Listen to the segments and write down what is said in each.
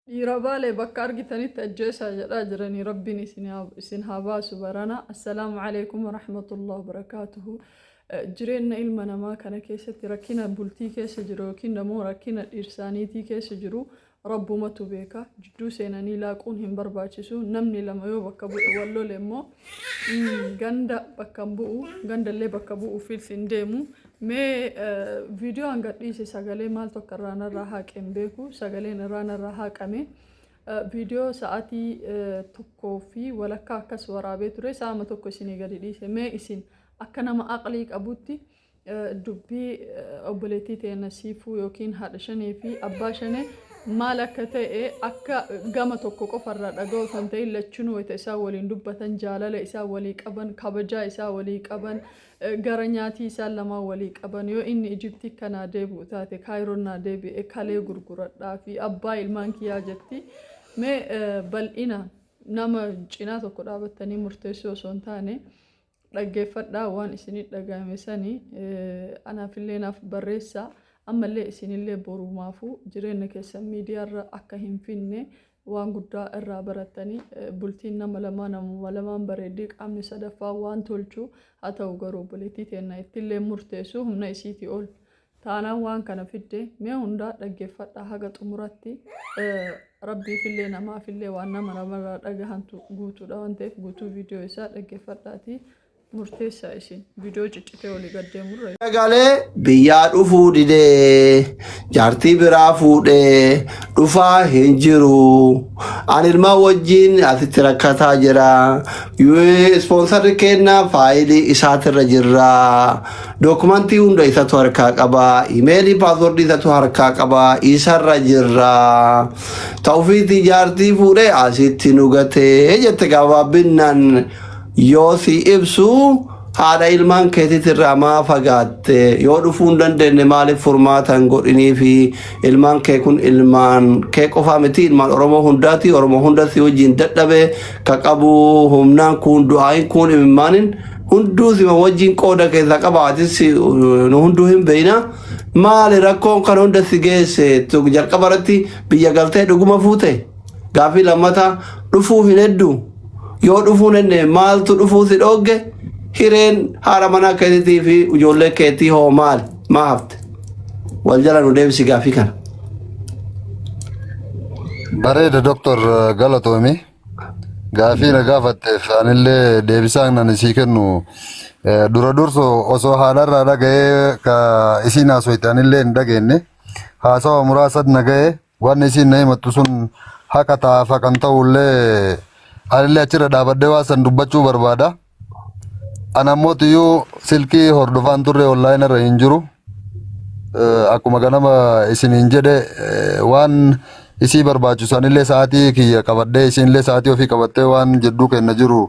Dhiira Baalee bakka argitanitti ajjeesaa jedhaa jiranii Rabbiin isin haa baasu barana. Assalaamu alaikum warahmatullahi wabarakaatuhu. Jireenya ilma namaa kana keessatti rakkina bultii keessa jiru yookiin immoo rakkina dhiirsaaniitii keessa jiru Rabbumatu beeka. Jidduu seenanii laaquun hin barbaachisu. Namni lama yoo bakka bu'e wal lole immoo ganda bakka hin bu'u, gandallee bakka bu'uufis hin deemu. Mee viidiyoo an gadhiise sagalee maaltu akka irraa narraa haaqe hin beeku. Sagaleen irraa narraa haaqame. Viidiyoo sa'aatii tokkoo fi walakkaa akkas waraabee ture. Sa'ama tokko isinii gadi dhiise. Mee isin akka nama aqlii qabutti dubbii obboleettii teenna Siifuu yookiin haadha shanee fi abbaa shanee maal akka ta'e akka gama tokko qofa irraa dhaga'u osoo hin ta'in lachinuu wayita isaan waliin dubbatan jaalala isaan walii qaban kabajaa isaan walii qaban gara nyaatii isaan lamaan walii qaban yoo inni Ijiptii akka naa deebi'u taate Kaayiroon naa deebi'e kalee gurguradhaa fi abbaa ilmaan kiyyaa jetti mee bal'inaan nama cinaa tokko dhaabattanii murteessuu osoo hin taane Dhaggeeffadhaa waan isinit dhagayame sani anaafillee naaf barreessaa ammallee isinillee borumaafuu jireenna keessan miidiyaarra akka hin finne waan guddaa irraa barattanii bultiin nama lamaa namuma lamaan bareeddi qaamni sadaffaa waan tolchu haa ta'u garuu obboleettii teenna ittillee murteessu humna isiitii ol Taanaan waan kana fidde mee hundaa dhaggeeffadhaa haga xumuratti rabbiifillee namaafillee waan nama namarraa dhagahantu guutuudha waan ta'eef guutuu viidiyoo isaa dhaggeeffadhaatii murteessaa isin viidiyoo ciccitee olii gad deemurra. Galee biyyaa dhufuu didee jaartii biraa fuudhee dhufaa hin jiru. Ani ilmaan wajjin asitti rakkataa jira. Ispoonsarri kennaa faayilii isaatirra jirra. Dookumantii hunda isatu harkaa qaba. Imeelii paaswordii isatu harkaa qaba. Isarra jirra. Ta'ufiitii jaartii fuudhee asitti nu gatee jette gabaabinaan yoo si ibsu haadha ilmaan keetiitirraa maa fagaatte yoo dhufuu hin dandeenye maaliif furmaata hin godhinii fi ilmaan kee kun ilmaan kee qofaa miti ilmaan Oromoo hundaati Oromoo hunda si wajjin dadhabe ka qabu humnaan kun du'aayin kun imimmaanin Hunduu sima wajjin qooda keessaa qaba atis nu hunduu hin beeyna. Maali rakkoon kan hunda si geesse jalqaba irratti biyya galtee dhuguma fuute? Gaaffii lammataa dhufuu hin hedduu? Yoo dhufuu hin henne maaltu dhufuu si dhoogge? Hireen haadha manaa keetiitii fi ijoollee keetii hoo maali? Maa hafte? Wal jala nu deebisi gaaffii kana. Bareeda Doktor galatoomi. Gaafii na gaafatteef anillee deebisaan ani sii kennu dura dursu osoo haadharraa dhaga'ee ka isiin haasoyte anillee hin dhageenye haasawa muraasa na ga'e wanni isiin na himattu sun haqa ta'aaf haqan ta'ullee anillee achirra dhaabadhee waan san dubbachuu barbaada. Ana ammoo tiyyuu silkii hordofaan turre online irra hin jiru. Akkuma ganama isiniin jedhe waan isii barbaachisu anillee sa'aatii kiyya qabadhee isinillee sa'aatii ofii qabattee waan jidduu kenna jiru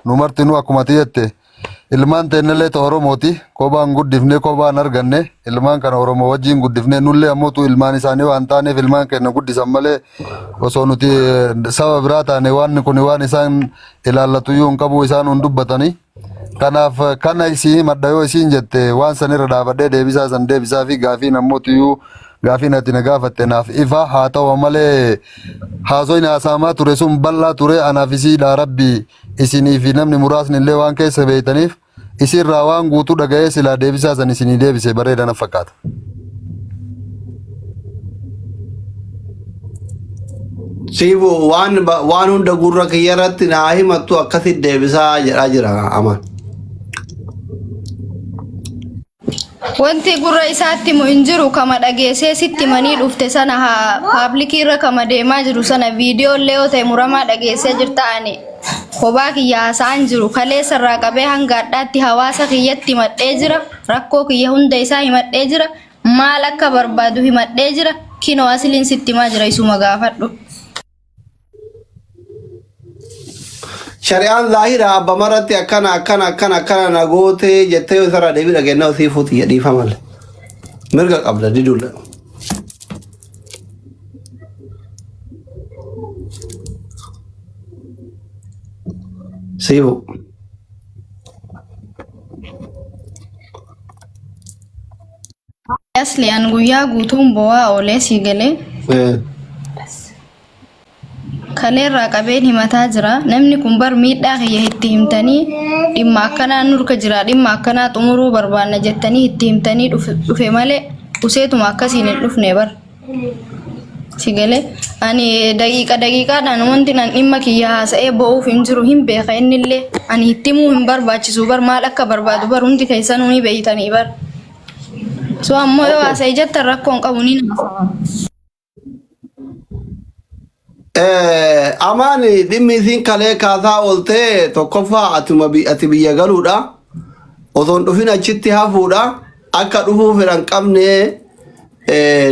nu martinuu akkuma ati jette ilmaan teennallee ta Oromooti kophaan guddifne kophaan arganne ilmaan kana Oromoo wajjin guddifne nullee ammootu ilmaan isaanii waan taaneef ilmaan keenya guddisan malee osoo nuti saba biraa taane waan kun waan isaan ilaallatuyyuu hin qabu isaan hin dubbatanii. Kanaaf kana isii himadha yoo isiin jette waan san irra dhaabadhee deebisaa san deebisaa fi gaafiin ammootiyyuu gaafiin ati na gaafatte naaf ifa haa ta'u malee haasoyni haasa'amaa ture sun bal'aa ture anaaf isiidha rabbi isinii fi namni muraasni illee waan keessa beeytaniif isiirraa waan guutuu dhaga'ee silaa deebisaa san isinii deebise bareeda na fakkaata. Siifu waan waan hunda gurra kiyya irratti naa himattu akkasitti deebisaa jedhaa jira aman. Wanti gurra isaatti himu hin jiru kama dhageessee sitti himanii dhufte sana haa paablikii irra kama deemaa jiru sana viidiyoo illee yoo ta'e muramaa dhageessee jirta ani kophaa kiyya haasa'aan jiru kaleessa irraa qabee hanga hadhaatti hawaasa kiyyatti himadhee jira rakkoo kiyya hunda isaa himadhee jira maal akka barbaadu himadhee jira kinoo asiliin sitti himaa jira isuma gaafadhu. Shari'aan zaahira abba maratti akkana akkana akkana akkana na gootee jettee yoo isarraa deebii dhageenyaa osii fuuti jedhiifa malee. Mirga qabda diduudha. Siifu. Asli an guyyaa guutuun bo'aa oolee sii galee. Kaleerraa qabeen himataa jira. Namni kun bar miidhaa kiyya itti himtanii dhimma akkanaa nurka jira dhimma akkanaa xumuruu barbaanna jettanii itti himtanii dhufe malee useetuma akkasiin hin dhufne bar. Si galee ani daqiiqa daqiiqaadhaan wanti nan dhimma kiyya haasa'ee bo'uuf hin jiru hin beeka innillee ani itti himuu hin barbaachisu bar maal akka barbaadu bar hundi keessanuu ni beeytanii bar. So ammoo yoo haasa'e jettan rakkoon qabu ni haasa'a. Amaan dhimmi isiin kalee kaasaa ooltee tokkoffaa atuma ati biyya galuudha. Osoo hin dhufin achitti hafuudha. Akka dhufuu fedhan qabne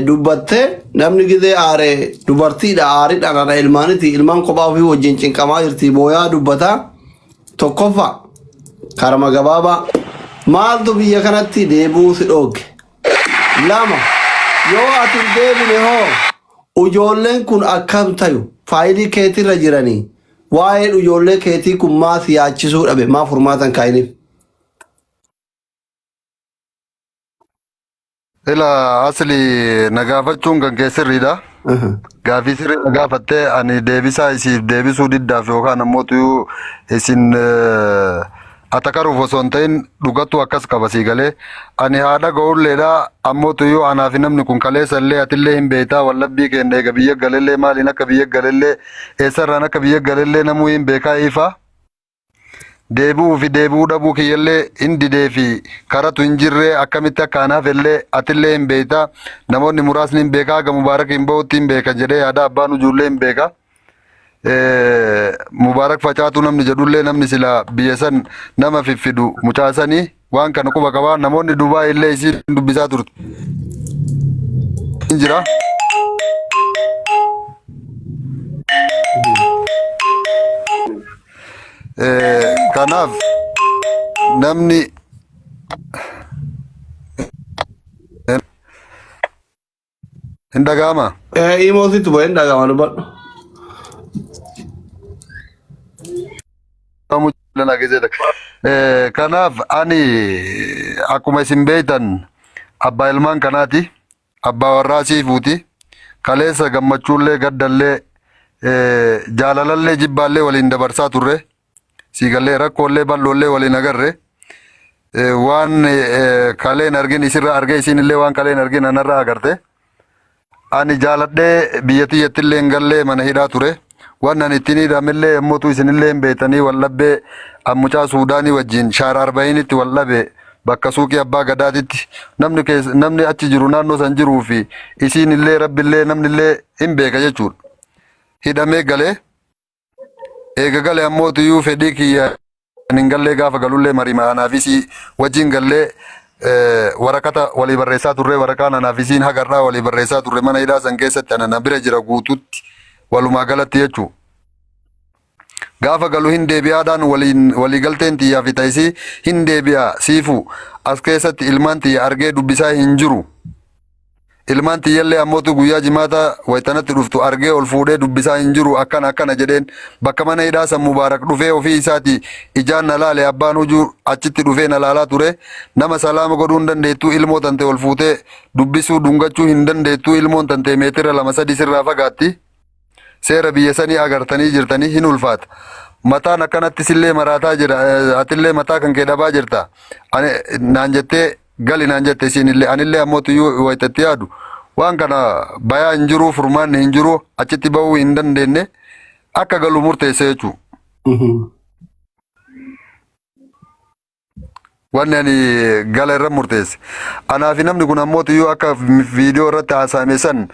dubbatte namni gizee aare dubartiidha aaridhaan haadha ilmaaniti ilmaan kophaa ofii wajjin cinqamaa jirti booyaa dubbata. Tokkoffaa karama gabaabaa maaltu biyya kanatti deebi'uu si dhoogge? Lama, yoo ati hin deebine hoo ujoolleen kun akkam tayu? Faayilii keetirra jiranii waa'een ujoollee keetii kun maa si yaachisuu dhabe? Maa furmaata hin kaa'iniif? Ila asli na gaafachuun kan kee sirriidha. Gaafii sirrii na gaafattee ani deebisaa isiif deebisuu diddaaf yookaan ammoo tuyuu isin atakaruuf osoo hin ta'in dhugattuu akkas qaba sii galee. Ani haa dhaga'ulleedha ammoo tuyuu anaa fi namni kun kaleessa illee atillee hin beektaa wallabbii keenya eega biyya galellee maaliin akka biyya galellee eessarraan akka biyya galellee namuu hin beekaa ifaa. Deebi'uu fi deebi'uu dhabuu kiyyallee hin didee fi karatu hin jirree akkamitti akka an hafellee atillee hin beekta namoonni muraasni hin beeka haga Mubaarak hin bahutti hin beeka jedhee yaada abbaan ujuullee hin beeka. Mubaarak facaatuu namni jedhullee namni sila biyya san nama fiffidu mucaasanii waan kana quba qabaa namoonni Dubaay illee isiin dubbisaa turte. Hin jira. Kanaaf namni hin dhaga'ama. Imoo sitti bu'ee hin dhaga'ama dubbadhu. Kanaaf ani akkuma isin beektan abbaa ilmaan kanaati. Abbaa warraa siifuuti. Kaleessa gammachuullee gaddallee jaalalallee jibbaallee waliin dabarsaa turre. Siigallee rakkoolee bal'oollee waliin agarre. Waan kaleen argin isirra arge isinillee waan kaleen argin anarra agarte. Ani jaaladhee biyya tiyyattillee hin gallee mana hidhaa ture. Waan ani ittiin hidhamillee yommuutu isinillee hin beektanii wal dhabbee mucaa Suudaanii wajjin shaara arba'iinitti wal dhabe bakka suuqii abbaa gadaatitti namni keessa namni achi jiru naannoo san jiruu fi isiinillee rabbillee namnillee hin beeka jechuudha. Hidhamee galee Eega gale ammoo tuyyuu fedhii kiyya hin gallee gaafa galullee mariima anaa fi isii wajjin gallee waraqata walii barreessaa turre waraqaan anaa fi isiin haga har'aa walii barreessaa turre mana hidhaa san keessatti ana na bira jira guututti walumaa galatti jechuu. Gaafa galu hin deebi'aadhaan waliin waliigalteen tiyyaa fi ta'isii hin deebi'a siifu as keessatti ilmaan tiyya argee dubbisaa hin jiru. Ilmaan tiyyallee ammootu guyyaa jimaata waytanatti dhuftu argee ol fuudhee dubbisaa hin jiru akkana akkana jedheen bakka mana hidhaa san Mubaarak dhufee ofii isaati ijaan na laale abbaan hujuu achitti dhufee na laalaa ture nama salaama godhuu hin dandeettuu ilmoo tante ol fuutee dubbisuu dhungachuu hin dandeettuu ilmoon tante meetira lama sadi sirraa fagaatti. Seera biyya sanii agartanii jirtanii hin ulfaata. Mataan akkanatti sillee maraataa jira atillee mataa kan kee dhabaa jirta. Ani naan jettee gali naan jette isiinillee anillee ammoo tuyyuu wayitatti yaadu waan kana bayaa hin jiru furmaanni hin jiru achitti bahuu hin dandeenye akka galu murteesse jechuudha. Wanni ani gala irra murteesse. Anaa fi namni kun ammoo tuyyuu akka viidiyoo irratti haasa'ame san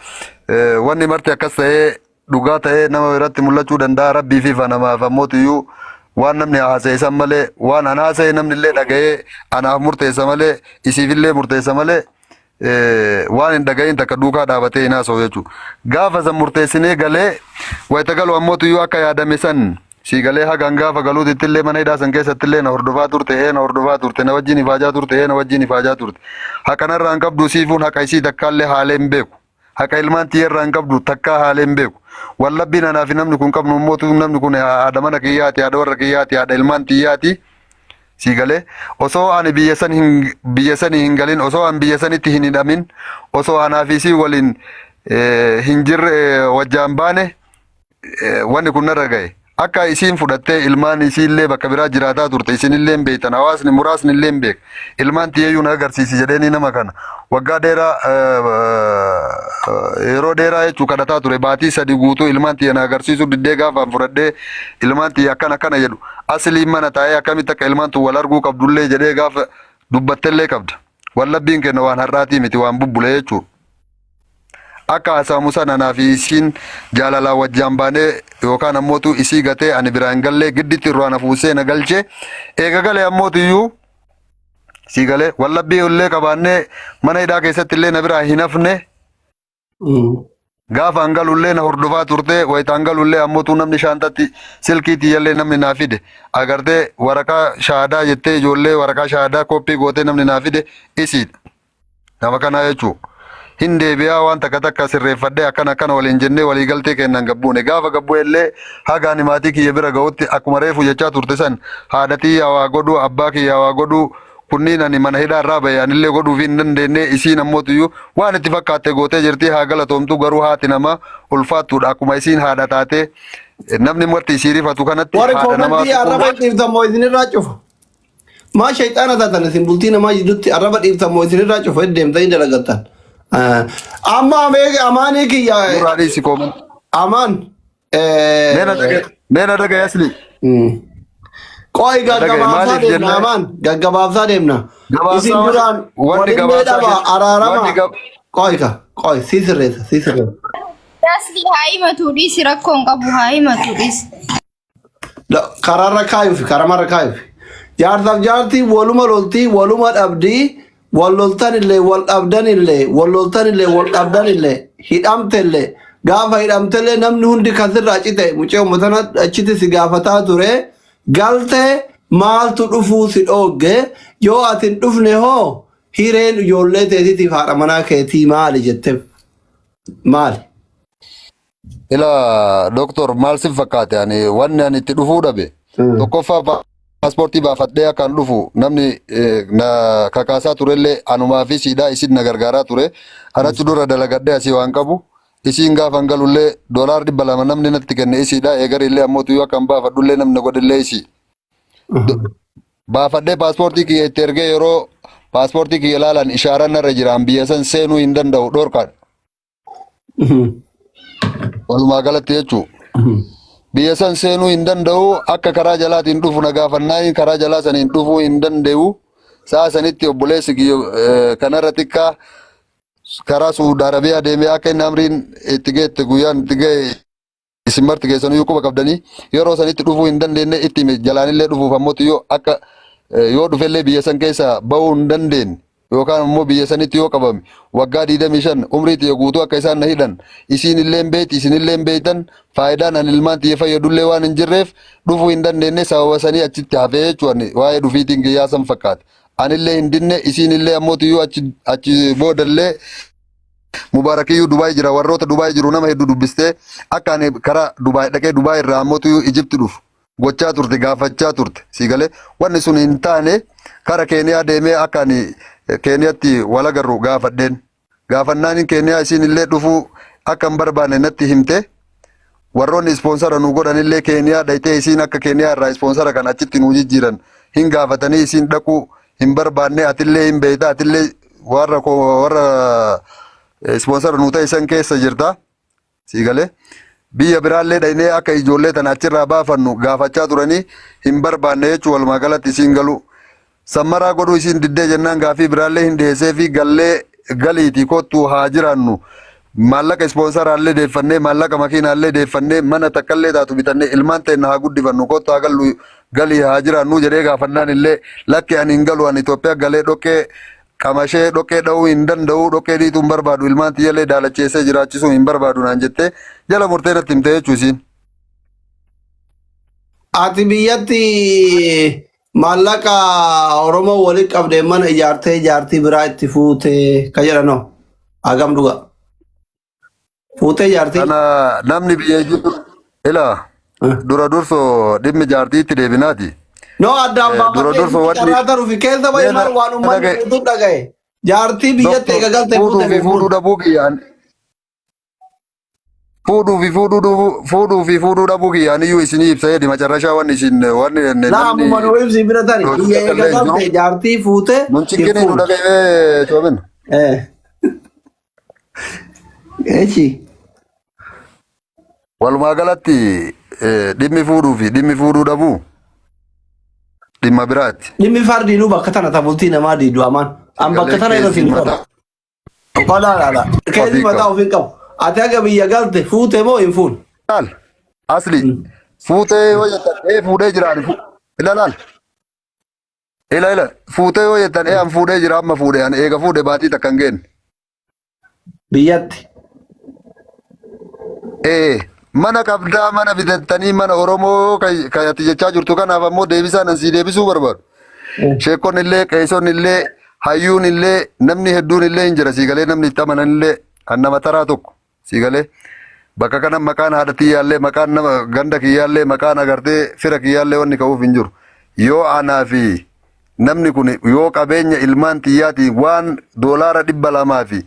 wanni marti akkas ta'ee dhugaa ta'ee nama irratti mul'achuu danda'a rabbii fi namaaf ammoo tuyyuu waan namni haasa'e san malee waan an haasa'e namni illee dhaga'ee anaaf murteessa malee isiif illee murteessa malee waan hin dhaga'iin takka duukaa dhaabatee hin haasa'u jechuudha. Gaafa san murteessinee galee wayita galu ammoo tuyyuu akka yaadame san sii galee hagaan gaafa galuutitti illee mana hidhaa san keessatti illee na hordofaa turte ee na hordofaa turte na wajjin ifaajaa turte ee na wajjin ifaajaa turte. Haqa narraa hin qabdu siifuun haqa isii takkaallee haalee hin beeku. Haqa ilmaan tiyyarraa hin qabdu takkaa haalee hin beeku. Wallabbiin anaa fi namni kun qabnu immoo namni kun haadha mana kiyyaati haadha warra kiyyaati haadha ilmaan tiyyaati. Sii galee osoo ani biyya san hin biyya sanii hin galin osoo an biyya sanitti hin hidhamin osoo anaa fi isii waliin hin jirre wajjaan baane Wanni kun narra gahe. Akka isiin fudhattee ilmaan isiillee bakka biraa jiraataa turte isinillee hin beektan, hawaasni muraasni illee hin beeka. Ilmaan tiyyeeyyuu na agarsiisi jedheeni nama kana waggaa dheeraa, yeroo dheeraa jechuu kadhataa ture. Baatii 3 guutuu ilmaan tiyya na agarsiisuu diddee. Gaafaan fudhadhee ilmaan tiyya akkana akkana jedhu, asliin mana taa'ee akkamitti akka ilmaan tun wal arguu qabdullee jedhee gaafa dubbattellee qabda. Wallabbiin kenna waan har'aatii miti, waan bubbulee jechuudha. Akka haasa'amu sana anaa fi isiin jaalalaan wajjaan baanee yookaan ammootu isii gatee ani biraa hin gallee, gidditti irraa na fuusee na galchee. Eega galee ammootu iyyuu sii galee wallabbii illee qabaannee mana hidhaa keessatti illee na biraa hin hafne. Gaafa an galullee na hordofaa turte. Wayita an galullee ammootu namni shaantatti silkii tiyyallee namni naa fide agartee, waraqaa shaahadaa jettee ijoollee waraqaa shaahadaa kooppii gootee namni naa fide isiidha. Nama kanaa jechuun hin deebi'aa, waan takka takka sirreeffadhee akkana akkana waliin jennee waliigaltee kennan gabbuune. Gaafa gabbu'e illee haga ani maatii kiyya bira ga'utti, akkuma reefu jechaa turte san, haadha tiyya waa godhuu, abbaa kiyya waa godhuu, kunniin ani mana hidhaa irraa bahe anillee godhuuf hin dandeenye. Isiin ammootuyyuu waan itti fakkaatte gootee jirti, haa galatoomtu. Garuu haati namaa ulfaattuudha. Akkuma isiin haadha taatee namni marti isii rifatu kanatti Warri haadha namaa koomentii arraba hin dhiiftan moo isinirraa cufa? Maa shayxaana taatan isin? Bultii namaa jidduutti arraba dhiiftan moo isinirraa cufa deemtanii dalagattan? Amma amaanii kiyya Nurraa dhiisi koomentii. Amaan. Mee na dhagaye asli. Qo'i Na dhagaye gaggabaabsaa maaliif deemna jennee amaan, gaggabaabsaa deemna. Isin gabaabsaa duraan wanni walillee gabaabsaa dhaba wanni araarama. Qo'i ka qo'i, sii sirreessa, sii sirreessa. Asli haa himatu dhiisi, rakkoo hin qabu, haa himatu dhiisi. Karaarra kaayufi, karamarra kaayufi. Jaarsaaf jaartii waluma loltii, waluma dhabdii, wal loltan illee wal dhabdan illee, wal loltan illee wal dhabdan illee, hidhamte illee, gaafa hidhamte illee namni hundi kan sirraa cite mucee uummata achitti si gaafataa ture. Galtee maaltu dhufuu si dhoogge? Yoo ati hin dhufne hoo hireen ijoollee teetiitiif haadha manaa keetii maali jetteef maali? Ila doktor, maal sin fakkaate? Ani wanni ani itti dhufuu dhabe, tokkoffaa paaspoortii baafadhee akkan dhufu namni na kakaasaa turellee anumaa fi siidhaa isin na gargaaraa ture. Anachi dura dalagadhee asii waan qabu, isiin gaafa hin galullee $200 namni natti kenne isiidha. Eegarillee ammoo tuyyuu akkan baafadhullee namni na godhellee isii. Baafadhee paaspoortii kiyya itti ergee, yeroo paaspoortii kiyya ilaalan ishaaraan narra jiraan biyya san seenuu hin danda'u, dhorkaadha. Walumaa galatti jechuun biyya san seenuu hin danda'u. Akka karaa jalaatiin dhufu na gaafannaan karaa jalaa saniin dhufuu hin danda'u. Sa'a sanitti obboleessi kiyya kanarra xiqqaa karaa Suudi Arabiyaa deemee akka inni amriin itti geette, guyyaan itti ga'e isin marti keessanuu quba qabdanii, yeroo sanitti dhufuu hin dandeenye itti hime. Jalaanillee dhufuuf ammoo yoo akka yoo dhufellee biyya san keessa bahuu hin dandeenye yookaan immoo biyya sanitti yoo qabame waggaa 25 umrii tiyya guutuu akka isaan na hidhan isiin illee hin beekti, isin illee hin beektan. Faayidaan ani ilmaan tiyya fayyadullee waan hin jirreef dhufuu hin dandeenye. Sababa sanii achitti hafee jechuun waa'ee dhufiitiin kiyyaa san fakkaata. Anillee hin dinne, isiin illee ammoo tiyyuu achi achi boodallee Mubaarakiyyuu Dubaay jira. Warroota Dubaay jiru nama hedduu dubbistee akka ani karaa Dubaay dhaqee Dubaay irraa ammoo tiyyuu Ijipti dhufu gochaa turte, gaafachaa turte. Sii galee wanni sun hin taane. Kara Keeniyaa deemee akka ani Keeniyaatti wal agarru gaafadheen. Gaafannaan Keeniyaa isiin illee dhufuu akka hin barbaanne natti himte. Warroonni ispoonsara nu godhan illee Keeniyaa dhayxee isiin akka Keeniyaa irraa ispoonsara kan achitti nu jijjiiran hin gaafatanii, isiin dhaquu hin barbaanne. Atillee hin beekta, atillee warra warra ispoonsara nu ta'e san keessa jirta. Sii galee biyya biraallee dhaynee akka ijoollee tana achirraa baafannu gaafachaa turanii hin barbaanne jechuun walumaa galatti isiin galuu. Sammaraa godhuu isiin diddee jennaan gaafii biraallee hin dhiyeessee fi gallee galiitii kottuu haa jiraannu. Maallaqa ispoonsaraallee deeffannee, maallaqa makiinaallee deeffannee, mana takkallee taatu bitannee ilmaan teenna haa guddifannu, kottu haa gallu, galii haa jiraannu jedhee gaafannaan illee lakki, ani hin galu, ani Itoophiyaa galee dhoqqee qamashee dhoqqee dha'uu hin danda'u, dhoqqee dhiituu hin barbaadu, ilmaan tiyyallee daalacheessee jiraachisuu hin barbaadu naan jettee jala murtee natti himte jechuu isiin. Ati biyyatti maallaqa Oromoo walitti qabdee mana ijaartee jaartii biraa itti fuutee ka jedhanoo hagam dhuga? Fuutee jaartii? Kana namni biyya jiru ila dura dursoo dhimmi jaartiitti deebinaati. No, addaan Dura baafatee dursa wanni carraa taruufi keessa bahe mee maal waan uummanni dhagaye guutuun dhagaye. Jaartii biyyatti Doktor eega galte fuudhuu fuute fi fuudhuu fuudhu. dhabuu kiyyaan Fuudhuu fi fuudhuu fuudhuu fi fuudhuu dhabuu kiyyaaniyyuu isinii ibsa jedhi macarrashaa wanni isin wanni Laa namni ammuma nu ibsi bira tari. dhoosu Biyya takka eega illee hin jiru. galte jaartii fuute Nun hin cinqinii nu fuune. dhaga'ee coomin. Eh. Echi. Walumaa galatti dhimmi fuudhuu fi dhimmi fuudhuu dhabuu dhimma biraati. Dhimmi fardiinuu bakka tana ta bultii namaa diidu amaan. An bakka Sagalee tana irra keessi siin qabu. mataa Qolaa laala. Keessi ofii mataa qabu. ofiin qabu. Ati haga biyya galte fuute moo hin fuune? Laal asli fuutee yoo jettan ee fuudhee jira ani ila laal ila ila fuutee yoo jettan ee an fuudhee jira amma fuudhee an eega fuudhe baatii takka hin geenne. Biyyatti. Ee mana qabdaa mana bitattanii mana Oromoo kan ati jechaa jirtu kanaaf ammoo deebisaan an sii deebisuu barbaadu. Sheekonni illee qeesonni illee hayyuun illee namni hedduun illee hin jira sii galee namni itti amanan illee an nama taraa tokko sii galee bakka kana maqaan haadha tiyyaallee maqaan nama ganda kiyyaallee maqaan agartee fira kiyyaallee wanni ka'uuf hin jiru. Yoo anaa fi Namni kun yoo qabeenya ilmaan tiyyaatiin waan doolaara 200 fi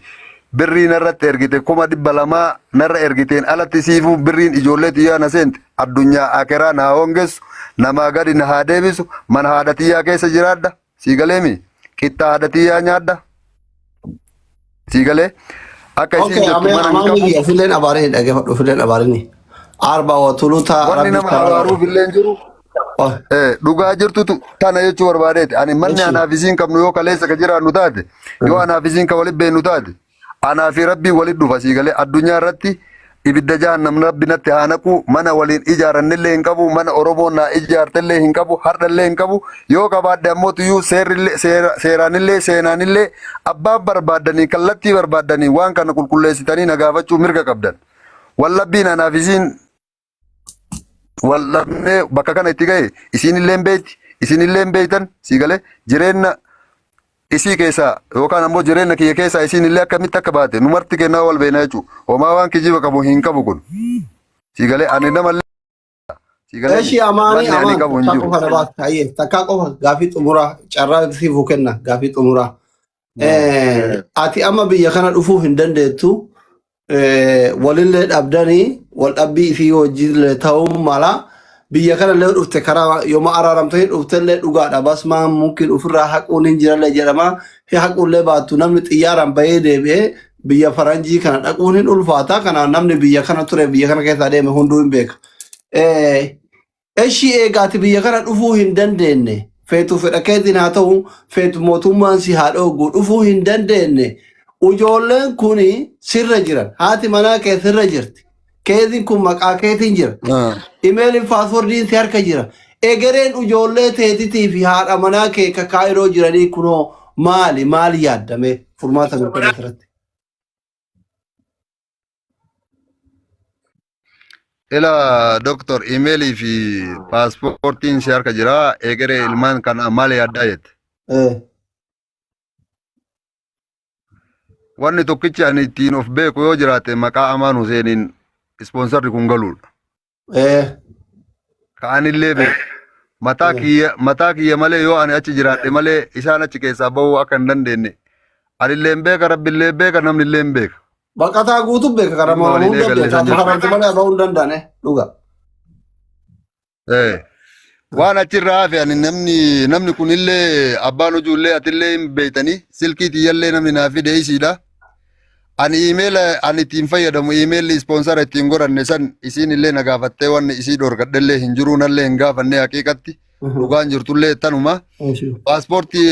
birrii narratti ergite 200,000 narra ergiteen alatti siifuu birriin ijoollee tiyyaa na seente addunyaa akeraa na haa hongessu namaa gadi na haa deebisu mana haadha tiyyaa keessa jiraadha sii galeemi qixxaa haadha tiyyaa nyaadha sii galee akka isiin Okay, jettu amee mana hin amaani qabu kiyya filleen abaarini dhaggeeffadhu filleen abaarini. Arba wa tuluta wanni rabbi nama karaa. abaaruuf illee hin jiru. Oh, Dhugaa jirtutu tana jechuu barbaadeeti. Ani manni eshi. anaaf isiin qabnu yoo kaleessa ka jiraannu taate, yoo anaaf isiin ka walitti beeknu taate, anaa fi rabbiin walitti dhufa sii galee addunyaa irratti ibidda jahannam rabbi natti haa naqu mana waliin ijaarannillee hin qabu mana Oromoon naa ijaartellee hin qabu hardhallee hin qabu yoo qabaadhe ammoo tuyyuu seerrillee seeraanillee seenaanillee abbaan barbaaddanii kallattii barbaaddanii waan kana qulqulleessitanii na gaafachuu mirga qabdan. Wallabbiin anaaf isiin wal dhabnee bakka kana itti gahe isiin illee hin beekti isin illee hin beektan sii galee jireenya isii keessaa yookaan ammoo jireenya kiyya keessaa isiin illee akkamitti akka baate nu marti kennaa wal beekna jechuudha. Homaa waan kijiba qabu hin qabu kun sii galee ani nama illee sii galee Eshi amaanii manni ani amaan qabu hin takkaa jiru. qofa na baata. Hayyee takkaa qofa gaafii xumuraa carraa siifuu kenna gaafii xumuraa. Ati amma biyya kana dhufuu hin dandeettu. Walillee dhabdanii wal dhabbii ifii wajjillee ta'uu mala. Biyya kana illee dhufte karaa yooma araaramtanii dhuftellee dhugaadha. Basmaan mumkin ofirraa haquun hin jirallee jedhama. Haquullee baattu namni xiyyaaraan bahee deebi'ee biyya faranjii kana dhaquun hin ulfaata. Kanaaf namni biyya kana ture biyya kana keessaa deeme hunduu hin beeka. Eshi eega ati biyya kana dhufuu hin dandeenne feetu fedha keetiin haa ta'u feetu mootummaan si haa dhooggu dhufuu hin dandeenne ujoolleen kun sirra jiran haati manaa kee sirra jirti keetiin kun maqaa keetiin jira imeeliin paaswordiin si harka jira egereen ujoollee teetitii fi haadha manaa kee ka kaayiroo jiranii kunoo maali maali yaaddame furmaata nu kenna asirratti. Ila doktor imeelii fi paaspoortiin si harka jira egeree ilmaan kana maal yaaddaa jette. Wanni tokkichi ani ittiin of beeku yoo jiraate maqaa Amaan Huseeniin ispoonsarri kun galuudha. Ka anillee beeku. Mataa kiyya mataa kiyya malee yoo ani achi jiraadhe malee isaan achi keessaa bahuu akka hin dandeenye anillee hin beeka rabbillee hin beeka namnillee hin beeka. Baqataa guutuu beeka kana Dhimma waliin hunda eegalle beeka. san jechuudha. Kafanti malee bahuu hin danda'ane dhuga. Waan achirraa hafe ani namni namni kunillee abbaan hojiillee atillee hin beektanii silkii tiyyallee namni naa fide isiidha. Ani iimeela ani ittiin fayyadamu iimeelli ispoonsara ittiin godhanne san isiin illee na gaafattee wanni isii dhorkadhellee hin jiru nallee hin gaafanne haqiiqatti dhugaan jirtullee tanuma. Paaspoortii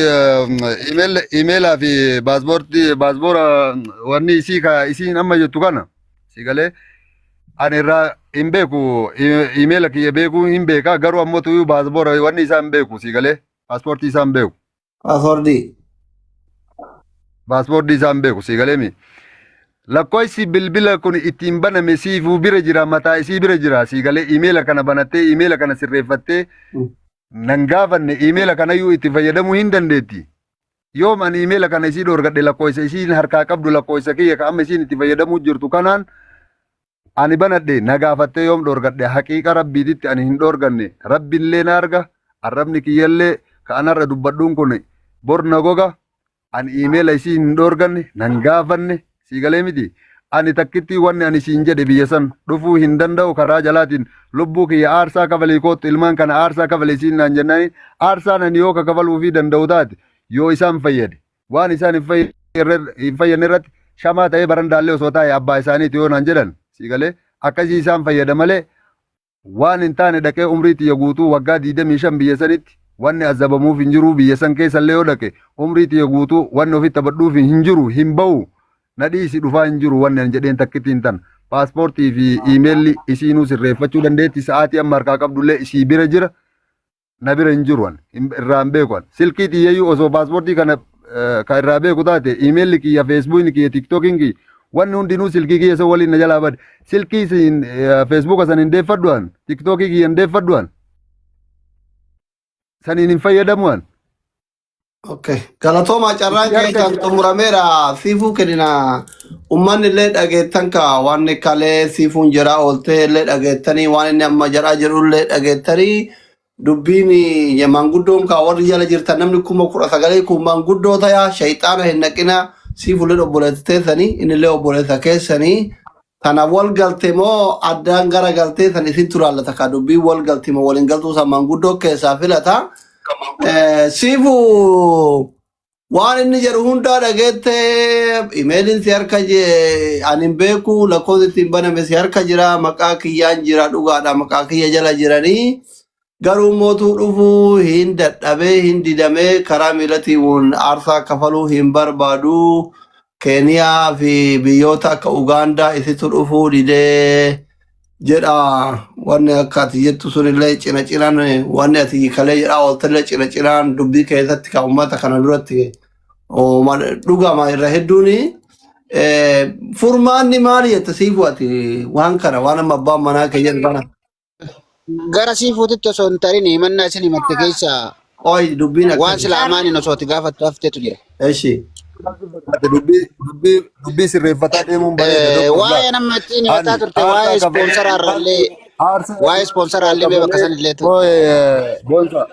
iimeelaa fi paaspoortii paaspoora wanni isii ka isiin amma jettu kana si galee ani irraa hin beeku iimeela kiyya beekuu hin beeka garuu ammoo tuyyuu paaspoora wanni isaa hin beeku si galee paaspoortii isaa hin beeku. Paaspoortii. Paaspoortii isaa hin beeku si galee mi. Lakkoofsi bilbila kun ittiin baname siifuu bira jira mataa isii bira jira si galee iimeela kana banattee iimeela kana sirreeffattee nan gaafanne iimeela kanayyuu itti fayyadamuu hin dandeetti. Yoom ani iimeela kana isii dhoorgadhe lakkoofsa isiin harkaa qabdu lakkoofsa kiyya ka amma isiin itti fayyadamuu jirtu kanaan ani banadhe na gaafattee yoom dhoorgadhe haqiiqa rabbiititti ani hin dhoorganne rabbiillee na arga arrabni kiyyallee ka anarra dubbadhuun kun bor na goga ani iimeela isii hin dhoorganne nan gaafanne sii galee miti Ani takkittii wanni ani siin jedhe biyya san dhufuu hin danda'u karaa jalaatiin lubbuu kiyya aarsaa kafalii koottu ilmaan kana aarsaa kafalii siin naan jennaani aarsaan ani yoo ka kafaluufii danda'u taate yoo isaan fayyade waan isaan hin fayyadne irratti shamaa ta'ee barandaallee osoo taa'e abbaa isaaniiti yoo naan jedhan sii galee akkasii isaan fayyada malee waan hin taane dhaqee umrii tiyya guutuu waggaa 25 biyya sanitti wanni azabamuuf hin jiru biyya san keessallee yoo dhaqe umrii tiyya guutuu wanni ofitti taphadhuuf hin jiru hin ba'u na dhiisi dhufaa hin jiru wanni an jedheen takkitti hin tan paaspoortii fi iimeelli isiinuu sirreeffachuu dandeetti sa'aatii amma harkaa qabdullee isii bira jira na bira hin jiru an irraa hin beeku an silkii tiyyayyuu osoo paaspoortii kana ka irraa beeku taate iimeelli kiyya feesbuukni kiyya tiktookiin kiyya wanni hundinuu silkii kiyya isa waliin na jalaa bade silkii isin feesbuuka san hin deeffadhu an tiktookii kiyya hin deeffadhu an saniin hin fayyadamu an. Okay. Galatoomaa carraan Itti harka keessan jira. xumurameera. Siifuu kennina. Uummanni illee dhageettan ka waan kalee siifuun jedhaa ooltee illee dhageettanii waan inni amma jedhaa jiru illee dhageettanii dubbiin maanguddoon ka warri jala jirtan namni 19,000 kun maanguddoo tayaa shayxaana hin naqina siifuullee obboleessa teessanii innillee obboleessa keessanii tana wal galte moo addaan gara galtee san isin turaallata ka dubbiin wal galti moo waliin galtuu san maanguddoo keessaa filata. Siifu waan inni jedhu hundaa dhageette imeeliin si harka ani hin beeku lakkoofsi ittiin baname si harka jira maqaa kiyyaan jira dhugaadha maqaa kiyya jala jiranii garuu mootuu dhufuu hin dadhabee hin didamee karaa miilatiin aarsaa kafaluu hin barbaadu Keeniyaa fi biyyoota akka Ugaandaa isitu dhufuu didee jedha wanni akka ati jettu sunillee cina cinaan wanni ati kalee jedhaa ooltellee cina cinaan dubbii keessatti kan uummata kana duratti dhugama irra hedduuni. Furmaanni maali jette siifu ati waan kana waan amma abbaan manaa kee jedhu kana. Gara siifuutitti osoo hin tarin himannaa isin himatte keessaa Qoy dubbiin waan akkasi. sila amaaniin osoo ati gaafattu haftetu jira. Eshi. Ati dubbii dubbii dubbii sirreeffataa deemuun bareeda doktor Waa'ee laal. nama ittiin himataa Ani turte waa'ee aarsaa kafalee ispoonsaraa irrallee aarsaa waa'ee ispoonsaraa illee mee bakka kafalee san illee qoy bonsa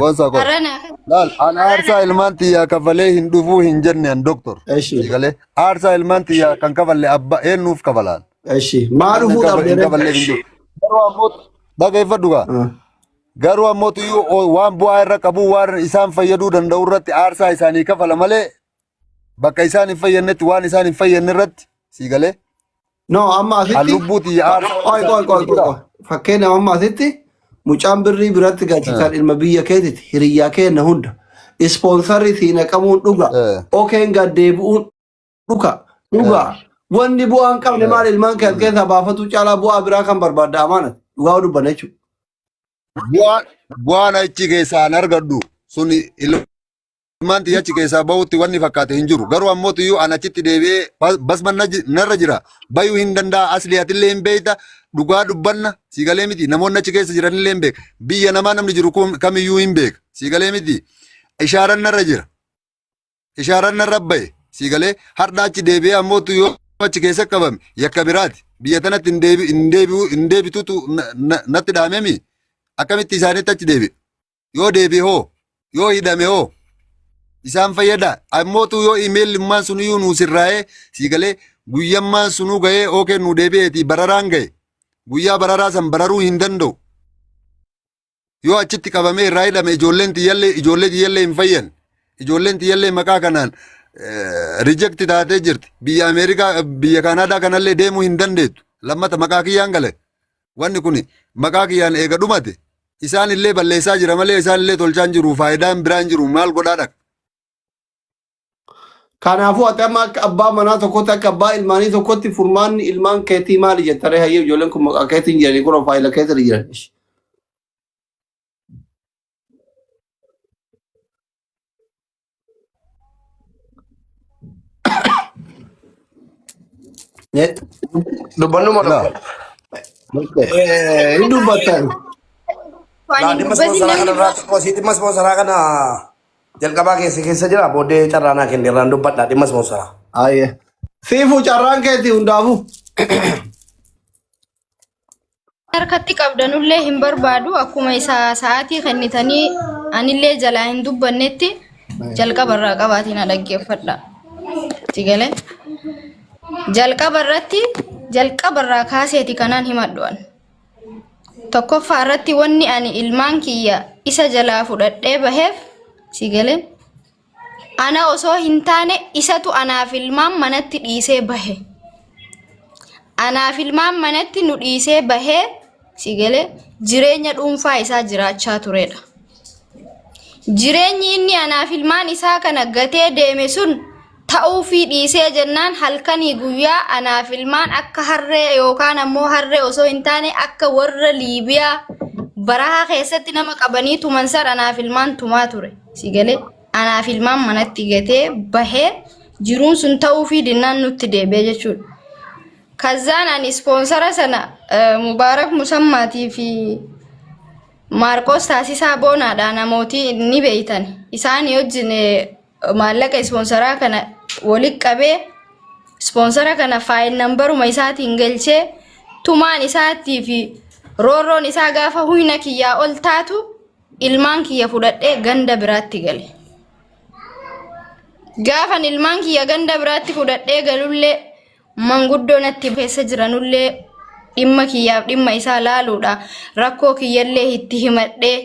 bonsa qoy. Harana. Laal an aarsaa ilmaan tiyyaa kafalee hin dhufuu hin jenne an doktor. Eshi. Galee aarsaa ilmaan tiyyaa kan kafalle abba eenyuuf kafalaan. Eshi. Maa Namni dhufuu hin dhabde? kafalleef hin jiru. Garuu ammoo dhageeffadhu gaa. Garuu ammoo tuyyuu waan bu'aa irra qabu waan isaan fayyaduu danda'u irratti aarsaa isaanii kafala malee bakka isaan hin fayyadnetti waan isaan hin fayyadne irratti sii galee No, amma an asitti lubbuu tiyya aarsaa qoy qoy qoy qoy qoy. Fakkeenyaaf amma asitti mucaan birrii biratti galchi kan ilma biyya keetiiti hiriyyaa keenya hunda. Ispoonsarri sii naqamuun dhuga. Okeen gad deebi'uun dhuka. Dhuga. Wanni bu'aa hin qabne maal ilmaan kee as keessaa baafatu caalaa bu'aa biraa kan barbaadda amaana. Dhugaa dubbanna jechuudha. Bu'aan bu'aan achi keessaa an argadhu sun ilmaan tiyya achi keessaa bahutti wanni fakkaate hin jiru. Garuu ammoo tiyyuu an achitti deebi'ee basman narra jira. Bayuu hin danda'a asli atillee hin beekta dhugaa dubbanna sii galee miti namoonni achi keessa jiranillee hin beeka. Biyya namaa namni jiru kamiyyuu hin beeka sii galee miti. Ishaaran narra jira. Ishaaran narra bahe sii galee hardha achi deebi'ee ammoo yoo achi keessa qabame yakka biraati. Biyya tanatti hin deebi hin deebi'u hin deebitutu natti dhaamemi akkamitti isaanitti achi deebi'e. Yoo deebi'e hoo yoo hidhame hoo isaan fayyada ammootu yoo imeellimmaan suniyyuu nuu sirraa'ee sii galee guyyammaan sunuu ga'ee ookee nuu deebi'eeti bararaan ga'e guyyaa bararaa san bararuu hin danda'u. Yoo achitti qabamee irraa hidhame ijoolleen tiyyallee ijoollee tiyyallee hin fayyan. Ijoolleen tiyyallee maqaa kanaan reject taatee jirti. Biyya Ameerikaa biyya Kaanaadaa kanallee deemuu hin dandeettu. Lammata maqaa kiyyaan gale. Wanni kun maqaa kiyyaan eega dhumate isaan illee balleessaa jira malee isaan illee tolchaa hin jiru faayidaan biraa hin jiru maal godhaa dhaqa. Kanaafuu ati amma akka abbaa manaa tokkotti akka abbaa ilmaanii tokkotti furmaanni ilmaan keetii maali jettaree hayyee ijoolleen kun maqaa keetiin jiranii kun faayila keessa jiran. Dubbannu moo Laa. doktor? Hin dubbattan. Waan Laa hin dhimma dubbatin ispoonsaraa namni kana irraa xiqqoo isii dhimma ispoonsaraa kana jalqabaa keessa keessa jira booddee carraa naa kenne irraan dubbadha dhimma ispoonsaraa. Ayyee. Siifuu carraan keetii hundaafuu. Harkatti qabdanullee hin barbaadu akkuma isa sa'aatii kennitanii anillee jalaa hin dubbannetti jalqaba irraa qabaatiin na dhaggeeffadha. Si galee? Jalqaba irratti jalqaba irraa kaaseeti kanaan himadhu an. Tokkoffaa irratti wanni ani ilmaan kiyya isa jalaa fudhadhee baheef si galee ana osoo hin taane isatu anaaf ilmaan manatti dhiisee bahe. Anaaf ilmaan manatti nu dhiisee bahee si galee jireenya dhuunfaa isaa jiraachaa turedha. Jireenyi inni anaaf ilmaan isaa kana gatee deeme sun ta'uufii dhiisee jennaan halkanii guyyaa anaaf ilmaan akka harree yookaan ammoo harree osoo hin taane akka warra Liibiyaa barahaa keessatti nama qabanii tuman san anaaf ilmaan tumaa ture. Si galee anaaf ilmaan manatti gatee bahee jiruun sun ta'uufii dinnaan nutti deebi'e jechuudha. Kazzaan ani ispoonsara sana Mubaarak Musammaatii fi Maarqoos Taasisaa Boonaadha namooti ni beeytan. Isaan wajjin maallaqa ispoonsaraa kana walitti qabee ispoonsara kana faayil nambaruma isaatiin galchee tumaan isaatii fi roorroon isaa gaafa huyna kiyyaa ol taatu ilmaan kiyya fudhadhee ganda biraatti gale. Gaafan ilmaan kiyya ganda biraatti fudhadhee galullee manguddoo natti keessa jiranullee dhimma kiyyaaf dhimma isaa laaluudha. Rakkoo kiyyallee itti himadhee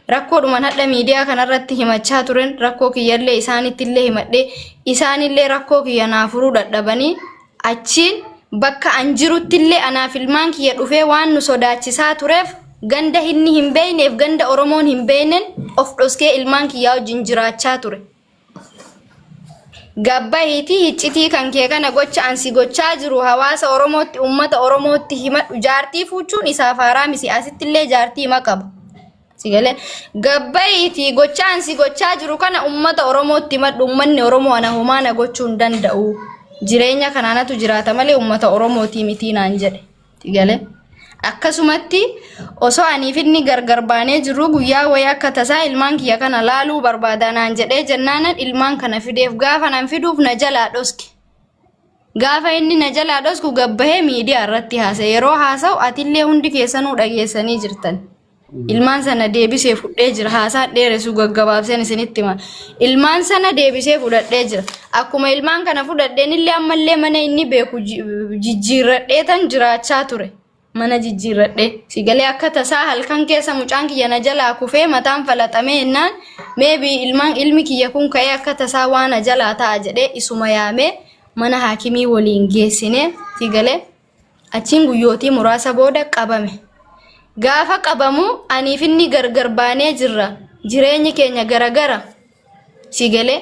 rakkoodhuman hadha miidiyaa kanarratti himachaa turen rakkoo kiyyallee isaanittillee himadhee isaanillee rakkoo kiyya naa furuu dadhabanii achiin bakka an jiruttillee anaaf ilmaan kiyya dhufee waan nu sodaachisaa tureef ganda inni hin beekneef ganda Oromoon hin beeknen of dhoskee ilmaan kiyyaa wajjin jiraachaa ture. Gabbahiitii hiccitii kan kee kana gocha an si gochaa jiru hawaasa Oromootti uummata Oromootti himadhu jaartii fuuchuun isaaf haaraa miti asittillee jaartii hima qaba. Si galee gabbahiitii gocha an si gochaa jiru kana uummata Oromootti himadhu uummanni Oromoo ana homaa na gochuu hin danda'u. Jireenya kanaanatu jiraata malee uummata Oromootii mitii naan jedhe. Galee. Akkasumatti osoo aniif inni gargar baanee jirru guyyaa wayii akka tasaa ilmaan kiyya kana laaluu barbaada naan jedhee jennaanan ilmaan kana fideef gaafa nan fiduuf na jalaa dhoske. Gaafa inni na jalaa dhosku gabbahee miidiyaa irratti haasa'e. Yeroo haasa'u atillee hundi keessanuu dhageessanii jirtan. Ilmaan sana deebisee fudhee jira. Haasaa dheeressu gaggabaabseen isinitti hima. Ilmaan sana deebisee fudhadhee jira. Akkuma ilmaan kana fudhadheen illee ammallee mana inni beeku jijjiirradhee tan jiraachaa ture. Mana jijjiirradhee. Sigalee akka tasaa halkan keessa mucaan kiyya na jalaa kufee mataan falaxamee jennaan meebii ilmaan ilmi kiyya kun ka'ee akka tasaa waan na jalaa ta'a jedhee isuma yaamee mana haakimii waliin geessinee sigalee Achiin guyyootii muraasa booda qabame. Gaafa qabamu aniif inni gargar baanee jirra. Jireenyi keenya garagara. Si galee?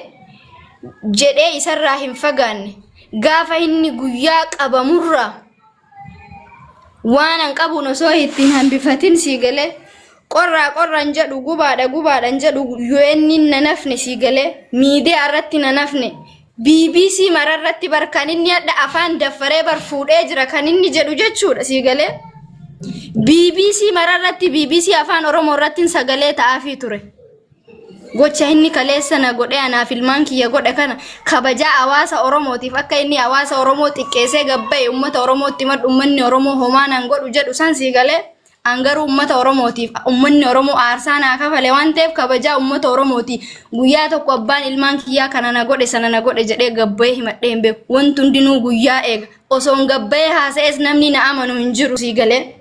Jedhee isarraa hin fagaanne. Gaafa inni guyyaa qabamurraa waan an qabuun osoo itti hin hambifatin sii galee qorraa qorran jedhu gubaadha gubaadhan jedhu UN na nafne sii galee miidiyaa irratti na nafne BBC mararratti bar kan inni hadha afaan daffaree bar fuudhee jira kan inni jedhu jechuudha sii galee. BBC mararratti BBC afaan Oromoo irratti sagalee ta'aafii ture. Gocha inni kaleessa na godhee anaaf ilmaan kiyya godhe kana kabajaa hawaasa Oromootiif akka inni hawaasa Oromoo xiqqeessee gabba'e uummata Oromootti madhu uummanni Oromoo homaa naan godhu jedhu san sii galee. An garuu uummata Oromootiif uummanni Oromoo aarsaa naa kafale waan ta'eef kabajaa uummata Oromooti. Guyyaa tokko abbaan ilmaan kiyyaa kana na godhe sana na godhe jedhee gabbayee himadhee hin beeku. Wanti hundinuu guyyaa eega. Osoon gabbayee haasa'es namni na amanu hin jiru sii galee.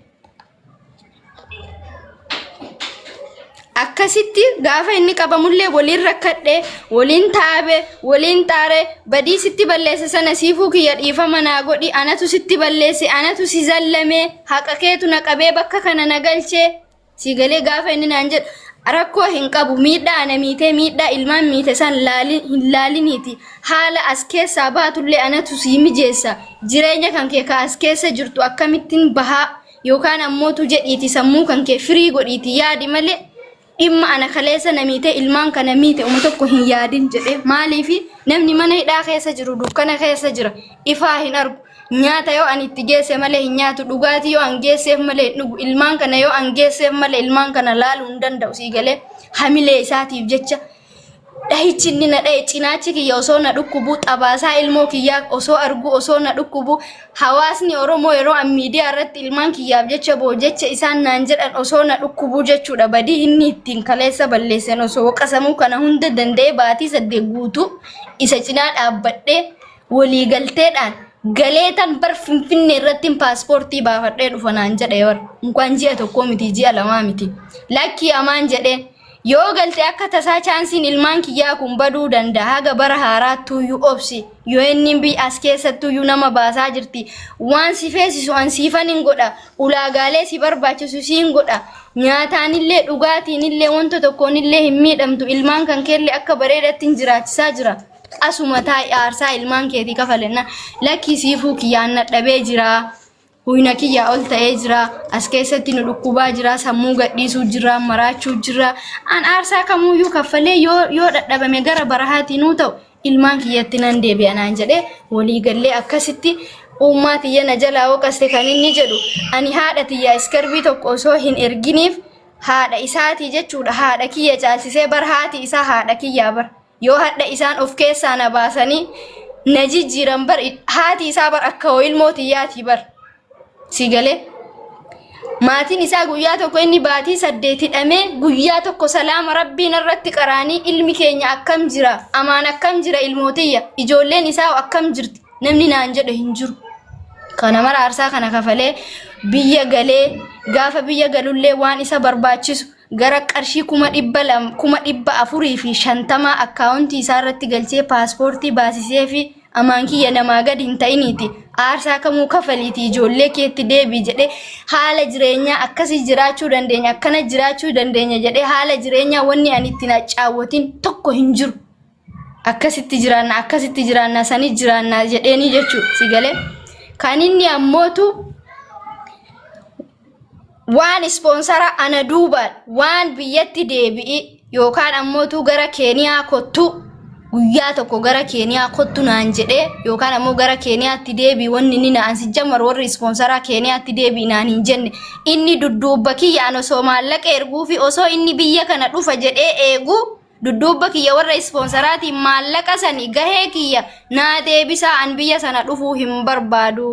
Akkasitti gaafa inni qabamullee waliin rakkadhe, waliin taabe, waliin xaare, badii sitti balleesse sana siifuu kiyya dhiifama naa godhi, anatu sitti balleesse, anatu si zallame, haqa keetu na qabee bakka kana na galchee. Si galee gaafa inni naan jedhu rakkoo hin qabu miidhaa ana miitee miidhaa ilmaan miite san hin laaliniiti haala as keessaa baatullee anatu sii mijeessa jireenya kan kee ka as keessa jirtu akkamittiin bahaa Yookaan ammootu jedhiiti sammuu kan kee firii godhiiti yaadi malee dhimma ana kaleessa na miite ilmaan kana miite uma tokko hin yaadin jedhee maaliifi namni mana hidhaa keessa jiru dukkana keessa jira ifaa hin argu nyaata yoo ani itti geesse malee hin nyaatu dhugaatii yoo an geesseef malee hin dhugu ilmaan kana yoo an geesseef malee ilmaan kana laaluu hin danda'u sii galee hamilee isaatiif jecha Dhahichi inni na dhahe cinaachi kiyya osoo na dhukkubuu xabaasaa ilmoo kiyyaa osoo arguu osoo na dhukkubuu hawaasni Oromoo yeroo an miidiyaa irratti ilmaan kiyyaaf jecha boo jecha isaan naan jedhan osoo na dhukkubuu jechuudha badii inni ittiin kaleessa balleessan osoo waqasamuu kana hunda danda'ee baatii 8 guutuu isa cinaa dhaabbadhee waliigalteedhaan Galeetan bar Finfinnee irrattin paaspoortii baafadhee dhufa naan jedhe bar. Inkwaan ji'a tokkoo miti ji'a lamaa miti. Lakkii amaan jedheen. Yoo galte akka tasaa chaansiin ilmaan kiyyaa kun baduu danda'a. Haga bara haaraattuuyyuu obsi. UN'n biyya as keessattuuyyuu nama baasaa jirti. Waan si feesisu an siifan hin godha. Ulaagaalee si barbaachisu siin godha. Nyaataanillee dhugaatiinillee wanta tokkoonillee hin miidhamtu. Ilmaan kan keellee akka bareedatti hin jiraachisaa jira. Asuma taa'i aarsaa ilmaan keetii kafalenna. Lakkii siifuu kiyyaan nadhabee jira. Huyna kiyyaa ol ta'ee jira. As keessatti nu dhukkubaa jira. Sammuu gadhiisuu jira. Maraachuu jira. An aarsaa kamuyyuu kaffalee yoo yoo dhadhabame gara barahaatii nuu ta'u ilmaan kiyyatti nan deebi'a naan jedhee walii gallee akkasitti uummaa tiyya na jalaa hooqaste kan inni jedhu ani haadha tiyyaa iskarbii tokko osoo hin erginiif haadha isaatii jechuudha haadha kiyya caalsisee bar haati isaa haadha kiyyaa bar Yoo hadha isaan of keessaa na baasanii na jijjiiran bar haati isaa bar akka hoo ilmoo tiyyaatii bar. Si galee? Maatiin isaa guyyaa tokko inni baatii 8 hidhamee guyyaa tokko salaama rabbiin irratti qaraanii ilmi keenya akkam jira amaan akkam jira ilmootiyya ijoolleen isaa akkam jirti namni naan jedhe hin jiru. Kana mara aarsaa kana kafalee biyya galee gaafa biyya galullee waan isa barbaachisu gara qarshii 200,000 450,000 akkaawuntii isaa irratti galchee paaspoortii baasisee fi amaan kiyya namaa gadi hin ta'iniiti aarsaa kamuu kafaliiti ijoollee keetti deebii jedhee haala jireenyaa akkasii jiraachuu dandeenya akkana jiraachuu dandeenya jedhee haala jireenyaa wanni ani ittiin accaawwatin tokko hin jiru. Akkasitti jiraanna akkasitti jiraanna sanii jiraanna jedheeni jechuudha si galee. Kan inni ammootu waan ispoonsara ana duubaan waan biyyatti deebi'i yookaan ammootu gara Keeniyaa kottu guyyaa tokko gara Keeniyaa kottu naan jedhee yookaan ammoo gara Keeniyaatti deebi'i wanni inni naan si jammaru warri ispoonsaraa Keeniyaatti deebi'i naan hin jenne inni dudduubba kiyya an osoo maallaqa erguufi osoo inni biyya kana dhufa jedhee eegu dudduubba kiyya warra ispoonsaraatiin maallaqa sani gahee kiyya naa deebisaa an biyya sana dhufuu hin barbaadu.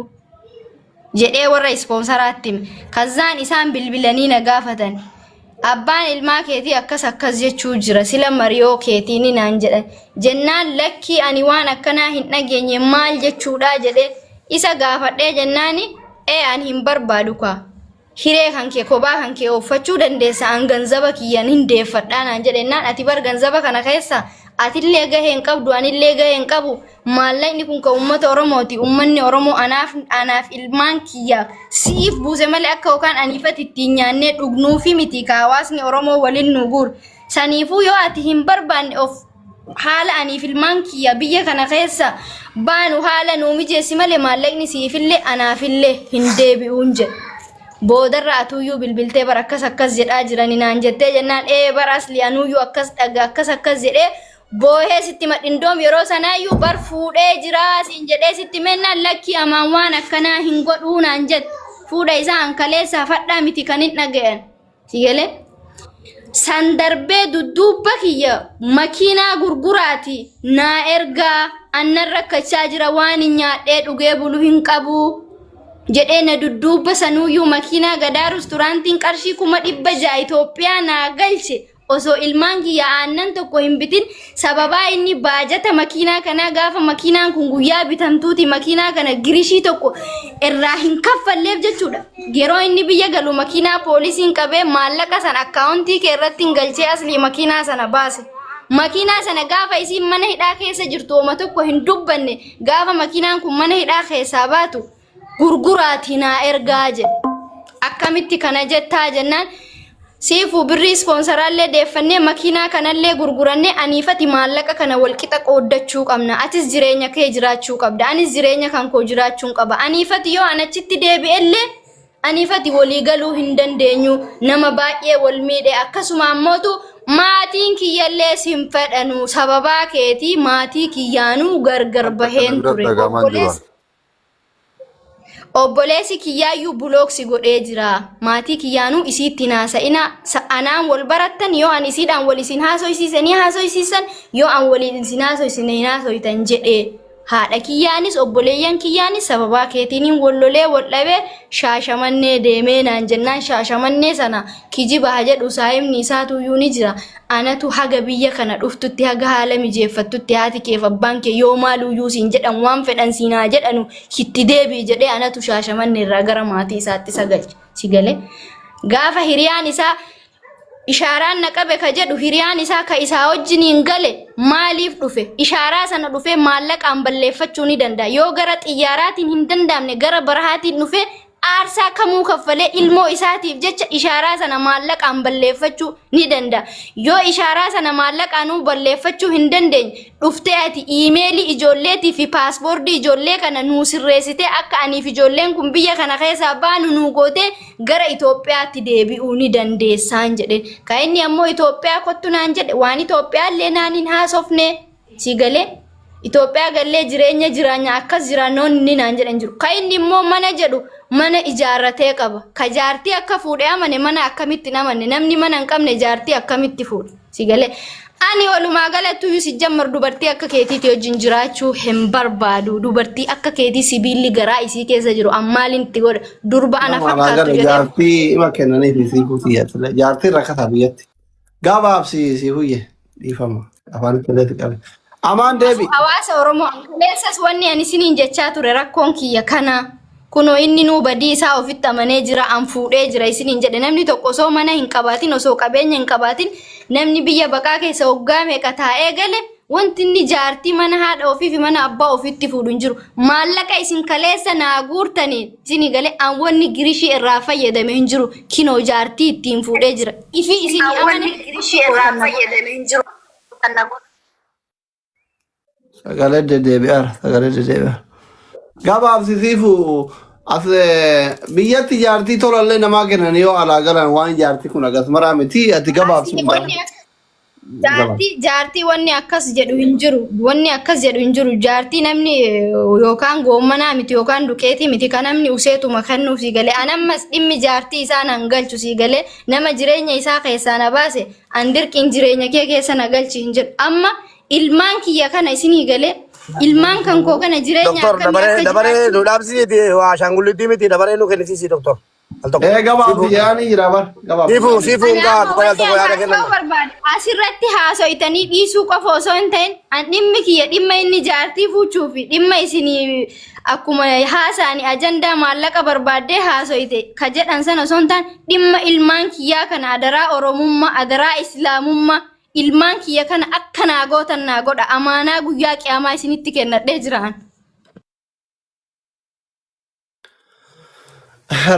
jedhee warra ispoonsaraatti hime. Kazzaan isaan bilbilanii na gaafatan. Abbaan ilmaa keetii akkas akkas jechuu jira sila mariyoo keetiini naan jedhan. Jennaan lakkii ani waan akkanaa hin dhageenye maal jechuudhaa jedhee isa gaafadhee jennaani ee ani hin barbaadu kaa. Hiree kan kee kophaa kan kee ooffachuu dandeessa an ganzaba kiyyan hin deeffadhaa naan jedhennaan ati bar ganzaba kana keessa atillee gahee hin qabdu anillee gahee hin qabu maallaqni kun kan uummata Oromooti uummanni Oromoo anaaf anaaf ilmaan kiyya siif buuse malee akka yookaan aniifati ittiin nyaannee dhugnuufi miti ka hawaasni Oromoo waliin nu guur saniifuu yoo ati hin barbaanne of haala aniif ilmaan kiyya biyya kana keessa baanu haala nuu mijeessi malee maallaqni siifillee anaafillee hin deebi'uun jedhe. Boodarra atuuyyuu bilbiltee bar akkas akkas jedhaa jirani naan jettee jennaan ee bar asli anuuyyuu akkas dhaga akkas akkas jedhee boohee sitti madhindoom yeroo sanaayyuu bar fuudhee jiraa siin jedhee sitti mennaan lakkii amaan waan akkanaa hin godhuu naan jette. Fuudha isaa an kaleessaa fadhaa miti kan hin dhaga'an. Si galee? San darbee dudduubba kiyya makiinaa gurguraati naa ergaa annan rakkachaa jira waan hin nyaadhee dhugee bulu hin qabu jedhee na dudduubba sanuuyyuu makiinaa gadaa rusturaantiin qarshii 600,000 Itoophiyaa naa galche osoo ilmaan kiyya aannan tokko hin bitin sababaa inni baajata makiinaa kanaa gaafa makiinaan kun guyyaa bitamtuuti makiinaa kana girishii tokko irraa hin kaffalleef jechuudha. Yeroo inni biyya galu makiinaa poolisiin qabee maallaqa sana akkaawuntii kee irratti hin galchee aslii makiinaa sana baase. Makiinaa sana gaafa isiin mana hidhaa keessa jirtu oma tokko hin dubbanne gaafa makiinaan kun mana hidhaa keessaa baatu gurguraatii naa ergaa jedhe. Akkamitti kana jettaa jennaan siifuu birrii ispoonsaraallee deeffannee makiinaa kanallee gurgurannee aniifati maallaqa kana walqixa qooddachuu qabna. Atis jireenya kee jiraachuu qabda. Anis jireenya kan koo jiraachuun qaba. Aniifati yoo an achitti deebi'ellee aniifati walii galuu hin dandeenyu. Nama baay'ee wal miidhe akkasuma ammootu maatiin kiyyallee sin fedhanu sababaa keetii maatii kiyyaanuu gargar Akka kana baheen bira ture. dhagahamaa hin jiru. Obboleessi Obboleessi kiyyaayyuu block si godhee jira. Maatii kiyyaanuu isiitti hin haasa'inaa. Anaan wal barattan yoo an isiidhaan wal isin haasoysiise ni haasoysiisan yoo an waliin isin haasoysine hin haasoytan jedhee. Haadha kiyyaanis obboleeyyan kiyyaanis sababaa keetiinin wal lolee wal dhabee Shaashamannee deemee naan jennaan Shaashamannee sana kijiba ha jedhu saahibni isaatuyyuu ni jira. Anatu haga biyya kana dhuftutti haga haala mijeeffattutti haati keef abbaan kee yoo maaluyyuu siin jedhan waan fedhan siin haa jedhanu itti deebi'i jedhee anatu Shaashamannee irraa gara maatii isaatti isa galche. Si galee? Gaafa hiriyaan isaa Ishaaraan na qabe ka jedhu hiriyaan isaa ka isaa wajjiniin gale maaliif dhufe? Ishaaraa sana dhufee maallaqaan balleeffachuu ni danda'a. Yoo gara xiyyaaraatiin hin danda'amne gara barahaatiin dhufee aarsaa kamuu kaffalee ilmoo isaatiif jecha ishaaraa sana maallaqaan balleeffachuu ni danda'a. Yoo ishaaraa sana maallaqaanuu balleeffachuu hin dandeenye dhuftee ati iimeelii ijoolleetii fi paaspoortii ijoollee kana nuu sirreessitee akka aniif ijoolleen kun biyya kana keessaa baanu nuu gootee gara Itoophiyaatti deebi'uu ni dandeessaan jedhe. Kan inni ammoo Itoophiyaa kottu naan jedhe waan Itoophiyaa illee naan hin haasofne si galee. Itoophiyaa gallee jireenya jiraanya akkas jiraannoon inni naan jedhan jiru. Kan inni immoo mana jedhu mana ijaarratee qaba. Ka jaartii akka fuudhe amane mana akkamitti hin amanne namni mana hin qabne jaartii akkamitti fuudha. Si galee. Ani walumaa galatti iyyuu sijjammar dubartii akka keetiiti wajjin jiraachuu hin barbaadu. Dubartii akka keetii sibiilli garaa isii keessa jiru an maaliin itti godha? Durba ana Nama alaa fakkaattu gala jedhee jaartii ima kennaniif siifuu xiyyaatile. Jaartiin rakkataa biyyatti. Gabaabsi siifuyye dhiifama. Afaan itti qabe. Amaan deebi. Hawaasa Oromoo kaleessas wanni ani isiniin jechaa ture rakkoon kiyya kana. Kunoo inni nuu badii isaa ofitti amanee jira an fuudhee jira isiniin jedhe namni tokko osoo mana hin qabaatin osoo qabeenya hin qabaatin namni biyya baqaa keessa waggaa meeqa taa'ee gale wanti inni jaartii mana haadha ofii fi mana abbaa ofiitti fuudhu hin jiru. Maallaqa isin kaleessa naa guurtaniin isinii gale an wanni girishii irraa fayyadame hin jiru kinoo jaartii ittiin fuudhee jira. Ifii isinii amane Sagalee deddeebi'aara. Sagalee deddeebi'aara. Gabaabsi siifu as biyyatti jaartii tolallee namaa kennan yoo alaa galan waan jaartii kun agas maraa miti ati gabaabsi Wanni akka jaartii jaartii wanni akkas jedhu hin jiru. Wanni akkas jedhu hin jiru. Jaartii namni yookaan goommanaa miti yookaan duqeetii miti kan namni useetuma kennuuf sii galee. An ammas dhimmi jaartii isaa nan galchu sii galee nama jireenya isaa keessaa na baase an dirqiin jireenya kee keessa na galchi hin jedhu. Amma Ilmaan kiyya kana isinii galee ilmaan kan koo kana jireenya Doktor akkamii dabaree akka dabaree jiraachuu nu dhaabsisiiti waa ashaangulliitii miti dabaree nu kennisiisi doktor. Al tokko. Ee gabaabsi Siifuu yaani jira bar gabaabsi. siifuu siifuu Ani hin gahaa amma qoy al wanni tokko an yaada haasa'uu kennan. barbaade asirratti haasoytanii dhiisuu qofa osoo hin ta'in an dhimmi kiyya dhimma inni jaartii fuuchuu fi dhimma isinii akkuma haasa'ani ajandaa maallaqa barbaaddee haasoyte ka jedhan sana osoo hin taane dhimma ilmaan kiyyaa kana adaraa oromummaa adaraa islaamummaa Ilmaan kiyya kana akka naa gootan naa godha. Amaanaa guyyaa qiyaamaa isinitti kennadhee jiraan.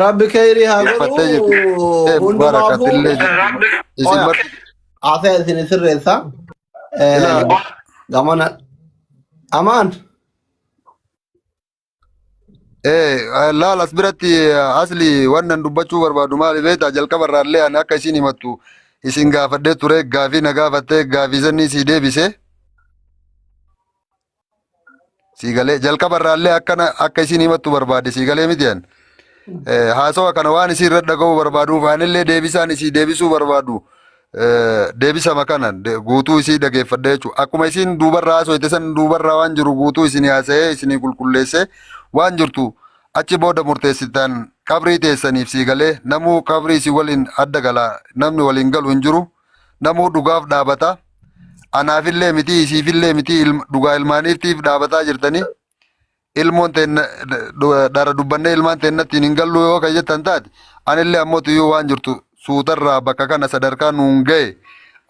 Rabbi khayrii haa Uffattee jirti. godhu. Ee Mubaarak Hundumaafuu atillee jirti. Isin oya marti haasaya isin sirreessa. ilaa Gamana amaan. Ee laal as biratti asli wannan dubbachuu barbaadu maali beektaa jalqaba irraallee ani akka isin himattu isin gaafadhee ture gaafii na gaafattee gaafii sannii sii deebise sii galee jalqaba irraallee akkana akka isin himattu barbaade sii galee miti an haasawa kana waan isin irra dhaga'uu barbaaduuf anillee deebisaan isii deebisuu barbaadu deebisama kana guutuu isii dhageeffadha jechuudha. Akkuma isiin duubarraa haasofte san duubarraa waan jiru guutuu isinii haasa'ee isinii qulqulleessee waan jirtu achi booda murteessitan qabrii teessaniif sii galee namuu qabrii isin waliin adda gala namni waliin galu hin jiru namuu dhugaaf dhaabata anaafillee miti isiifillee miti dhugaa ilmaaniiftiif dhaabataa jirtanii ilmoon teenna dhara dubbannee ilmaan teennattiin hin galluu yoo kan jettan taate anillee ammoo tuyyuu waan jirtu suutarraa bakka kana sadarkaa nuun ga'e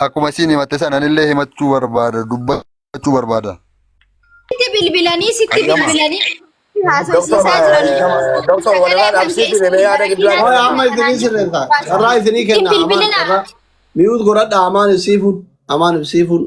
akkuma isiin himatte san anillee himachuu barbaada dubbachuu barbaada. Sitti bilbilanii sitti Qayyama. bilbilanii Doktor haasofsiisaa jiranii. doktor Sagalee walirraa kan kee dhaabsiisi isin mee yaada gidduu barakinaa Oya amma isinii sirreessa. Carraa isinii Hin kenna amaan bilbilinaa. carraa. Mute godhadha amaan ibsiifuun amaan ibsiifuun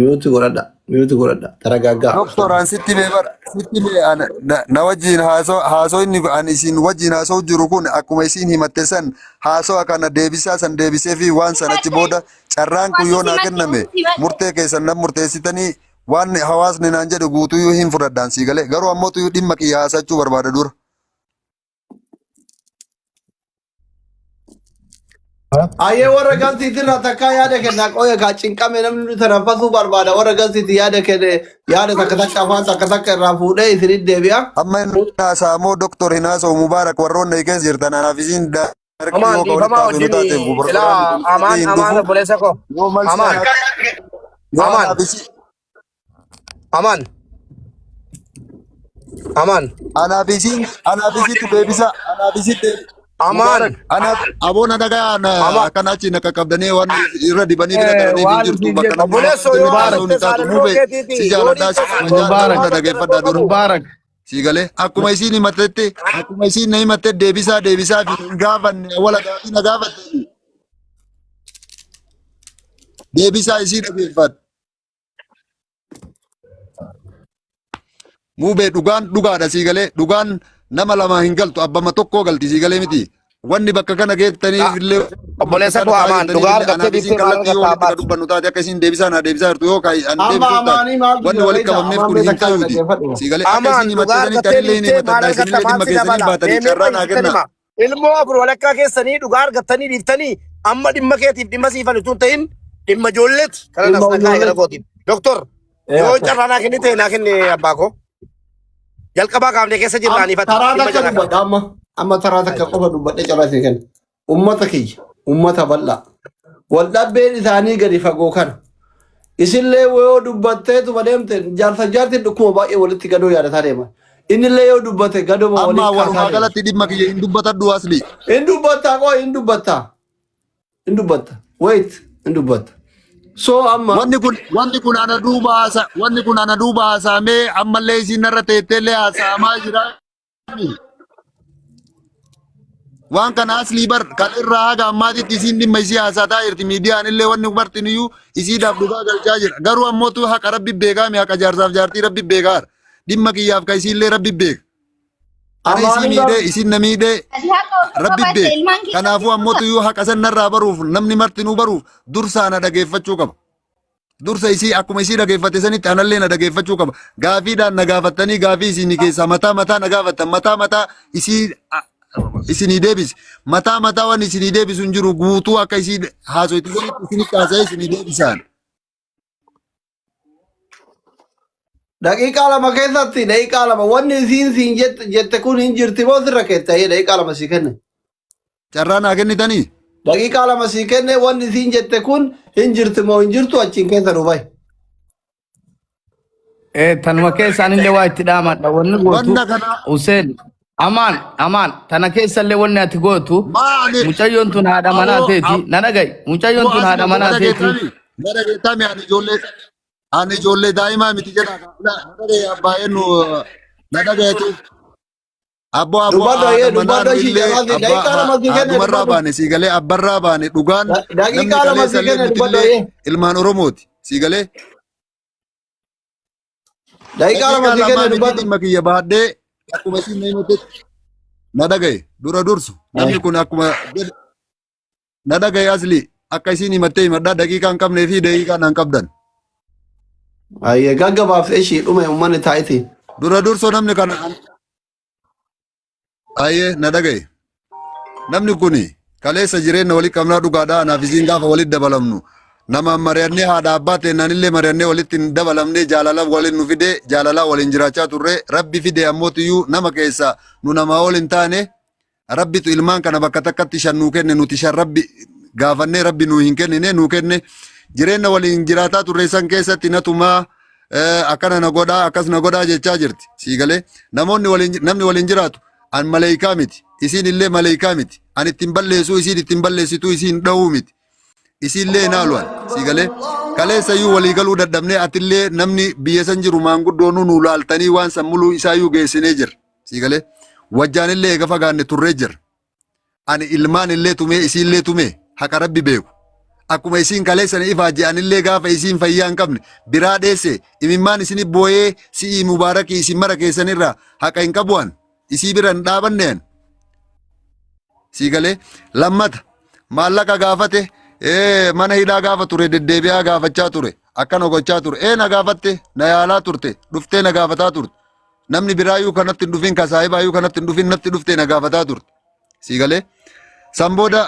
mute godhadha mute godhadha taragaaggaa. Doktor an sitti mee bara sitti mee ana na wajjin haasoo haasoo inni an isin wajjin haasoo jiru kun akkuma isin himatte san haasawa kana deebisaa san deebisee fi waan san achi booda carraan kun yoo naa kenname murtee keessan nan murteessitanii waan hawaasni naan jedhu guutuyyuu hin fudhadhaan sii galee garuu ammoo tuyyuu dhimma kiyya haasachuu barbaada dura. Ayyee warra galtiitirraa takkaa yaada kennaa qoya kaa cinqame namni nuti tanaffasuu barbaada warra galtiitti yaada kenne yaada takka takka afaan takka takka irraa fuudhee isinit deebi'a. Amma inni haasa'amoo Doktor hin haasa'u Mubaarak warroonni keessa jirtan anaaf isin daarektii Amaan yoo ka walitti dhiifamaa haasofnu wajjin taate silaa programni kun amaan hin amaan dhufu. obboleessa koo. Yoo malsi Amaan anaaf yoo amaan anaaf isin amaan amaan anaaf isin anaaf isitti deebisa anaaf isitti amaan Mubaarak anaaf aboon adagaa amaan. akkana achi na qaqqabdanii waan irra dibanii bira taraniif hin Waan jirtu isin bakka jettu namni Obboleessoo yoo Mubaarak haasa'uun hin haasofte taatu saalaloo mube si keetiiti yoo jaaladhaa si dhiifte kabajaa Mubaarak hunda dhageeffadhaa dura. Mubaarak Si galee akkuma isiin himattetti akkuma isiin na himatte deebisaa deebisaa fi hin gaafanne wala gaafii na gaafatte deebisaa isii dhageeffadhu. Muubee dhugaan dhugaadha sii galee dhugaan nama lama hin galtu abbama tokkoo galti sii galee miti. Wanni bakka kana geettaniif illee Obboleessa kana koo ta'aa amaan jirtaniif dhugaa illee argattee anaaf isiin dhiiftee maal kallattii yoo argatta walitti ka ammaati. dubbannu taate akka isiin deebisaa naa deebisaa jirtu yoo kaa'i ani Amma deebisuuf taate amaanii maaltu wanni jira walitti beektaa qabamneef amaan kun hin beektaa kana ta'uuti. dhaggeeffadhu. Sii galee akka Amaan isiin dhugaa himatte sanitti argattee anillee hin dhiiftee maal himatadha argatta isinillee maal dhimma si keessanii dabala baatanii deemee carraa naa qoyisitti kenna. hima. Ilmoo afur walakkaa keessanii dhugaa argattanii dhiiftanii amma dhimma keetiif dhimma siifan utuu hin ta'in dhimma ijoolleeti kana Dhimma nas na kaa'e gara ijoolleeti. kootiin. Doktor Ee yoo akkas. carraa naa kennite naa kenne abbaa koo. Jalqabaa kaafnee keessa jirra aniifati Taraa dhimma takka jalaa dubbadha kaafne. amma amma taraa takka qofa dubbadhe carraa isin kenna. Ummata kiyya ummata bal'aa. Wal dhabbeen isaanii gadi fagoo kana. Isinillee yoo dubbatteetuma deemte jaarsa jaartiin dhukkuma baay'ee walitti gadoo yaadataa deema. Innillee yoo dubbate gadoma Amma waliin kaasaa walumaa deema. galatti dhimma kiyya hin dubbatadhu asli. Hin dubbattaa qoo hin dubbattaa. Hin dubbatta. Wait hin dubbatta. So amma Wanni kun ana duuba haasa wanni kun ana duuba haasaamee ammallee isiin narra teetteellee haasa'amaa jira. Waan kana aslii bar kan irraa haga ammaatitti isiin dhimma isii haasataa jirti miidiyaan illee wanni martiniyyuu isiidhaaf dhugaa galchaa jira. Garuu ammootu haqa rabbi beekaami haqa jaarsaaf jaartii rabbi beekaara. Dhimma kiyyaaf ka isiillee rabbi beeka. Ana isii amaanii bar miidhee isiin na miidhee Ati haqa osoo rabbi qabaatte beeka. ilmaan kee Kanaafuu ammootu iyyuu haqa san narraa baruuf namni martinuu baruuf dursaa na dhageeffachuu qaba. Dursa isii akkuma isii dhageeffate sanitti anallee na dhageeffachuu qaba. Gaafiidhaan na gaafattanii gaafii isinii keessaa mataa mataa na gaafattan mataa mataa isii isinii deebise. Mataa mataa waan isinii deebisu hin jiru guutuu akka isii haasoitu sanitti isinitti haasa'ee isinii deebisaan. Daqiiqaa 2 keessatti daqiiqaa 2 wanni isiin siin jette jette kun hin jirti moo sirra keetta ee daqiiqaa 2 sii kenne. Carraa naa kennitanii? Daqiiqaa 2 sii kenne wanni isiin jette kun hin jirti moo hin jirtu achiin keessa nu bahi. Tanuma keessaan illee waa itti dhaamadha. Wanni gootu Wanna kana Hussein amaan amaan tana keessallee wanni ati gootu maali? mucayyoon tun haadha manaa Aboo teeti na dhaga'i mucayyoon aboo tun haadha asli na manaa teeti dhageettami? Na dhageettami ani ijoollee ani ijoollee daa'imaa miti jedha. Na dhagaye abbaa eenyu na dhagayetu. Abboo abboo Dubbadhu ayyee haadha manaa dubbadhu nu ishii illee carraa sii abbaa daqiiqaa 2 sii kenne haadumarraa dubbadhu. baane sii galee abbarraa baane dhugaan namni Daqiiqaa 2 sii kaleessallee kenne dubbadhu nutillee ayyee. ilmaan Oromooti sii galee. Daqiiqaa 2 Daqiiqaa sii kenne lamaa miti dubbadhu. dhimma kiyya baadhee akkuma isin na himatetti na dhagaye dura dursu namni kun akkuma jedhe na dhagaye asli akka isin himattee himadhaa daqiiqaa hin qabnee fi daqiiqaa naan qabdan. Ayyee gaggabaaf ishii dhume uummanni taa'iti. Dura dursoo namni kana Ayyee na dhagaye. Namni kun kaleessa jireenya walii qabnaa dhugaadhaa anaaf isiin gaafa walitti dabalamnu namaan mari'annee haadha abbaa teennanillee mari'annee walitti hin dabalamnee jaalala waliin nu fidee jaalalaa waliin jiraachaa turre rabbi fide ammootiyyuu nama keessa nu namaa ol hin taane rabbitu ilmaan kana bakka takkatti shan nuu kenne nuti shan rabbi gaafannee rabbi nuu hin kennine nuu kenne jireenya waliin jiraataa turre san keessatti natumaa akkana na godhaa akkas na godhaa jechaa jirti sii galee namoonni waliin namni waliin jiraatu an maleeykaa miti isiin illee maleeykaa miti an ittiin balleessuu isiin ittiin balleessituu isiin dha'uu miti isiillee hin haalu an sii galee kaleessa iyyuu walii galuu dadhabnee atillee namni biyya san jiru maanguddoonuu nu laaltanii waan san muluu isaayyuu geessinee jira sii galee wajjaan illee eega fagaanne turree jira Ani ilmaan illee tumee isiillee tumee haqa rabbi beeku. Akkuma isiin kaleessa na ifaajje anillee gaafa isiin fayyaa hin qabne biraa dheesse imimmaan isini booyee si'ii mubaarakii isin mara keessanirraa haqa hin qabu an isii bira hin dhaabanne an. Sii galee lammata maallaqa gaafate mana hidhaa gaafa ture deddeebi'aa gaafachaa ture akkana gochaa ture na gaafatte na yaalaa turte dhuftee na gaafataa turte Namni biraayyuu kanatti hin dhufin ka saahibaayyuu kanatti hin dhufin natti dhuftee na gaafataa turte. Sii galee. San booda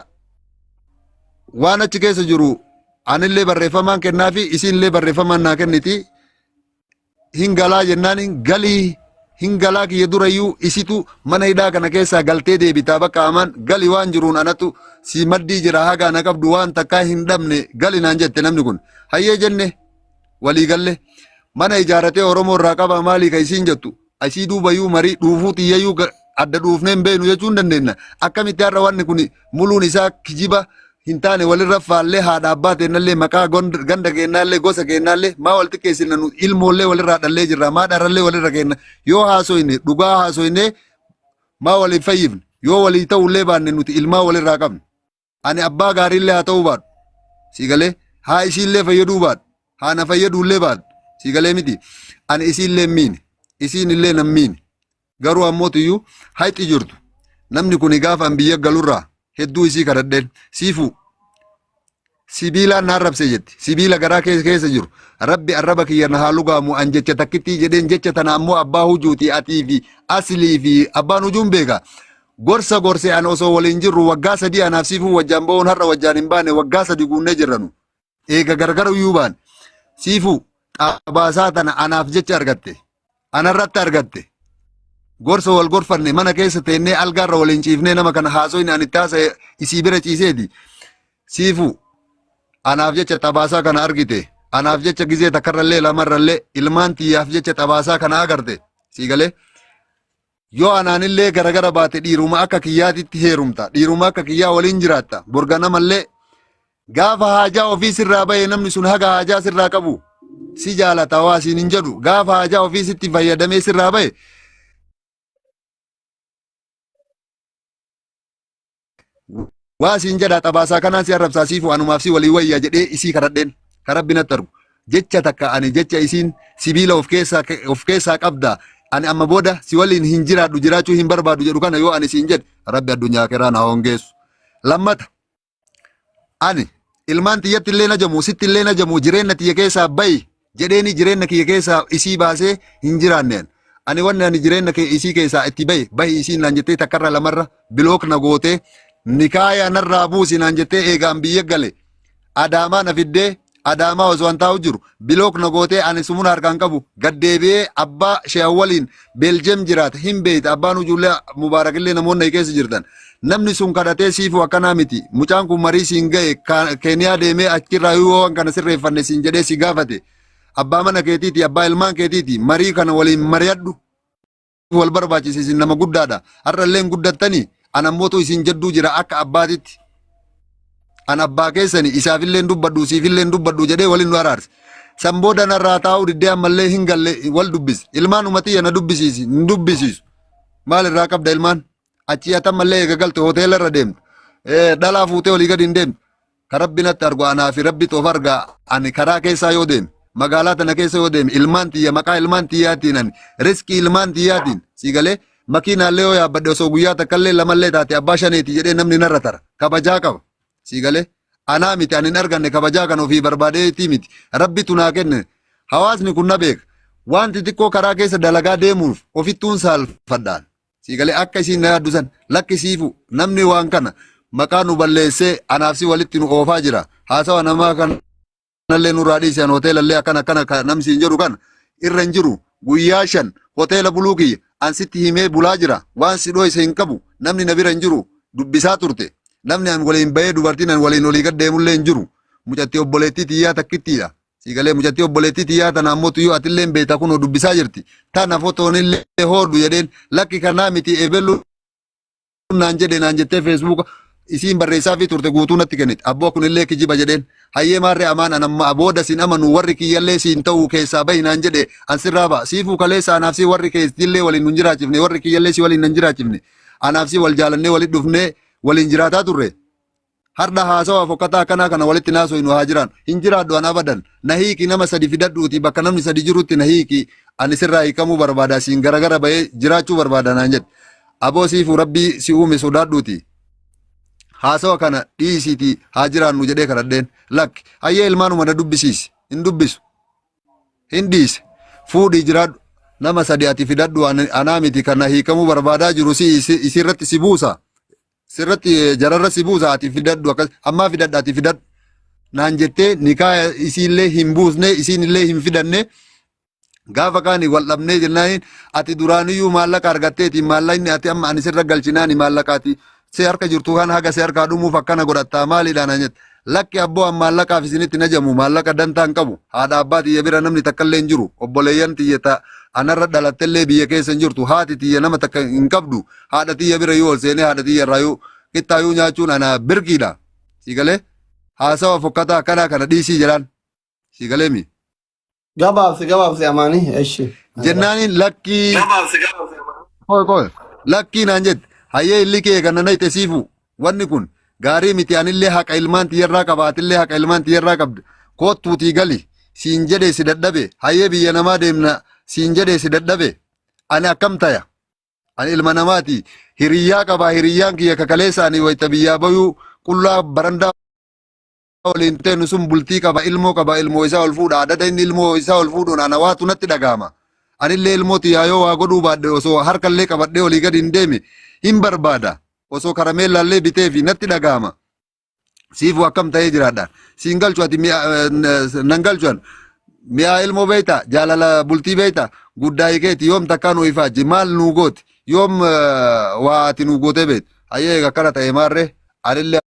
Waan achi keessa jiru anillee barreeffamaan kennaafi isiinillee barreeffamaan naa kenniti. Hin galaa jennaan hin galii hin galaa kiyya durayyuu isitu mana hidhaa kana keessaa galtee deebitaa bakka amaan gali waan jiruun anatu si maddii jira haga ana qabdu waan takkaa hin dhabne gali naan jette namni kun hayyee jenne walii galle mana ijaaratee Oromoo irraa qabaa maalii ka isiin jettu asii duubayyuu marii dhuufuu xiyyayyuu adda dhuufnee hin beeknu jechuu hin dandeenya. Akkamitti har'a wanni kun muluun isaa kijiba hin taane walirra faallee haadha abbaa teennallee maqaa ganda keennaallee gosa keennaallee maa wal xiqqeessina nu ilmoollee walirraa dhallee jirra maa dharallee walirra keenna yoo haasoyne dhugaa haasoyne maa wal hin fayyifne yoo walii ta'ullee baanne nuti ilmaa walirraa qabna. Ani abbaa gaariillee haa ta'uu baadhu. Sii galee haa isiillee fayyaduu baadhu. Haa na fayyaduullee baadhu. Sii galee miti. Ani isiillee hin miine. Isiin illee nan miine. Garuu ammoo tiyyuu hayxi jirtu. Namni kuni gaafa an biyya galurraa hedduu isii kadhadheen siifuu sibiilaan na arrabse jetti. Sibiila garaa keessa jiru. Rabbi arraba kiyya na haa lugaamu an jecha takkittii jedheen jecha tana ammoo abbaa hujuuti atii fi aslii fi abbaan hujuun beeka. Gorsa gorse an osoo waliin jirru waggaa 3 anaaf siifuu wajjaan ba'uun har'a wajjaan hin baane waggaa 3 guunnee jirra nu. Eega gargar iyyuu baane. Siifuu xabaasaa tana anaaf jecha argatte. Anarratti argatte. Gorsa wal gorfanne mana keessa teennee algaarra waliin ciifnee nama kana haasoyne ani itti haasa'e isii bira ciiseeti. Siifuu anaaf jecha xabaasaa kana argite. Anaaf jecha gizee takkarrallee lamarrallee ilmaan tiyyaaf jecha xabaasaa kana agarte. Sii galee? Yoo anaanillee garagara baate dhiiruma akka kiyyaatitti heerumta. Dhiiruma akka kiyyaa waliin jiraatta. Bor ganamallee gaafa haajaa ofii sirraa bahe namni sun haga haajaa sirraa qabu si jaalata waa siin hin jedhu. Gaafa haajaa ofii sitti fayyadamee sirraa bahe Waa siin jedhaa xabaasaa kanaan si arrabsaa siifu anumaaf si walii wayya jedhee isii kadhadheen ka rabbi natti argu. Jecha takka ani jecha isiin sibiila of keessaa of keessaa qabda ani amma booda si waliin hin jiraadhu jiraachuu hin barbaadu jedhu kana yoo ani siin jedhe rabbi addunyaa akiraa na hongeessu. Lammata Ani ilmaan tiyyatti illee najamu sitti illee najamu jireenna tiyya keessaa bayi jedheeni jireenna kiyya keessaa isii baasee hin jiraanneen. Ani wanni ani jireenna kee isii keessaa itti bahi bahi isiin naan jettee takkarra lamarra bilook na gootee nikaaya narraa buusi naan jettee eegaan biyya gale adaamaa na fiddee Adaamaa osoo an taa'u jiru bilook na gootee ani sumuna harkaan qabu gad deebi'ee abbaa sheehan waliin Beeljeem jiraata hin beeyta abbaan ujuullee mubaarakillee namoonni keessa jirtan namni sun kadhatee siifuu akkanaa miti mucaan kun marii siin ga'e Keeniyaa deemee achirraa yoo waan kana sirreeffanne siin jedhee si gaafate abbaa mana keetiiti abbaa ilmaan keetiiti marii kana waliin mari'adhu wal barbaachise isin nama guddaadha. Har'a illee hin guddattanii an ammootu isin jedduu jira akka abbaatitti. An abbaa keessani isaaf illee hin dubbadhu siif illee hin dubbadhu jedhee waliin nu araarse. San booda narraa taa'uu diddee ammallee hin galle wal dubbise. Ilmaan umatiyya na dubbisiisi hin dubbisiisu. Maal irraa qabda ilmaan? Achii ati ammallee eega galte hoteela irra deemta. Dhalaa fuutee olii gadi hin deemtu. Ka rabbi natti argu anaa fi rabbi of argaa ani karaa keessaa yoo deeme magaalaa tana keessa yoo deeme ilmaan tiyya maqaa ilmaan tiyyaatiin ani riskii ilmaan tiyyaatiin sii galee makiinaallee yoo yaabbadhe osoo guyyaa takkallee lamallee taate abbaa shaneeti jedhee namni narra tara kabajaa qaba sii galee anaa miti ani hin arganne kabajaa kana ofii barbaadeetii miti rabbitu naa kenne hawaasni kun na beeka waan xixiqqoo karaa keessa dalagaa deemuuf ofittuun saalfadhaan Sii galee akka isiin na yaaddu san lakki siifu namni waan kana maqaa nu balleessee anaaf si walitti nu oofaa jira. Haasawa namaa kanallee nurraa dhiisi an hoteelallee akkana akkana ka namni siin jedhu kana irra hin jiru. Guyyaa 5 hoteela buluu kiyya an sitti himee bulaa jira. Waan si dhoyse hin qabu namni na bira hin jiru dubbisaa turte. Namni an waliin bahee dubartiin an waliin olii gad deemullee hin jiru. Mucattii obboleettii tiyyaa takkittiidha. Sii galee mucattii obboleettii tiyyaa tana ammoo tuyyuu atillee hin beekta kunoo dubbisaa jirti. Tana fotoon illee hoodhu jedheen lakki kanaa miti ebelu naan jedhe naan jettee feesbuuka isiin barreessaa fi turte guutuu natti kennite. Abboo kunillee kijiba jedheen. Hayyee maarree amaan an amma booda siin amanu warri kiyyallee siin ta'uu keessaa bahi naan jedhe an sirraa ba'a. Siifuu kaleessa anaaf si warri keessillee waliin nun jiraachifne warri kiyyallee si waliin nan jiraachifne. Anaaf si wal jaalannee walitti dhufnee waliin jiraataa turre. Hardha haasawa fokkataa akkanaa kana walitti naasoynu haa jiraan. Hin jiraadhu an abadan. Na hiiki nama sadi fidadhuuti bakka namni sadi jirutti na hiiki. Ani sirraa hiikamuu barbaada siin garagara bahee jiraachuu barbaada naan jedhe. Aboo siifuu rabbii si uume sodaadhuuti. Haasawa kana dhiisiiti haa jiraannu jedhee kadhadheen. Lakki hayyee ilmaanuma na dubbisiisi. Hin dubbisu. Hin dhiise. Fuudhii jiraadhu. Nama sadi ati fidadhu anaa miti kan na hiikamuu barbaadaa jiru si isirratti si buusa. Sirratti jararra si buusa, ati fidadhu, akkas ammaa fidadha, ati fidadhu naan jettee nikaa isiillee hin buusne, isiinillee hin fidanne. Gaafa kaani wal dhabnee jennaaniin, ati duraaniyyuu maallaqa argatteeti, maallaqni ati amma ani sirra galchinaani maallaqa ati si harka jirtu kan haga si harkaa dhumuuf akkana godhattaa maaliidha naan jette. Lakki abboo, an maallaqaaf isinitti najamu, maallaqa dantaa hin qabu. Haadha abbaa tiyya bira namni takka illee hin jiru. Obboleeyyan tiyya ta anarra dhalattellee biyya keessa hin jirtu. Haati tiyya nama takka hin qabdu. Haadha tiyya bira yoo ol seenee haadha tiyya irraa yoo qixxaayuu nyaachuun ana birqiidha. Si galee? Haasawa fokkataa akkanaa kana dhiisii jedhaan. Si galee mi? Gabaabsi, gabaabsi, amaanii eshi. Jennaaniin lakkii. Qoy qoy. Lakkii naan jette. Hayyee, illi kee kana na ite siifu. Wanni kun gaarii miti, anillee haqa ilmaan tiyyarraa qaba, atillee haqa ilmaan tiyyarraa qabda. Koottuutii gali. Siin jedhee si dadhabe. Hayyee, biyya namaa deemna. Siin jedhee si dadhabe. Ani akkam taya? Ani ilma namaati. Hiriyyaa qabaa, hiriyyaan kiyya kakaleessa ani wayita biyyaa bayuu qullaa barandaa waliin teenu sun bultii qaba, ilmoo qaba, ilmoo isaa ol fuudha. Adada inni ilmoo isaa ol fuudhuun ana waatu natti dhaga'ama. Anillee ilmoo tiyyaa yoo waa godhuu baadhe, osoo harkallee qabadhee olii gadi hin deeme hin barbaada. Osoo karameellaallee bitee fi natti dhaga'ama. Siifuu akkam ta'ee jiraadha? Siin galchu ati mi'a nan galchu an. Mi'a ilmoo beeyta, jaalala bultii beeyta, guddaa keeti yoom takkaa nu ifaajji, maal nuu gooti, yoom waa ati nuu gootee beektu? Hayyee, akkana ta'e maarree, anillee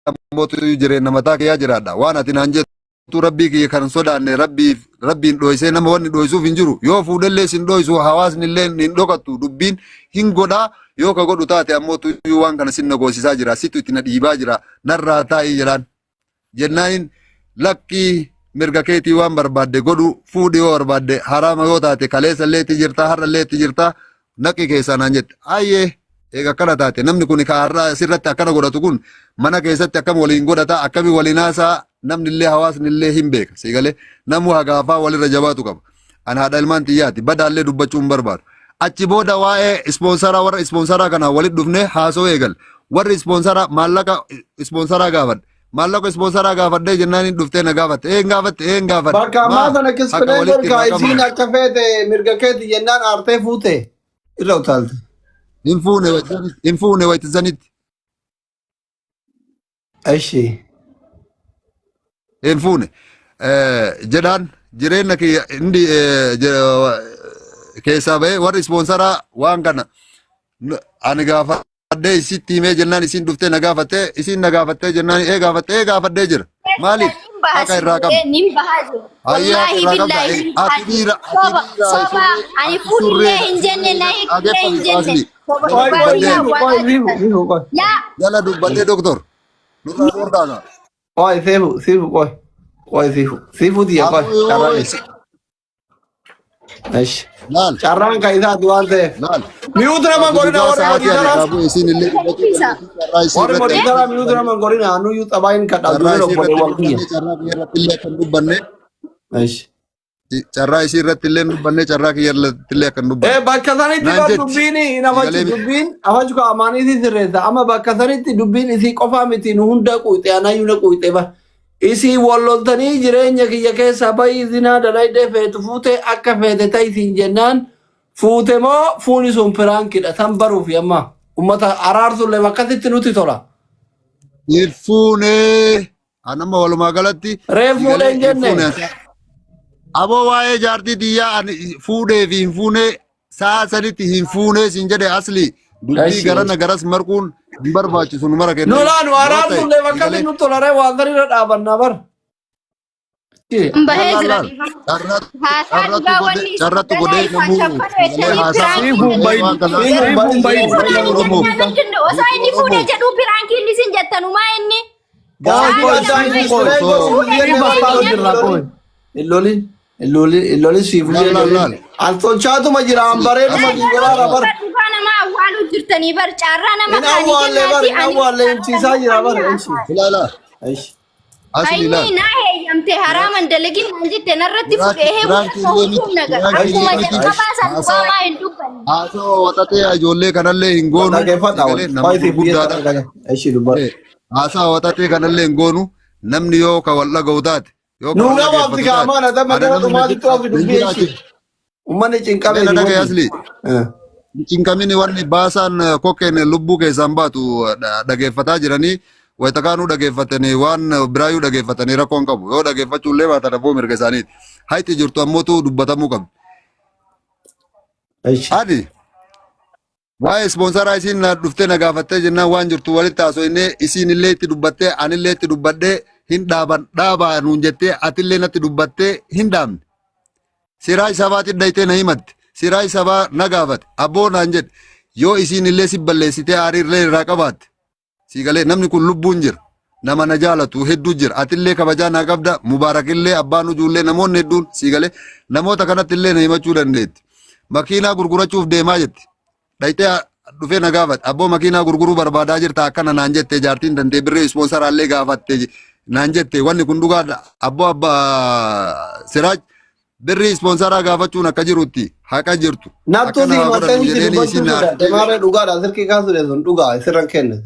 ammootu jireenya mataa kiyyaa jiraadha. Waan ati naan jettu rabbii kiyya kan sodaanne, rabbiif rabbiin dhoysee nama wanni dhoysuuf hin jiru. Yoo fuudhellee sin dhoysu, hawaasni illee hin dhokattu, dubbiin hin godhaa. Yoo ka godhu taate ammootu waan kana sin nagoosisaa jira, situ itti na dhiibaa jira, narraa taa'ii jedhaan. Jennaaniin lakkii, mirga keetii, waan barbaadde godhu, fuudhi yoo barbaadde, haraama yoo taate kaleessa illee itti jirta, har'a illee itti jirta, naqi keessaa naan jette. Ayyee, eega akkana taate, namni kun ka har'a sirratti akkana godhatu kun mana keessatti akkam waliin godhata, akkamii waliin haasaa, namni illee hawaasni illee hin beeka. Si galee? Namu hagaafaa walirra jabaatu qaba. An haadha ilmaan xiyyaati, badaallee dubbachuu hin barbaadu. Achi booda waa'ee ispoonsaraa, warra ispoonsaraa kana walitti dhufnee haasoo eegal. Warri ispoonsaraa maallaqa ispoonsaraa gaafadhe. Maallaqa ispoonsaraa gaafadhee jennaan hin dhuftee na gaafatte. Een gaafatte, een gaafadhe. Bakka ammaa Maa sana haqa explain walitti godhi kaa, irraa isiin qabna. akka feete mirga keeti jennaan aartee fuute irra utaalte. Hin fuune hin fuune waytisanitti. Eshi. Hin fuune. Jedhaan jireenya kiyya inni keessaa bahee warri ispoonsaraa waan kana ani gaafadhee isitti himee jennaan, isiin dhuftee na gaafattee, isiin na gaafattee jennaan, ee gaafattee, ee gaafadhee jira. Maaliif? Nin baha. Haqa irraa qabda. Nin bahaa jiru. Hayyee, haqa Wallaahi irraa qabda. billaahi nin bahaa Ati jiru. dhiira, ati Soba dhiira soba surree ani ati fuudhillee surree hin jenne, na hiikullee hin dhageeffadhu jenne. asli. Soba Jala Qoy dhugaa qoy dubbadhee biyyaa siifu qoy awwaalaa siifu jirtan. siifu qoy. Laa. Jala dubbadhee, doktor. Nurraa dhoorgaana. Qoy siifu siifu qoy. Qoy siifu siifu tiyya qoy Ammoo yoo carraan isa. Eshi. Laal Carraan kan isaati waan ta'eef. laal. Mute nama Ati godhina dhugaa warri sa'aatii ani moderator. irraa bu'e isiin illee dubbachuu Isa. dandeessi. Carraa isii Warri irratti moderator akka hin mute dubbanne. nama godhina, anuyyuu xabaayin kadhaa Carraa dubbeen isii irratti obboleewwan kiyya. dubbanne, carraa kiyya irratti illee akka hin dubbanne. Eshi. Carraa isii irratti illee hin dubbanne, carraa kiyya irratti illee akka hin dubbanne. Eh, bakka sanitti Naan bar jetti. dubbiin namachi Sagalee miti. dubbiin afachu ka amaaniitii sirreessa. Amma bakka sanitti dubbiin isii qofaa miti, nu hunda quuxe, anayyuu na quuxe bar. Isii walloltanii jireenya kiyya keessaa bayii, zinaa dalaydee, feetu fuute, akka feete ta'isiin jennaan fuute moo fuuni sun piraankidha san baruufi amma ummata araarsullee akkasitti nutti tola. Hin fuunee. An amma walumaa galatti Reef si fuudhee galee hin hin jenne. fuune. Aboo, waa'ee jaartii tiyyaa ani fuudhee fi hin fuunee sa'a sanitti hin fuunee siin jedhe asli dubbii Eshi. garana garas marquun hin barbaachisu nu mara Nu kennayyuu. laa nu Yoo ta'e araarsullee si akkasitti galee nutti tola, ree waan sanirra dhaabanna bar. Bahee laal jira laal dhiifama. carraatu Haasaa carraatu dhugaa godhe wanni isin carraatu ganaa godhee ifaan namuu shaffanu si galee jettanii haasaa piraankiin Siifuun galee bayin. waan kana Siifuun Siifuun bayin bayin. siifuun dubbii bayin. Oromoo Osoo inni dubbii fuudhee Oromoo jedhuu piraankiin isin jettanumaa inni. Qoy qoy Sa'aatii siifu lama qoy. Explain godhi fuudhee hin jenne Siif bar afaan hin jirra qoy. lolin. Hin lolin. Hin lolin. Hin lolin siifu laal hin laal lolin. laal An tolchaatuma jira, an asli bareeduma asli sii godhaara bar. Dhugaa nama awwaaluu jirtanii bar, carraa nama Hin kaanii awwaalle bar, kennaati hin ani awwaalle, himsiisaa jira bar. Eshi. ilaala Eshi. asli Inni ilaal naa heeyyamte haraaman dalagin naan jette narratti Piraanki fudhee heewu piraanki akka illee miti, hukuum nagar piraanki akkuma illee miti. jalqabaa san Haasawa dhugaa maa hin dubbanne. haasawa waxatee ijoollee kanallee hin goonu si Dhaggeeffadha galee wal. nama Qoy siifu jecha gurguddaadha. dhagaya. Eshi dubbadhu. Eh, haasawa waxatee kanallee hin goonu. Namni yoo ka wal dhaga'u taate, yoo ka Nu wal gabaabsi dhageeffatu kaa taate, maana damma ana gara namni na dhumaatitti oofi hin dubbii eshi. jiraatin. Uummanni cinqamee Mee na si dhagaye wajjin. asli. Cinqamini wanni baasaan kokkeen lubbuu keessaan baatu dhageeffataa jiranii wayita kaanuu dhageeffatanii waan biraayyuu dhageeffatanii rakkoo hin qabu. Yoo dhageeffachuu illee baatan abboo mirga isaaniiti. Hayxi jirtu ammootu dubbatamuu qabdi. Ishi. Ani waa'ee ispoonsaraa isiin na dhuftee na gaafattee jennaan waan jirtu walitti haasofnee isiin illee itti dubbattee anillee itti dubbadhee hin dhaaban dhaabaa nuun jettee atillee natti dubbattee hin dhaabne. Siraaj sabaatiin dhayxee na himatte. Siraaj sabaa na gaafate. Abboo naan jedhe. Yoo isiin illee si balleessitee aarii illee irraa qabaatte. Sii galee namni kun lubbuun jira. Nama na jaalatu hedduu jira. Atillee kabajaa naa qabda. Mubaarakillee abbaan ujuullee namoonni hedduun sii galee namoota kanatti illee na himachuu dandeetti. Makiinaa gurgurachuuf deemaa jetti. Dhayxee dhufee na gaafate. Abboo makiinaa gurguruu barbaadaa jirta akkana naan jette jaartiin tantee birrii ispoonsaraallee gaafatte naan jette wanni kun dhugaadha. Abboo abbaa Siraaj birrii ispoonsaraa gaafachuun akka jirutti haqa jirtu. Nattuu Akkana si haa himattee godhannu miti jedheeni dubbachuu isin na sodaadhe. Maarree dhugaadha sirkii kaasuu sun dhugaa sirran kenne.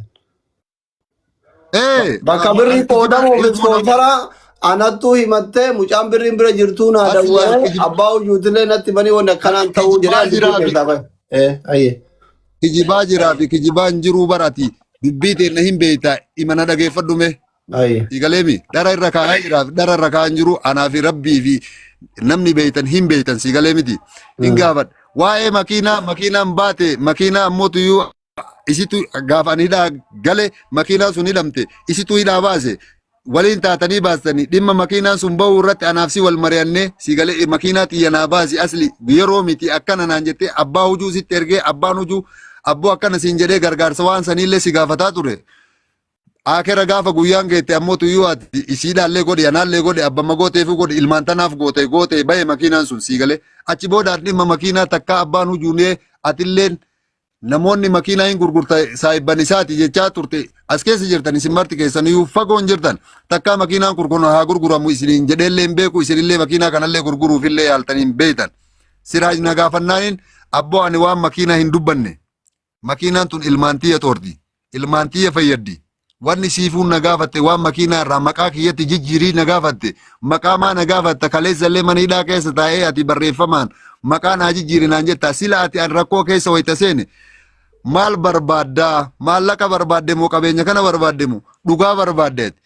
Ee Bakka birrii kijibaa qoodamuuf ilmoo nama ispoonsara anattuu himattee mucaan birriin bira jirtuu naa asli dawwalee kijibaa abbaa ujuutillee natti banii wanni akkanaan ta'uu jedhee kijibaa an dubbii jiraa fi keessaa bahe. Ee ayyee. kijibaa jiraa fi kijibaa hin jiruu barati dubbii teenna hin beekta imana dhageeffadhu mee. Ayyee. Sigaleemi dhara irra kaa'aa jiraa fi dhara irra kaa'aa hin jiru anaa fi rabbii fi namni beektan hin beektan sigalee miti hin gaafadha. Waa'ee makiinaa makiinaan baate makiinaa ammootu isitu gaafa ani hidhaa gale makiinaa sun hidhamte isitu hidhaa baase waliin taatanii baastanii dhimma makiinaan sun bahuu irratti anaaf si wal mari'annee si galee makiinaa xiyya naa baasi asli yeroo miti akkana naan jettee abbaa hujuu sitti ergee abbaan hujuu abboo akkana siin jedhee gargaarsa waan saniillee si gaafataa ture. Akera gaafa guyyaan geette ammoo tuyyuu ati isiidhaallee godhi anaallee godhi abbamma gooteefu godhi ilmaan tanaaf goote goote bahe makiinaan sun sii galee achi booda dhimma makiinaa takkaa abbaan hujuunee atilleen namoonni makiinaa hin gurgurta saayibban isaati jechaa turte as keessa jirtan isin marti keessaniyyuu fagoon jirtan takkaa makiinaan kurkun haa gurguramu isiniin jedheellee hin beeku isinillee makiinaa kanallee gurguruufillee yaaltanii hin beektan. Siraaj na gaafannaaniin abboo ani waan makiinaa hin dubbanne Makiinaan tun ilmaan tiyya xoorti. Ilmaan tiyya fayyaddi. Wanni siifuun na gaafatte waan makiinaa irraa maqaa kiyyatti jijjiirii na gaafatte. Maqaa maa na gaafatta kaleessallee mana hidhaa keessa taa'ee ati barreeffamaan maqaa naa jijjiiri naan jetta. Sila ati an rakkoo keessa wayita seene maal barbaaddaa? Maallaqa barbaadde moo qabeenya kana barbaadde moo dhugaa barbaadde ati?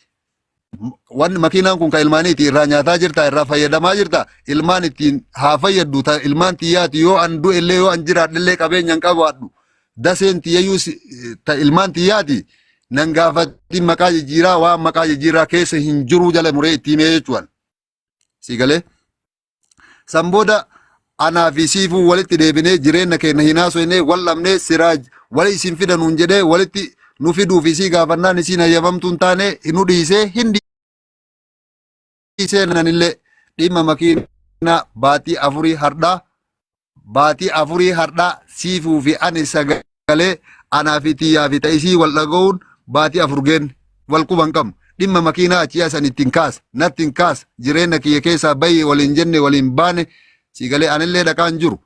Wanni makiinaan kun kan ilmaaniiti irraa nyaataa jirta irraa fayyadamaa jirta ilmaan ittiin haa fayyaddu ta ilmaan tiyyaati yoo an du'e illee yoo an jiraadhe illee qabeenya hin qabaadhu daseen tiyyayyuu ta ilmaan tiyyaati nan gaafatin maqaa jijjiiraa waan maqaa jijjiiraa keessa hin jiruu jala muree itti himee jechuudha. Si galee? San booda anaa fi siifuu walitti deebinee jireenya keenya hin haasofne wal dhabnee siraaj wali isin fida nuun jedhee walitti nu fiduuf isii gaafannaan isiin hayyamamtuu hin taane nu dhiisee hin dhiisee nanillee dhimma makiinaa baatii afurii hardhaa baatii afurii hardhaa siifuu fi ani sagalee anaa fi tiyyaa fi ta'isii wal dhaga'uun baatii afur geenne wal quban qabnu dhimma makiinaa achii asan ittiin kaasa natti hin kaasa jireenya kiyya keessaa bayi waliin jenne waliin baane sii galee anillee dhaqaan jiru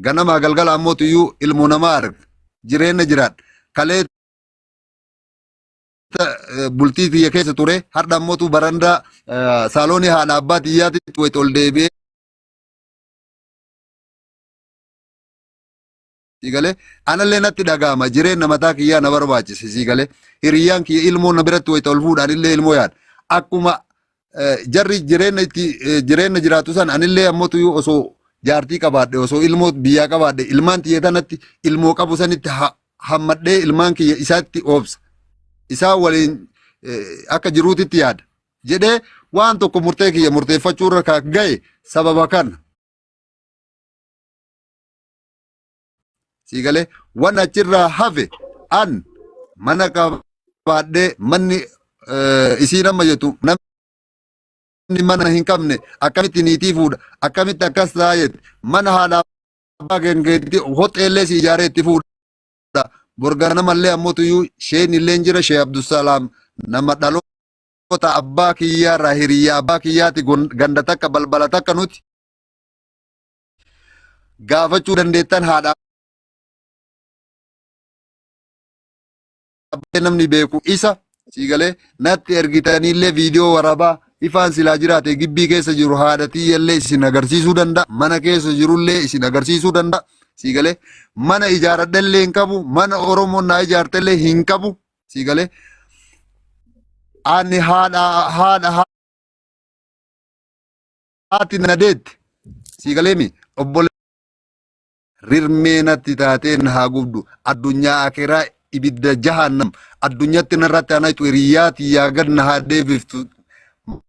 ganamaa galgala ammoo tiyyuu ilmoo namaa arga jireenya jiraadha kalee bultii tiyya keessa ture har'a ammootu barandaa saaloonii haadha abbaa tiyyaatitti wayita ol deebi'ee sii galee anallee natti dhaga'ama jireenya mataa kiyyaa na barbaachise sii galee hiriyyaan kiyya ilmoo na biratti wayita ol fuudhaan illee ilmoo yaada akkuma jarri jireenya itti jireenya jiraatu san anillee ammoo tuyyuu osoo jaartii qabaadhe osoo ilmoo biyyaa qabaadhe ilmaan tiyya tanatti ilmoo qabu sanitti hammadhee ilmaan kiyya isaatti oobsa isaa waliin akka jiruutitti yaada jedhee waan tokko murtee kiyya murteeffachuu irra kan ga'e sababa kana. Sii galee waan achirraa hafe an mana qabaadhee manni isiin amma jettu namni mana hin qabne akkamitti niitii fuudha akkamitti akkas ta'a jette mana haadha abbaa keetti hoxeellee si ijaaree itti fuudha borga namallee ammoo tuyyuu sheen illee jira shee Abdusalaam nama dhaloota abbaa kiyyaarraa hiriyyaa abbaa kiyyaati ganda takka balbala takka nuti gaafachuu dandeettan haadha abbaa namni beeku isa sii galee natti ergitaniillee viidiyoo waraabaa Ifaan silaa jiraate gibbii keessa jiru haadha tiyyallee isin agarsiisuu danda'a. Mana keessa jirullee isin agarsiisuu danda'a. Sii galee mana ijaaradhellee hin qabu. Mana Oromoon naa ijaartellee hin qabu. Sii galee ani haadha haadha haati na deette. Sii galee mi obboleessa rirmee natti taatee na haa gubdu addunyaa akiraa ibidda jahannam addunyatti narratti anaytu hiriyaa tiyyaa gad na haa deebiftu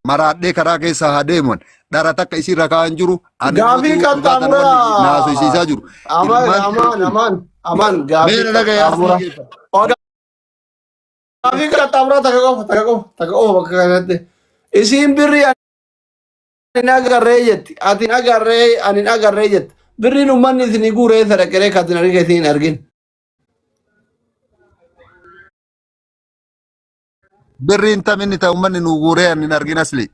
maraadhee karaa keessa haa deeman dhara takka isirra kaa'an jiru ani Gaafii mootuu dhugaa tan wanni na haasofsiisaa qaxxaamuraa. jiru Amaan ilmaan amaan amaan amaan gaafii meera dhagaya qaxxaamura. Gaafii qaxxaamuraa takka qofa takka qofa takka qofa bakka kanatti. Isiin birrii ani hin agarree jetti. Ati hin agarree ani hin agarree jetti. Birriin uummanni isinii guuree sadaqeree kan isin argite isin hin argin. Birriin taminni ta'u uummanni nu guuree ani hin argin asli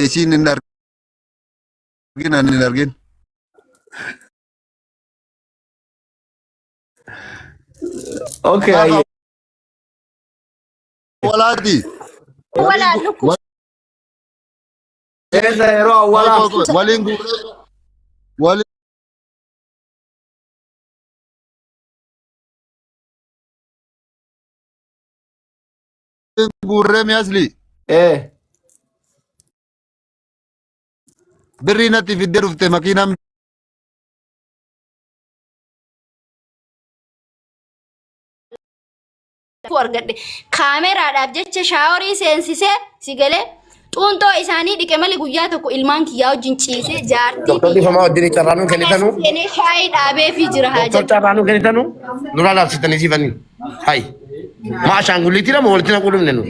isiin hin argin ani hin argin. Okay, Gaafa ayyee. walaati. Walaa lukku Eessa yeroo awwalaa. Waliin guuree waliin guurree mi asli Ee. birrii natti fiddee dhufte makiinaan argadhe kaameraadhaaf jecha shaaworii seensisee si galee xuunxoo isaanii dhiqe malee guyyaa tokko ilmaan kiyyaa wajjin ciisee jaartii Doktor Dhifamaa wajjin carraa nuu mana kennitanu. seenee shaayii dhaabeefii jira haa Doktor jedhu. carraa nuu kennitanu. Nurraa laabsitanii siifanii. Hayi. Maa ashaangulliitii lama walitti naquu dhufne nu.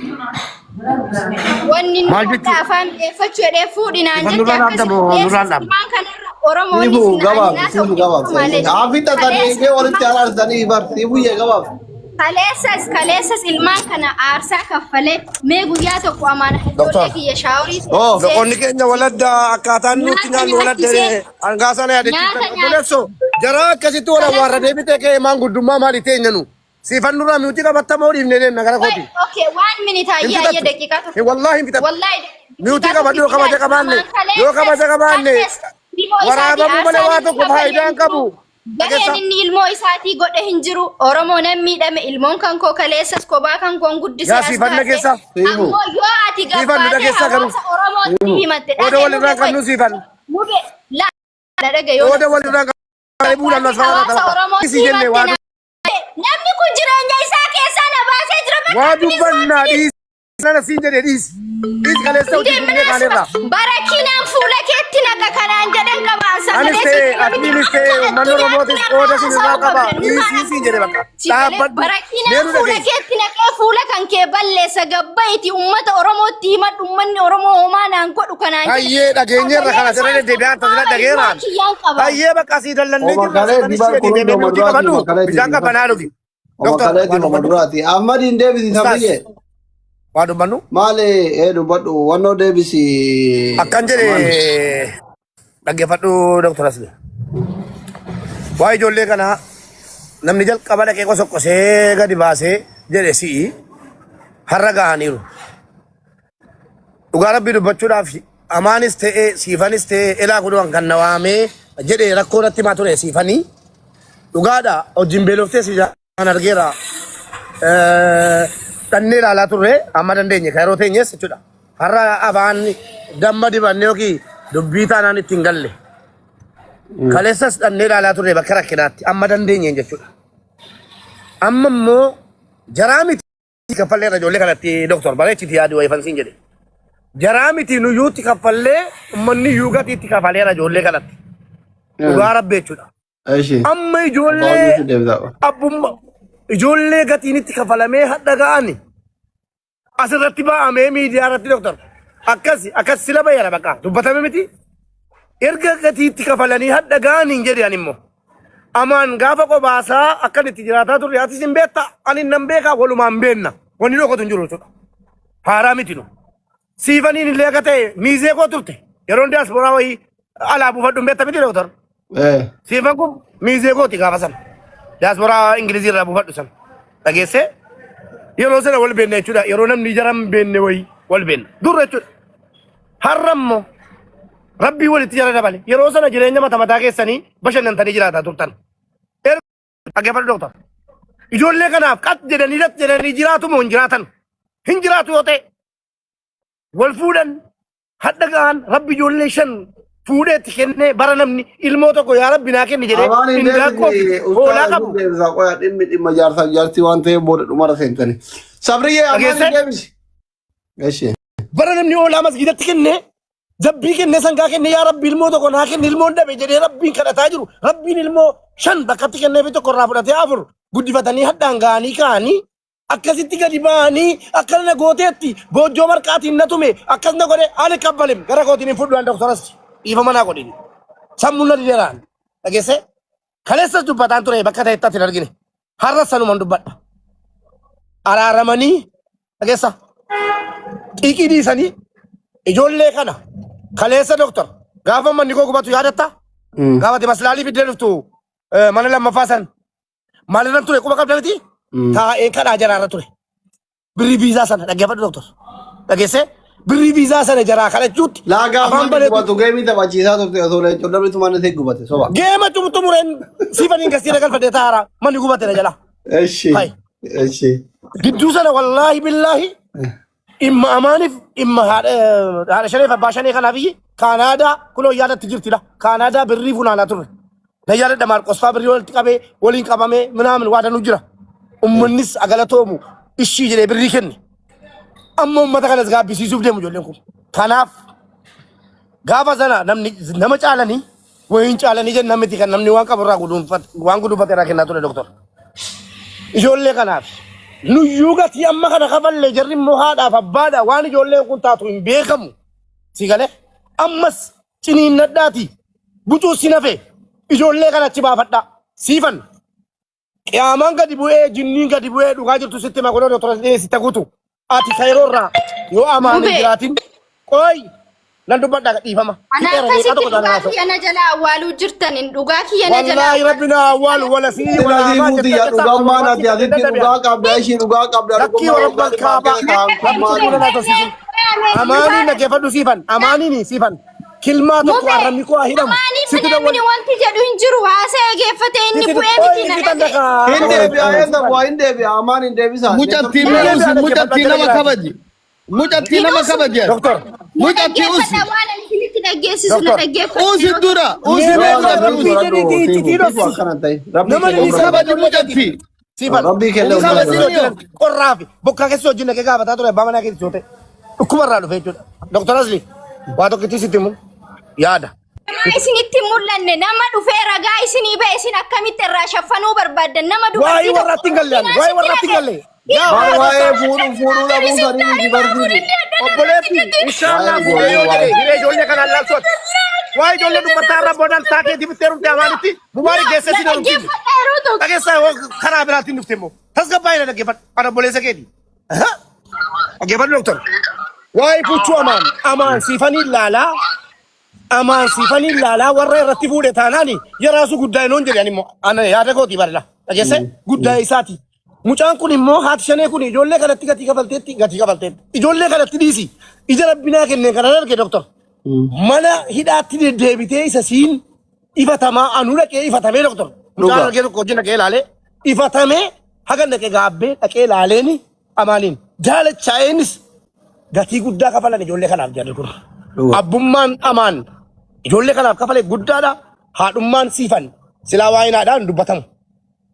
Wanni nu Maal jechuudha? afaan mi'eeffachuu jedhee fuudhi naan Ifan jette nurraa akkasi dhaabda moo nurraa kaleessas dhaabda? ilmaan kanarra Oromoonni Siifuu sin gabaabsi aninaa siifuu ta'u gabaabsi. malee Haafi kaleessa tattanii walitti ilmaan araarsanii bar siifuu yee gabaabsi. Kaleessas kaleessas ilmaan kana aarsaa kaffalee mee guyyaa tokko amaana ijoollee Doktor. kiyya shaaworii Oh. seensisee Loqonni keenya waladda akkaataan nutti nyaata nyaannu waladda nyaachisee hangaa sana yaadachiiftan. nyaata nyaachisee Obboleessoo jaraa akkasitti wal awwaarra deebitee ka'ee maan guddummaa maali teenya nu. Siifan nurraa miutii qabattamoo dhiifnee deemna gara Wait, kooti. okay, one minute Hin ayya ayya fixattu. daqiiqaa tokko. Hin wallaahi hin fixattu. Wallahi Miutii daqiiqaa qabadhu yoo tokko kabaja qabaanne ilaali. yoo kabaja qabaanne Kaleessas ilmoo isaatii waraabamuu malee aarsaan waa inni tokko kaffalee faayidaa hin hin qabu. jiru. Gaheen Dhageessaa. inni ilmoo isaatii godhe hin jiru. Oromoo nan miidhame ilmoon kan koo kaleessas kophaa kan koon guddisee Yaa as siifan baase. dhageessaa. Siifuu. Ammoo yoo ati Siifan nu gabbaatee dhageessaa garuu. hawaasa Oromootti Siifuu. himatte Qooda dhagee walirraa mube qoy qabnu siifan. mube la dhagee yoo Qooda walirraa qabnu buudhan gabbaatee as faana hawaasa tapha. Oromootti Isi jenne himatte waa namni kun jireenya isaa keessaa na baasee jira bakka waa please waan dubbannaa minute. dhiisi. Nana siin jedhe dhiisi. Dhiisi kaleessa hojii Indee dunnee kaanerraa. Barakinaan fuula keetti naqa kanaan jedhan qaba. Anis Sagalee ta'e sitti namni admiinis akka ta'e uummanni addunyaatti Oromootis narraa qooda sin irraa haasa'uu qaba. qabda. Dhiisii siin jedhe bakka. Sagalee Dhaabbadhu. barakinaan Meeru fuula dhageessi. keetti naqee fuula kan kee balleessa gabbaiti uummata Oromootti himadhu uummanni Oromoo homaa naan godhu kanaan jedhe. Hayyee dhageenyeerra Sagalee kana sirra isaan deddeebi'aan tasirra qaama ilmaan dhageeraan. kiyyaan qaba. Hayyee bakka asii dallannee Oma jirra kaleeti sanis bar jedhi kun deemee hundi oma miutii duraati qabadhu oma kaleeti bishaan siifan. qabbanaa dhugi. Oma Doktor kaleeti waa oma dubbadhu. duraati. Ahmadiin deebisi Ustaas safiyyee. waa dubbannu. Maali ee dubbadhu wannoo deebisi Akkan jedhe amaan. dhaggeeffadhu Doktor Asli. Waa ijoollee kanaa namni jalqaba dhaqee qosoqqosee gadi baasee jedhe si'i har'a gahaniiru. Dhugaa rabbii dubbachuudhaaf amaanis ta'ee siifanis ta'ee elaa kunuun kan na waamee jedhe rakkoo natti himaa ture siifanii. Dhugaadha hojiin beeloftee si jaan argeera. Dhannee ilaalaa turre amma dandeenye kan yeroo teenyes jechuudha. Har'a afaan damma dibanne yookiin dubbii taanaan ittiin galle. Kaleessas dhannee ilaalaa turre bakka rakkinaatti amma dandeenyeen jechuudha. Amma immoo jaraa miti kaffalleerra ijoollee kanatti doktor bareechiti yaadi wayifan siin jedhe. Jaraa miti nuyyuutti kaffallee uummanni iyyuu gatiitti kafaleera ijoollee kanatti. Dhugaa rabbi jechuudha. Eshi. Amma Abbaa ijoollee hojii deebisa. abbummaa ijoollee gatiin itti kafalamee hadha ga'ani asirratti ba'amee miidiyaa irratti doktor akkas akkas sila bayyana bakka dubbatame miti erga gatii itti kafalanii hadha ga'anii hin jedhan immoo amaan gaafa qobaasaa akkan itti jiraataa turre atis hin beekta ani nan beekaa walumaan beenna wanni dhokatu hin jiru jechuudha haaraa miti nu Siifaniin illee akka ta'e miizee koo turte. Yeroon diyaasporaa wayii alaa buufadhu hin beekta miti doktor. Siifan kun miizee kooti gaafa sana. Diyaasporaa Ingilizii irraa buufadhu sana. Dhageessee yeroo sana wal beekna jechuudha. Yeroo namni jara hin beekne wayii wal beekna. Dur jechuudha. Har'a immoo Rabbii walitti jara dabale. Yeroo sana jireenya mata mataa keessanii bashannantanii jiraataa turtan. Erga dhaggeeffadhu doktor. Ijoollee kanaaf qat jedhanii lat jedhanii jiraatu moo hin jiraatan? Hin jiraatu yoo ta'e wal fuudhan hadha ga'an Rabbi ijoollee 5 fuudhee itti kennee bara namni ilmoo tokko yaa Rabbi naa kenni jedhee Afaan hin indaaqqoo fi deebisne hoolaa ustaaza qabu. hin deebisa qoya dhimmi dhimma jaarsaaf jaartii waan ta'eef booda dhumara seentani. Sabriyyee afaan hin Dhageessee? deebisi. Eshi. Bara namni hoolaa masgiidatti kennee zabbii kennee sangaa kennee yaa Rabbi ilmoo tokko naa kenni ilmoon dhabe jedhee Rabbiin kadhataa jiru Rabbiin ilmoo 5 bakkatti kennee fi tokko irraa fudhatee 4 guddifatanii hadhaan ga'anii ka'anii akkasitti gadi ba'anii akkana na gooteetti goojjoo marqaatiin na tume akkas na godhe ani kabbalim gara kootiin hin fudhu an doktoras dhiifama naa godhin sammuun na dideeraan dhageesse kaleessas dubbataan ture bakka ta'etti ati hin argine har'a sanuman dubbadha araaramanii dhageessa xiiqii dhiisanii ijoollee kana kaleessa doktor gaafa manni koo gubatu yaadatta gaafa ati maslaalii fiddee dhuftu mana lammaffaa san Maalirran ture quba qabda miti? Taa'een kadhaa jaraarra ture. Birrii viizaa sana dhaggeeffadhu doktor. Dhageessee birrii viizaa sana jaraa kadhachuutti Laa gaafa afaan manni bareedu. gubatu geemii taphachiisaa turte osoo leencoo namni tumaan isee gubate soba. Geema xumureen siifaniin gasiira galfadhee taa'aara manni gubate na jala. Eshi. Hai. Eshi. Gidduu sana wallaahi billaahi dhimma amaaniif dhimma haadha shaneef abbaa shanee kanaaf iyyi Kaanaadaa kunoo yaadatti jirtidha. Kaanaadaa birrii funaanaa turre. Na yaadadha Maarqos faa birrii walitti qabee waliin qabamee minaamin waa danuu jira. Uummannis agalatoomu ishii jedhee birrii kenne. Amma uummata kanas gaabbisiisuuf deemu ijoolleen kun. Kanaaf gaafa sana namni nama caalanii wayiin caalanii jennaan miti kan namni waan qabu irraa guduunfate waan guduunfate irraa kennaa ture doktor. Ijoollee kanaaf nuyyuu gatii amma kana kafalle jarri immoo haadhaaf abbaadha waan ijoolleen kun taatu hin beekamu. Si galee ammas ciniinnadhaati bucuu si nafe ijoollee kana achi baafadhaa siifan. Qiyaamaan gadi bu'ee jinniin gadi bu'ee dhugaa jirtu sitti hima kunoo doktora dhiyeessite guutu. Ati kayroo irraa yoo amaan hin Mubee. jiraatin qoy nan dubbadha dhiifama. Ana Fixeera daqiiqaa akkasitti tokko dhugaa taanaan haasa'u. kiyya na jala awwaaluu jirtanin dhugaa kiyya na jala Wallaahi rabbi na awwaalu wala sii wala Sila amaa fuuti jettee yaa jettaa dhugaan maan ati sitti asitti dadhabe. dhugaa qabda ishii dhugaa qabda Lakkii dhugummaa warabban dhugaa kaabaa ta'an kun rabbi maali? cubbuu na tolchisin. Amaaniin dhaggeeffadhu siifan amaaniin siifan kilmaa tokko Mubee arrabni koo haa hidhamu. amaaniin Sitti minamni dawwal wanti jedhu hin jiru haasa'e geeffate inni sitti bu'ee qoy miti na sitti dhaga'e. danda'a. Hin deebi'a eessa bu'aa hin deebi'a amaan hin deebisa. Mucattii Hin mee deebi'a usi dhaggeeffadhu mucattii jala nama jiraati. kabaji. Mucattii Hin nama usu kabaji. Doktor na Mucattii usi. dhaggeeffadha waan ani isinitti dhaggeessisu na Doktor dhaggeeffadha Usi yeroo dura tokko. usi mee mee dura mucattii rabbii usi. jedhiitii iccitii Siifuu dhoksi. akkana ta'e. Rabbii Nama kenna inni umra Kabaji ijoollee keetiif mucattii. siifan. Rabbii kenna Inni umra Kabaji keessa niyo. hojjetan qorraa fi bokkaa keessa hojii naqee gaafataa ture abbaa manaa keessa yoo ta'e dhukkuba irraa dhufe jechuudha. Doktor Asli waa tokkittii sitti himu yaada. Nama isinitti hin mul'anne nama dhufee ragaa isinii ba'e isin akkamitti irraa shaffanuu barbaaddan nama Waa'ee dubartii tokko warraatti hin galle ani Inaa waa'ee sitti warraatti hin dhaga'e. galle. Yaa Bar warra waa'ee fuudhuu fuudhuu dhabuu sanii miti barsiisu. obboleetti inshaallah Waa'ee fuudhee yoo ijoollee jedhe waa'ee. hiree ijoollee kanaan laalsuuti. Waa'ee ijoollee dubbataa irraa boodaan taakeetii bittee rumte amaanitti mubaarik geessee Na si darumti. dhaggeeffadha yeroo tokko. Dhageessaa yoo karaa biraatiin dhufte immoo tasgabbaa'ee na dhaggeeffadhu ana obboleessa keeti. Dhaggeeffadhu doktor. Waa'ee fuchuu amaan amaan siifanii laalaa amaan siifanii laalaa warra irratti fuudhe taanaani yeraasu guddaa inoon jedhe ani immoo ana yaada kootii barela dhageesse guddaa isaati. Mucaan kun immoo haati shanee kun ijoollee kanatti gatii kafalteetti gatii kafalteetti ijoollee kanatti dhiisi ija rabbinaa kennee kanan arge doktor. Mana hidhaatti deddeebitee isa siin ifatamaa anuu dhaqee ifatamee doktor. Mucaan Dhugaa. argee tokko wajjin dhaqee ilaalee ifatamee haga dhaqee gaabbee dhaqee ilaaleeni amaaniin jaalachaa'eenis gatii guddaa kafalan ijoollee kanaaf jarri kun. Dhugaa. Abbummaan amaan ijoollee kanaaf kafale guddaadha. Haadhummaan siifan silaa waa'een haadhaa hin dubbatamu.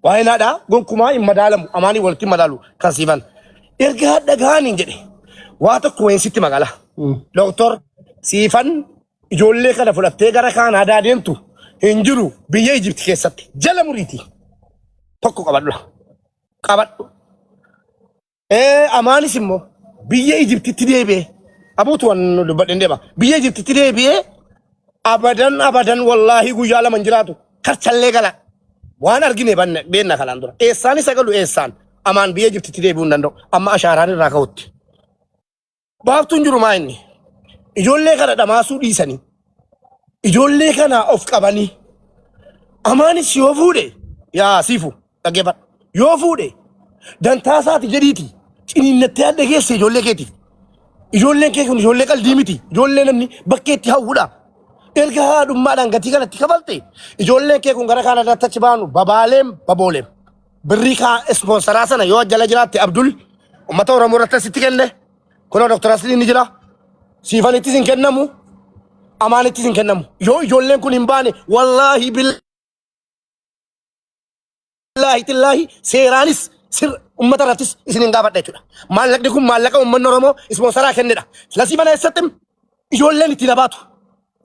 Waa'een haadhaa gonkumaa hin madaalamu amaanii walitti hin madaalu kan siifan. Erga hadha ga'aniin jedhe waa tokko wayin sitti magala. Doktor siifan ijoollee kana fudhattee gara Kaanaadaa deemtu hin jiru biyya Ijipti keessatti jala muriiti tokko qabadhu. Qabadhu. Amaanis immoo biyya Ijiptitti deebi'ee abuutu waan dubbadheen deema. Biyya Ijiptitti deebi'ee abadan abadan wallaahi guyyaa 2 hin jiraatu karchallee gala. Waan argine banne beenna kanaan dura. Eessaan isa galu eessaan amaan biyya Ijiptitti deebi'uu hin danda'u. Amma ashaaraan irraa ka'utti. Baaftuun jiru maa inni? Ijoollee kana dhamaasuu dhiisanii ijoollee kana of qabanii amaanis yoo fuudhe yaa siifu dhaggeeffadhu yoo fuudhe dantaa isaati jedhiiti ciniinnattee adda geesse ijoollee keetiif. Ijoolleen kee kun ijoollee qaldii miti. Ijoollee namni bakkeetti hawwudha. Erga haadhummaadhaan gatii kanatti kafalte ijoolleen kee kun gara Kaanaadaatti achi baanu babaaleem babooleem. Birrii kaa ispoonsaraa sana yoo jala jiraatte Abdul uummata Oromoo irratti asitti kenne. Kunoo Dr. Asliin ni jira. Siifanittis hin kennamu. Amaanittis hin kennamu. Yoo ijoolleen kun hin baane wallaahi billaahi tillaahi seeraanis sir uummata irrattis isin hin gaafadha jechuudha. Maallaqni kun maallaqa uummanni Oromoo ispoonsaraa kennedha. Lasii mana eessatti ijoolleen ittiin habaatu.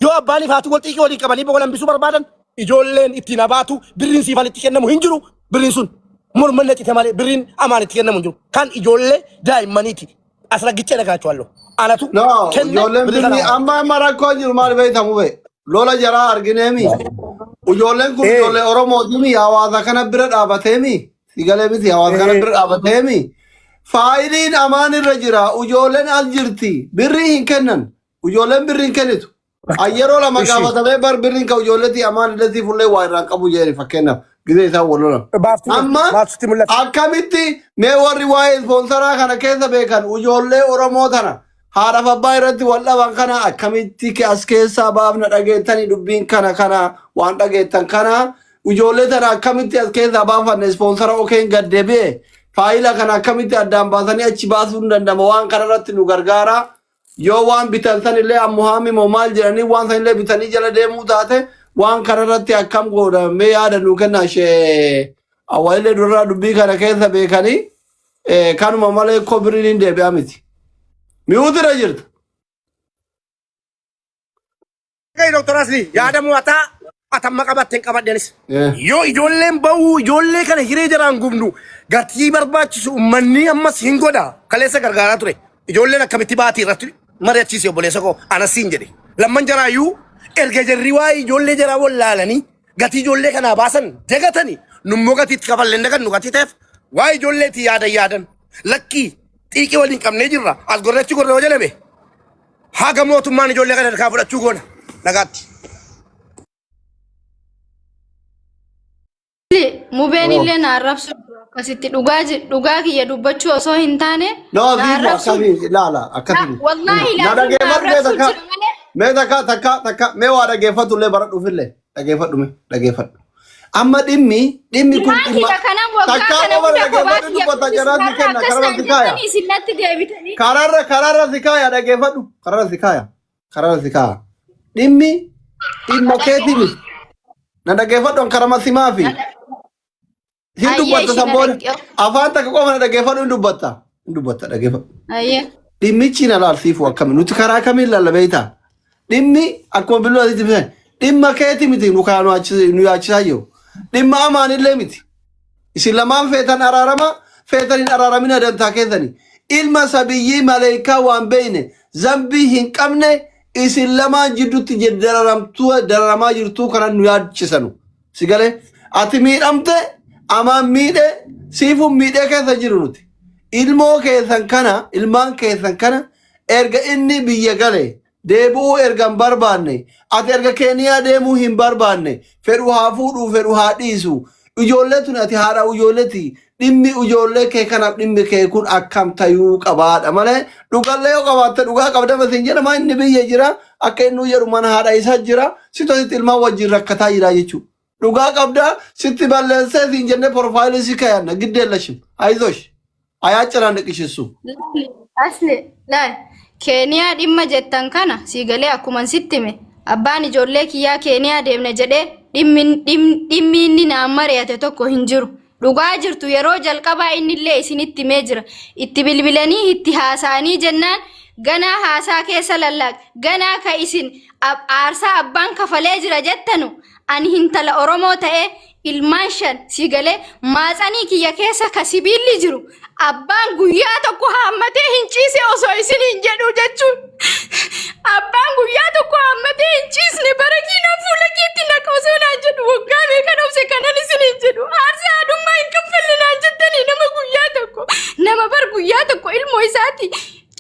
Yoo abbaanii fi haati wal xiiqii waliin qabanii boqolan hambisuu barbaadan ijoolleen ittiin habaatu birriin siifan itti kennamu hin jiru birriin sun morma nacite malee birriin amaan itti kennamu hin jiru. Kan ijoollee daa'immaniiti. As raggichee dhagaachuwallo. Anatu No, kenne ijoolleen birrii birrii kana. amma amma rakkoo jiru maal beektamu be? Lola jaraa argineemi. Ijoolleen kun Eh. ijoollee Oromootimi hawaasa kana bira dhaabateemi. Sigalee miti hawaasa kana Eh. bira dhaabateemi. Faayiliin amaan irra jira. Ijoolleen as jirti. Birrii hin kennan. Ijoolleen birrii hin kennitu. An yeroo lama Ishi. gaafatamee bar birriin ka ijoolleetii amaan illeetii fullee waa irraan qabu jedhani fakkeenyaaf gizee isaan wal lolan. Baaftuu Amma baaftutti mul'ata. akkamitti mee warri waa'ee ispoonsaraa kana keessa beekan ijoollee Oromoo tana haadhaaf abbaa irratti wal dhaban kana akkamitti as keessaa baafna dhageettanii dubbiin kana kana waan dhageettan kana ijoollee tana akkamitti as keessaa baafanne ispoonsara okeen gad deebi'e faayila kana akkamitti addaan baasanii achi baasuun hin danda'ama waan kana irratti nu gargaara. Yoo waan bitan san illee ammuhaami moo maal jedhanii waan san illee bitanii jala deemuu taate waan kana irratti akkam goona mee yaada nuu kennaa ishee awwaalillee durarraa dubbii kana keessa beekanii kanuma malee koo birriin hin deebi'aa miti. Mi'uutira jirta. Dhaga'i Dr. Asli yaada mo'ataa atamma qabatte hin qabadhenis. Yoo ijoolleen ba'uu ijoollee kana hiree jaraan gubnu gatii barbaachisu uummanni ammas hin godha kaleessa gargaaraa ture. Ijoolleen akkamitti baatii irratti mari'achiise obboleessa koo anas siin jedhe. Lamman jaraayyuu erga jarri waa'ee ijoollee jaraa wallaalanii gatii ijoollee kanaa baasan dagatanii nummoo gatii itti kafallee hin dagannu gatii ta'eef waa'ee ijoolleetii yaadan yaadan lakkii xiiqii waliin qabnee jirra as gorrachi gorra yoo jedhame Haga mootummaan ijoollee kana harkaa fudhachuu goona. Nagaatti. Mubeen illee na arrabsu akkasitti dhugaa dhugaa kiyya dubbachuu osoo hin taane No, na Zifu arrabsu. akkamii ilaala akkasii. Wallaahi Na laatiin na dhaggeeffadhu mee arrabsu takka jira malee. mee takka takka takka mee waa dhaggeeffatu illee baradhuuf illee dhaggeeffadhu mee dhaggeeffadhu. Amma dhimmi dhimmi kun Ilmaan dhimma kiyya kanan waggaa takkaa kana qofa hunda kophaa dhaggeeffadhu kiyya dubbata guddisuudhaaf jaraatti kenna akkas kararra naan si kaaya. jettanii isin natti deebitanii. Kararra kararra si kaaya dhaggeeffadhu kararra si kaaya kararra si kaaya. Dhimmi dhimma keetii miti. Na dhaggeeffadhu an karama simaa fi hin Ayyee dubbatta ishii san na booda dhagge. afaan takka qofa na dhaggeeffadhu hin dubbatta hin dubbatta dhaggeeffadhu. Ayyee. Dhimmichi na laalsiifu akkami nuti karaa kamiin laalla beektaa? Dhimmi akkuma billuu asitti ibsan dhimma keeti miti nu kaa nu yaachisaa jiru. Dhimma amaanillee miti. Isin lamaan feetan araarama feetan hin araaramina dantaa keessani. Ilma sabiyyii maleekaa waan beeyne zambii hin qabne isin lamaan jidduutti dararamtuu dararamaa jirtuu kanan nu yaachisanu. Si galee ati miidhamte amaan miidhe siifuun miidhee keessa jiru nuti. Ilmoo keessan kana ilmaan keessan kana erga inni biyya gale deebi'uu erga hin barbaanne ati erga Keeniyaa deemuu hin barbaanne fedhu haa fuudhuu fedhu haa dhiisu ijoollee tun ati haadha ijoolleeti dhimmi ijoollee kee kanaaf dhimmi kee kun akkam tayuu qabaadha malee dhugallee yoo qabaatte dhugaa qabdama siin jedhama inni biyya jira akka inni jedhu mana haadha isaa jira situ asitti ilmaan wajjin rakkataa jira jechuudha. Dhugaa qabda sitti balleessee siin jennee profaayilii si kayanna giddeellashim ayizosh ayaa ciraanniqishissu. Asli laal Keeniyaa dhimma jettan kana sii galee akkuman sitti hime abbaan ijoollee kiyyaa Keeniyaa deemne jedhee dhimmi dhimmi inni naan mari'ate tokko hin jiru. Dhugaa jirtu yeroo jalqabaa innillee isinitti himee jira. Itti bilbilanii itti haasa'anii jennaan ganaa haasaa keessa lallaaq ganaa ka isin aarsaa abbaan kafalee jira jettanu ani hintala Oromoo ta'ee ilmaan shan sii galee maatsanii kiyya keessa ka sibiilli jiru abbaan guyyaa tokko haammatee hin ciise osoo isin hin jedhu jechuun abbaan guyyaa tokko haammatee hin ciisne bara kiina fuula keetti naqa osoo naan jedhu waggaa meeqan obse kanan isin hin jedhu aarsaa haadhummaa hin kaffalle naan jettanii nama guyyaa tokko nama bar guyyaa tokko ilmoo isaati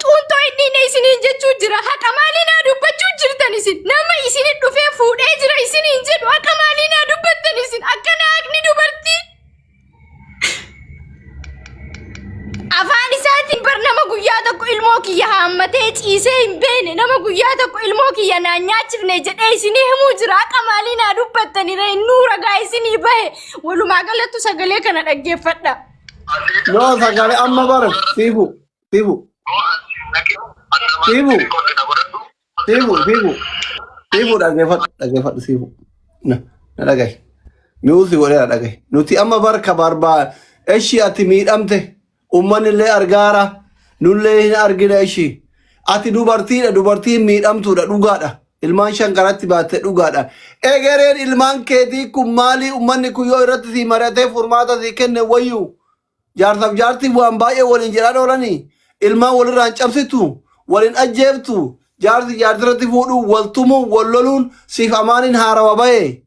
Xuuntoo hin dhiine isiniin jechuu jira. Haqa maalii naa dubbachuu jirtan isin? Nama isinin dhufee fuudhee jira isiniin jedhu haqa maalii naa dubbattan isin? Akkana haqni dubartii. Afaan isaatiin bar nama guyyaa tokko ilmoo kiyya haammatee ciisee hin beekne, nama guyyaa tokko ilmoo kiyya naan nyaachifne jedhee isinii himuu jira. Haqa maalii naa dubbattani ree? Innuu ragaa isinii bahe. Walumaa galattu sagalee kana dhaggeeffadha. No, sagalee amma bara siifu siifu siifu siifu siifu siifu dhaggeeffadhu dhaggeeffadhu siifu na na dhagahi mi'uusi godheera dhagahi. Nuti amma barka barbaa eshi ati miidhamte ummanni illee argaara nullee hin argina. Eshi ati dubartiidha, dubartiin miidhamtuudha, dhugaadha. Ilmaan shan karatti baatte, dhugaadha. Egereen ilmaan keetii kun maalii? Ummanni kun yoo irratti sii mari'atee furmaata sii kenne wayyuu. Jaarsaaf jaartiin waan baay'ee waliin jedhaan oolanii ilmaan walirraan cabsitu, waliin ajjeeftu, jaarsi jaartirratti fuudhuu, wal tumuu, wal loluun siif amaaniin haarawa bahe.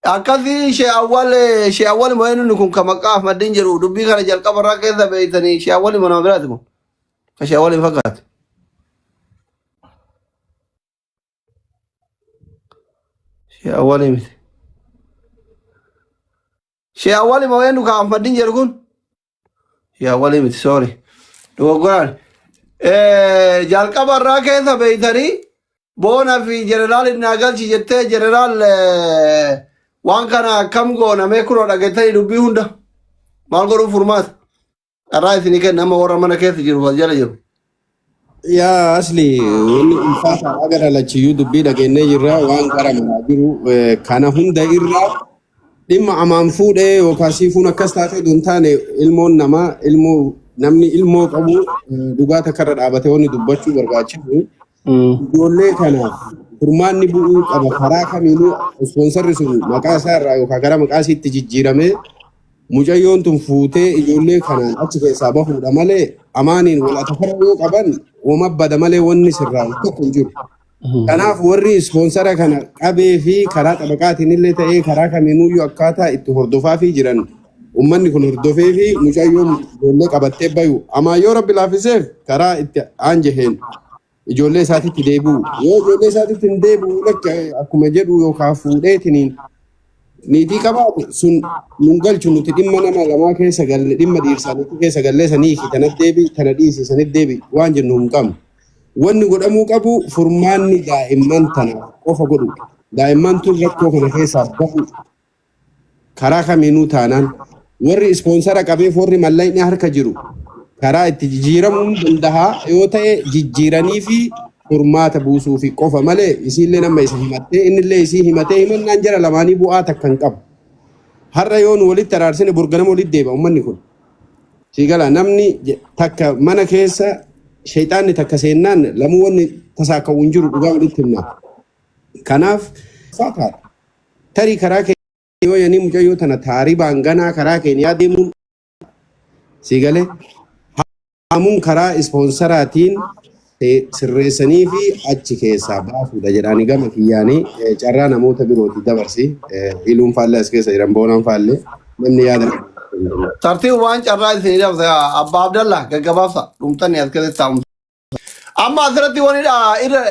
Akkasii ishee awwal ishee awwal moo eenyuun kun kan maqaa Ahmadiin jedhu dubbii kana jalqaba irraa keessa beektanii? Ishee awwal moo nama biraati kun? Ka ishee awwal hin fakkaatu. Ishee awwal miti. Ishee awwal moo eenyu ka Ahmadiin jedhu kun? Ishee awwal miti, sorry. Dogoggoraan. Jalqaba irraa keessa beektanii boona fi jeneraal innaa galchi jettee jeneraal waan kana akkam goona mee? Kunoo dhageettanii dubbii hunda maal godhuuf furmaata carraa isinii kenna amma warra mana keessa jiru as jala jiru. Yaa asli, wanni ulfaataa gara lachiyyuu dubbii dhageenyee jirra, waan gara maraa jiru kana hunda irra dhimma amaan fuudhee yookaan siifuun akkas taatee osoo hin taane, ilmoon namaa ilmoo namni ilmoo qabu dhugaa takka irra dhaabatee wanni dubbachuu barbaachisu ijoollee kanaaf furmaanni bu'uu qaba. Karaa kamiinuu ispoonsarri sun maqaa isaa irraa yookaan gara maqaa isiitti jijjiiramee mucayyoon tun fuutee ijoollee kanaan achi keessaa bahuudha malee, amaaniin wal atafara yoo qaban wama bada malee wanni sirraa tokko hin jiru. Kanaaf warri ispoonsara kana qabee fi karaa xabaqaatiin illee ta'ee karaa kamiinuyyuu akkaataa itti hordofaa fi jiran uummanni kun hordofee fi mucayyoon ijoollee qabattee bayu, amaa yoo rabbi laaffiseef karaa itti aanjaheen ijoollee isaatitti deebi'u, yoo ijoollee isaatitti hin deebi'u lakki akkuma jedhu yookaan fuudheetiniin niitii qabaate sun nun galchu. Nuti dhimma nama lamaa keessa galle, dhimma dhiirsaa niitii keessa gallee sanii fi tanatti deebi, tana dhiisi, sanitti deebi waan jennu hin qabnu. Wanni godhamuu qabu furmaanni daa'imman tana qofa godhu. Daa'imman tun rakkoo kana keessaa bahu karaa kamiinuu taanaan warri ispoonsara qabeef warri mallaqni harka jiru karaa itti jijjiiramuu danda'a yoo ta'e jijjiiranii fi furmaata buusuu fi qofa malee, isiillee nama isa himattee innillee isii himatee himannaan jara lamaanii bu'aa takka hin qabu. Har'a yoo nu walitti araarsine borganama walitti deeba uummanni kun. Siigala namni takka mana keessa sheexaanni takka seennaan lamuu wanni tasaaka'u hin jiru, dhugaa walitti himna. Kanaaf faataadha. Tarii karaa keenya yoo yanii mucayyoo tana taaribaan ganaa karaa keenya deemuun siigalee haamuun karaa ispoonsaraatiin sirreessanii fi achi keessaa baasuudha jedhaanii gama kiyyaanii carraa namoota birooti dabarsi. Iluun faallee as keessa jiran, boonaan faallee namni yaada qabu. Tartiib waan carraa isinii dabarsa Abbaa Abdallah gaggabaabsa dhumtanii as keessatti taa'umsa. Amma asirratti wani irra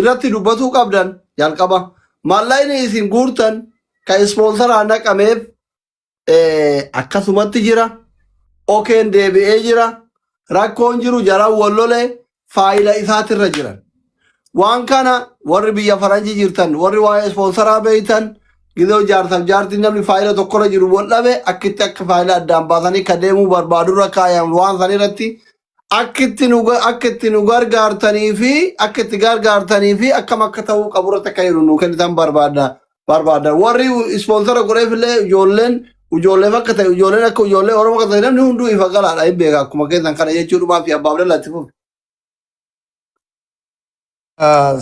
irratti dubbatuu qabdan jalqaba maallaqni isin guurtan kan ispoonsaraa naqameef akkasumatti jira. Okeen deebi'ee jira. Rakkoon jiru jaran wal lole faayila isaatirra jiran. Waan kana warri biyya faranjii jirtan, warri waa'ee ispoonsaraa beeytan, gizee jaarsaaf jaartiin namni faayila tokkorra jiru wal dhabe akkitti akka faayila addaan baasanii ka deemuu barbaadurra kaayan, waan san irratti akka itti nu gargaartanii fi akka itti gargaartanii fi akkam akka ta'uu qaburratti akka jedhu nu kennitan barbaada barbaada. Warri ispoonsara godheef illee ijoolleen ijoolleef akka ta'e, ijoolleen akka ijoollee Oromoo akka ta'e namni hunduu ifa galaadha, hin beeka akkuma keessan kana jechuudhumaa fi Abbaa Abdallaa itti fufi.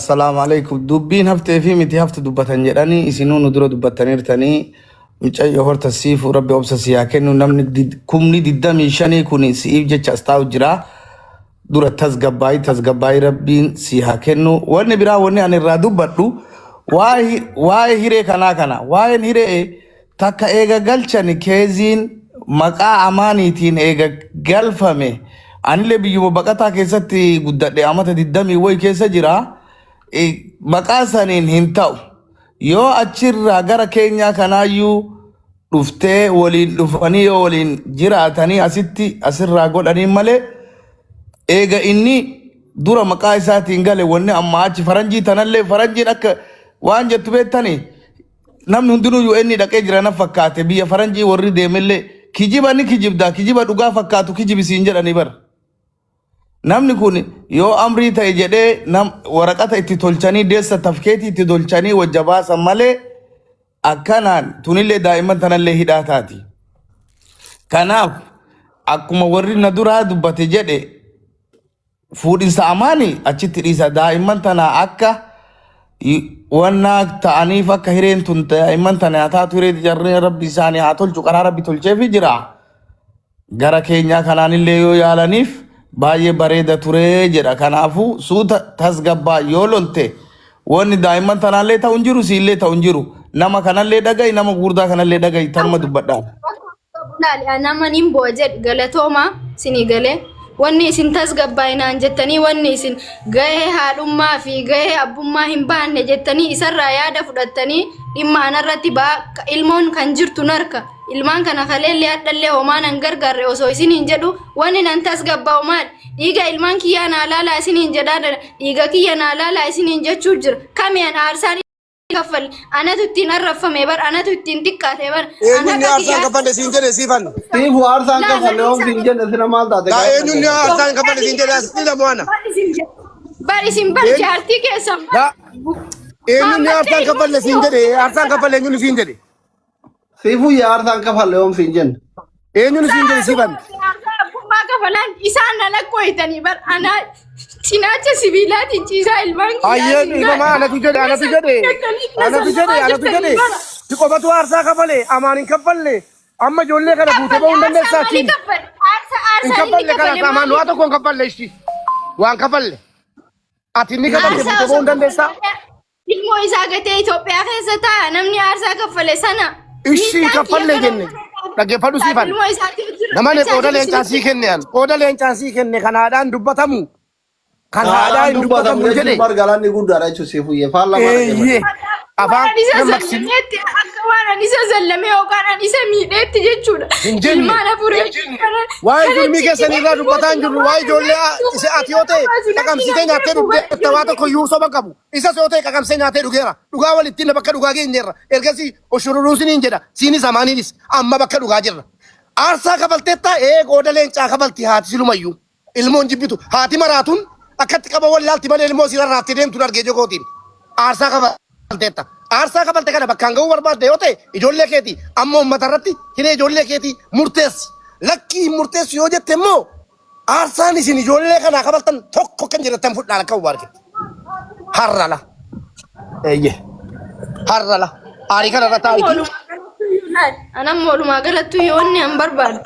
Salaamu alaikum. Dubbiin haftee fi miti haftu dubbatan jedhanii isinuu nu dura dubbattaniirtanii. Mucayyoo horta siifu rabbi obsa si haa kennu. Namni kumni 25 kun si'iif jecha as taa'u jira. Dura tasgabbaa'ii tasgabbaa'ii rabbiin si haa kennu. Wanni biraa wanni ani irraa dubbadhu waa'ee hiree kanaa kana. Waa'een hiree takka eega galchani keeziin maqaa amaaniitiin eega galfame. Anillee biyyuma baqataa keessatti guddadhe, amata 20 wayi keessa jira. Maqaa saniin hin ta'u. Yoo achirraa gara keenyaa kanaayyuu Dhuftee waliin dhufanii yoo waliin jiraatanii asitti asirraa godhanii malee, eega inni dura maqaa isaatiin gale, wanni amma achi faranjii tanallee, faranjiin akka waan jettu beektanii, namni hundinuu UN dhaqee jira na fakkaate. Biyya faranjii warri deemellee kijiba ni kijibda, kijiba dhugaa fakkaatu kijibisiin jedhanii bara. Namni kun yoo amrii ta'e jedhee nam waraqata itti tolchanii, deessa tafkeetii itti tolchanii wajja baasan malee, akkanaan tunillee daa'imman tanallee hidhaa taati. Kanaaf akkuma warri na duraa dubbate jedhe, fuudhinsa amaani achitti dhiisa. Daa'imman tana akka wannaa ta'aniif, akka hireen tun daa'imman tana taatu, hiree jarreen rabbi isaanii haa tolchu, karaa rabbi tolcheefi jira. Gara keenyaa kanaanillee yoo yaalaniif baay'ee bareeda ture jedha. Kanaafuu suuta tasgabbaa yoo lolte, wanni daa'imman tanaallee ta'u hin jiru, siillee ta'u hin jiru. Nama kanallee dhaga'i, nama gurguddaa kanallee dhaga'i, tanuma dubbadhaa. Laali, nama nin bu'a jedhu galatooma sinii galee. Wanni isin tasgabbaa'inaan jettanii, wanni isin gahee haadhummaa fi gahee abbummaa hin baanne jettanii isarraa yaada fudhattanii, dhimma anarratti ba'aa ilmoon kan jirtu narka. Ilmaan kana kaleellee hadhallee homaa nan gargaarre osoo isiniin jedhu, wanni nan tasgabbaa'u maal? Dhiiga ilmaan kiyyaa naa laalaa isiniin jedhaa, dhiiga kiyya naa laalaa isiniin jechuu jira. Kami an aarsaan kaffalle? Anatu ittiin arrabfame bar, anatu ittiin xiqqaate bar. Eenyuun ni aarsaan kaffalle siin jedhe, siifan? Siifu, aarsaan kaffalle oom siin jenne, sina maal taate? Daa eenyuun ni aarsaan kaffalle siin jedhe asitti lamuana? Bar isin bar jaartii keessan bar. Daa eenyuun ni aarsaan kaffalle siin jedhe? Aarsaan kaffalle eenyuun siin jedhe? Siifuu, yaa aarsaan kafalle oom siin jenne. Eenyuun siin jedhe, siifan? Aarsaa abbummaa kafalaan isaan na lakkooytanii bar, anaa cinaacha sibiilaatiin ciisaa ilmaan Ayyeen dhiifamaa, anatu jedhe, anatu jedhe, anatu jedhe, anatu jedhe. Si qofatu aarsaa kafale, amaan hin kaffalle. Amma ijoollee kana fuutee bahuu hin dandeessaa achiin. Hin kaffalle kana, amaan waa tokko hin kaffalle ishii. Waan kafalle. Ati inni kafalte Aarsaa fuutee bahuu hin osoo dandeessaa? Ilmoo isaa gatee Itoophiyaa keessa taa'a, namni aarsaa kaffale sana. Ishii Miidhaan kaffalle kiyya kana jenne. Dhaggeeffadhu, siifan. Ilmoo isaatiif jira. Namani qooda leencaan sii kenne an. Qooda leencaan sii kenne kan haadhaan dubbatamu. Kan haadhaan hin dubbatamu dubbatamu jedhe. jechuun bar galanni guddaadha jechuun siifuyyee faallaa maal dhaggeeffadhu. Eeyyee. Afaan Waan isa nammaksiin zallameetti, akka waan ani isa zallamee yookaan ani isa miidheetti jechuudha. hin jenne. Ilmaan afurii Waa'ee julmii keessan irraa dubbataa hin jirru. Waa'ee ijoollee isa ati yoo ta'e qaqamsitee nyaattee dhugdeetta, waa tokko iyyuu soba qabu. Isas yoo ta'e qaqamsee nyaatee dhugeera. Dhugaa walittiin bakka dhugaa geenyeerra. Ergasii oshururuun siniin jedha. Siinis amaaniinis amma bakka dhugaa jirra. Aarsaa kafalteetta, ee qooda leencaa kafalti haati silumayyuu. Ilmoon jibbitu haati maraatuun akkatti qaba wallaalti malee ilmoo si rarraaftee deemtuun argee jokootiin. Aarsaa kafalteetta. Aarsaa kafalte kana bakkaan ga'uu barbaadde yoo ta'e, ijoollee keetii amma uummata irratti hiree ijoollee keetii murteessi. Lakkii, hin murteessu yoo jette immoo, aarsaan isin ijoollee kanaa kafaltan tokko kan jedhattan fudhaan akka hubu argite. Harrala. Eeyyee. Harrala. Aarii kana irra taa'iti. Anammoo walumaa galattuu yoo inni an barbaadu.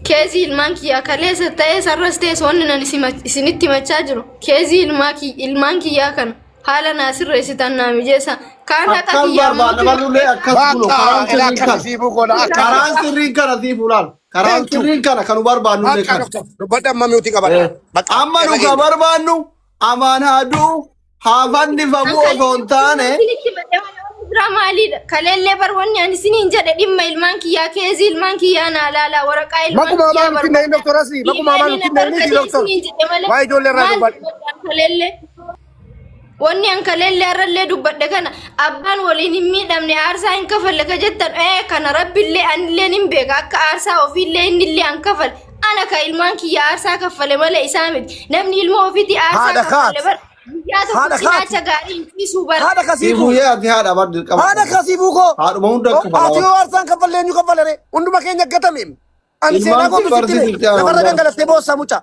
Keezii ilmaan kiyyaa kaleessa ta'ee sarras ta'es, wanni nan isinitti himachaa jiru keezii ilmaan kiyyaa kana haala naa sirreessitan naa mijeessa. Kaan haqa Akkas kiyyaa barbaadna mootu malulee akkas bulu, Bakka karaan ilaa sirriin kana kana. siifuu godha akka. Karaan sirriin kana siifuu laal. Karaan Thank you. sirriin kana kan nu barbaadnullee Bakka kana. doktor. Dubbadha, amma miutii qabadha. Bakka Amma nu irra ka geenya. barbaannu amaan haa du'u haa fannifamu osoo hin taane, Isinitti malee wanni biraa maalidha? Kaleellee bar wanni ani isiniin jedhe dhimma ilmaan kiyyaa, keezii ilmaan kiyyaa naa laalaa, waraqaa ilmaan Makuma kiyyaa amaan nutti hin doktor Asli. Makuma amaan nutti hin miti doktor. isiniin jedhe malee Waa ijoollee irraa maal dubbadha. dubbadhaan kaleellee? Wanni an kaleellee har'allee dubbadhe kana, abbaan waliin hin miidhamne aarsaa hin kafalle ka jettan, ee kana rabbillee anillee hin beeka, akka aarsaa ofiillee innillee an kafale. Ana ka ilmaan kiyya aarsaa kaffale malee isaa miti. Namni ilma ofiitii aarsaa Haadha kaffale kaat. bar guyyaa tokko Haadha kaat. cinaacha gaarii hin ciisuu bar. Haadha kasiifuu. Siifuyyee, ati haadha bar dirqama. Haadha kasiifuu koo. Haadhuma hunda Haati kafala. yoo aarsaan kaffalle eenyu kaffale ree? Hunduma keenya gatame. Ani seenaa Ilmaan kootu si sitti hime. barsiisuuf ta'an Lafarra hundaa. gangalattee boossaa mucaa.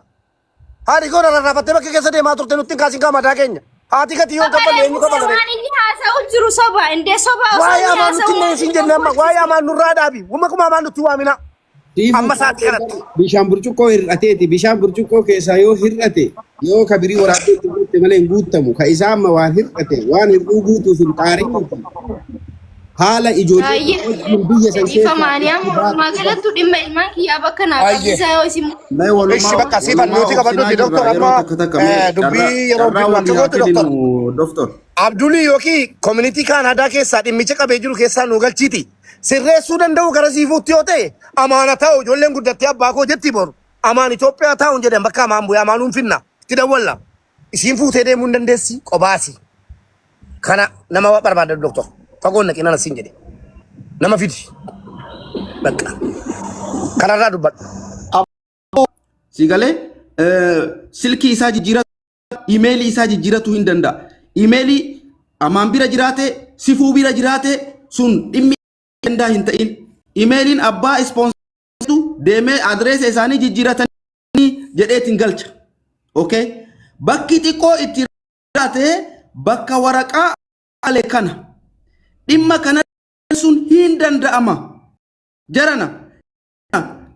Haadhi koo rarraafattee bakka keessa deemaa turte, nutti hin kaasin kaa mataa keenya. Haati gatii yoo kaffalle eenyu kaffala ree? Waan inni haasa'u jiru soba, indee soba osoo Waa'ee inni amaan nutti haasa'u hin siin jenne amma waa'ee amaan nurraa dhaabi. Wuma kuma amaan nutti waamina. Siifu, Amma sa'aatii kanatti. Bishaan burcuqqoo hir'ateeti. Bishaan burcuqqoo keessaa yoo hir'ate, yoo kabirii waraabdee itti guutte malee hin guuttamu. Ka isaa amma waan hir'ate waan hir'uu guutuuf hin xaarinuuti. Haala ijoollee Baay'ee wajjin biyya san keessaa dhiifamaanii amma walumaa galattu dhimma ilmaan kiyyaa bakka naa Baay'ee. qabsiisaa yoo isin Mee walumaa Ishi bakka siifan walumaa nuti qabadhuti obsinaa doktor jirra yeroo amma takka takka mee carraa dubbii yeroo carraa biddu akka walii haa gootu doktor. kenninu, doktor. Abdulii yookiin community Kaanaadaa keessaa dhimmicha qabee jiru keessaa nu galchiiti. Sirreessuu danda'u gara siifuutti yoo ta'e amaana taa'u ijoolleen guddattee abbaa koo jetti boru. Amaan Itoophiyaa taa'uun jedhan bakka amaan bu'ee amaanuun finna itti dawwalla. Isiin fuutee deemuu hin dandeessi qobaasi. Kana nama barbaada doktor. Fagoon naqinaan asiin jedhe. Nama fidi. Bakka. Kanarraa dubbadhu. Si galee silkii isaa jijjiiratu, imeelii isaa jijjiiratu hin danda'a. Imeelii amaan bira jiraate, sifuu bira jiraate sun dhimmi danda'a hin ta'in. Imeeliin abbaa ispoonsartu deemee adreesa isaanii jijjiiratanii jedheetiin galcha. Okay? Bakki xiqqoo itti jiraate bakka waraqaa ale kana. Dhimma kana sun hin danda'ama. Jarana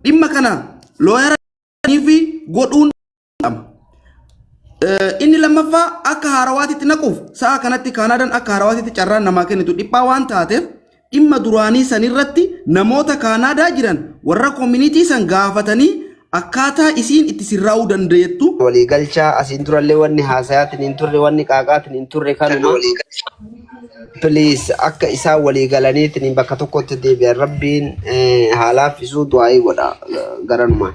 dhimma kana lawyer fi godhuun danda'ama. Inni lammaffaa akka haarawaatitti naquuf sa'a kanatti Kaanaadaan akka haarawaatitti carraan namaa kennitu dhiphaa waan taateef dhimma duraanii sanirratti namoota Kaanaadaa jiran warra community san gaafatanii akkaataa isiin itti sirraa'uu dandeettu. Waliigalchaa asiin durallee wanni haasayaatiin hin turre, wanni qaaqaatiin hin turre kanuma. Please, akka isaan walii galaniitiin bakka tokkotti deebi'an rabbiin haa laaffisuu du'aayii godha garanumaan.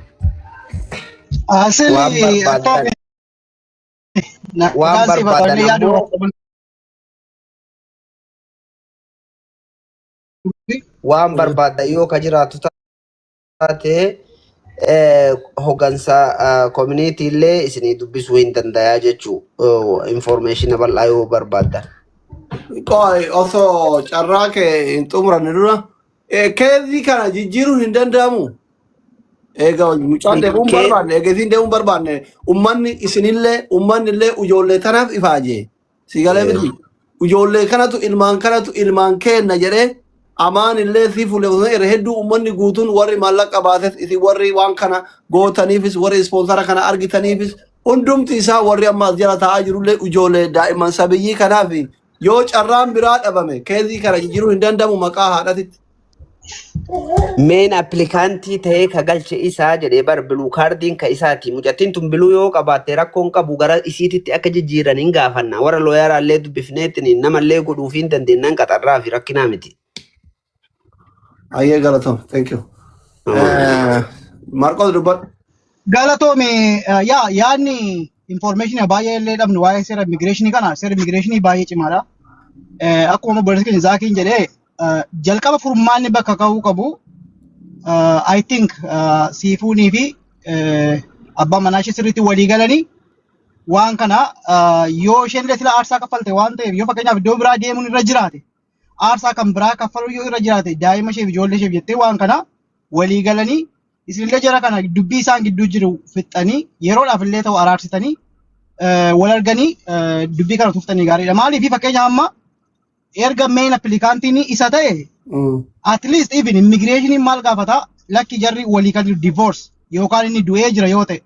Waan Asili barbaadan waan nagaan siif haa ta'u barbaadan inni yaadu ammoo waan barbaadan yoo ka jiraatu taate hooggansa community illee isinii dubbisuu hin dandayaa jechuu information bal'aa yoo barbaaddan. Qoy, osoo carraa kee hin xumuranne dura case kana jijjiiruun hin danda'amu. Egaa mucaan deemuu hin barbaanne, egaa isiin deemuu hin barbaanne, ummanni isinillee ummanni illee ijoollee tanaaf ifaaje. Si galee miti. Ijoollee kanatu ilmaan kanatu ilmaan keenna jedhee amaan illee si fuule osoo irra hedduu ummanni guutuun warri maallaqa baases isin warri waan kana gootaniifis warri sponsor kana argitaniifis hundumti isaa warri amma as jala taa'aa jirullee ijoollee daa'imman sabiyyii kanaaf yoo carraan biraa dhabame case kana jijjiiruun hin danda'amu maqaa haadhatitti. Main applicant ta'ee ka galche isaa jedhee bar blue cardiin ka isaati. Mucattiin tun blue yoo qabaatte rakkoon qabu gara isiititti akka jijjiiran hin gaafanna. Warra lawyeraallee dubbifneetiin namallee godhuuf hin dandeenyaan qaxarraa fi rakkinaa miti. Ayyee, galatoom. Thank you. Marqos, dubbadhu. Galatoomi. Yaa yaadni information baay'ee illee dhabnu waa'ee seera immigireeshinii kana, seera immigireeshinii baay'ee cimaadha. Akkuma obboleessi keenya Zaakiin jedhee jalqaba furmaanni bakka ka'uu qabu I think siifuunii fi abbaan manaa ishee sirriitti walii galanii waan kana yoo isheen illee sila aarsaa kaffalte waan ta'eef, yoo fakkeenyaaf iddoo biraa deemuun irra jiraate, aarsaa kan biraa kaffaluu yoo irra jiraate, daa'ima isheef ijoollee isheef jettee waan kana walii galanii isinillee jara kana dubbii isaan gidduu jiru fixxanii yeroodhaaf illee ta'u araarsitanii wal arganii dubbii kana tuftanii gaariidha. Maaliif, fakkeenya amma erga main applicantiin isa ta'e at least even immigration maal gaafata, lakki jarri walii kan divorce yookaan inni du'ee jira yoo ta'e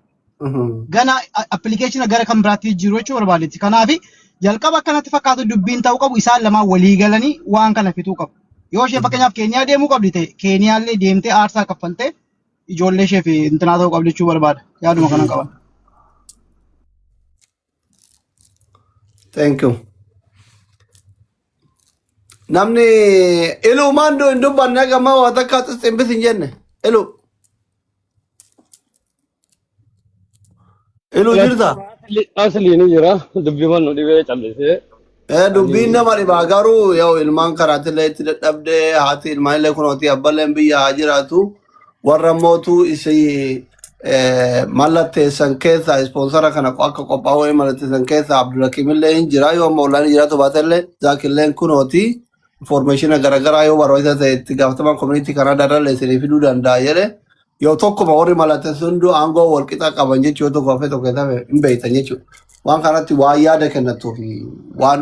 gana application gara kan biraatti jiru jechuu barbaadetti. Kanaaf jalqaba akkanatti fakkaatu dubbiin ta'uu qabu isaan lamaan walii galanii waan kana fixuu qabu. Yoo isheen fakkeenyaaf Keeniyaa deemuu qabdi ta'e, Keeniyaallee deemtee aarsaa kaffaltee ijoollee ishee fi intinaa ta'uu qabdi jechuu barbaada. Yaaduma kana qaban. Thank you. Namni iluu maandoo hin dubbanne gamma waa takka xiximbis hin jenne. Iluu. Iluu, jirta? Asli ni jira. Dubbiman nu dhibee callisee. Dubbiin nama dhibaa garuu yoo ilmaan karaatillee itti dadhabdee haati ilmaanillee kunooti abballeen biyya haa jiraatu warra mootuu isii mallatteessan keessaa sponsor kana akka qophaa'uu mallatteessan keessaa Abdulhakiim illee hin jira, yoo amma ollaan jiraatu baatellee Zaakilleen kunooti information garaagaraa yoo barbaachisaa ta'e itti gaafatamaan community kanaa darallee isinii fiduu danda'a jedhe. Yoo tokkuma warri mallatteessan hunduu aangoo wal qixa qaban jechuu, yoo tokko hafe tokko hafe hin beektan jechuudha. Waan kanatti waan yaada kennattuu fi waan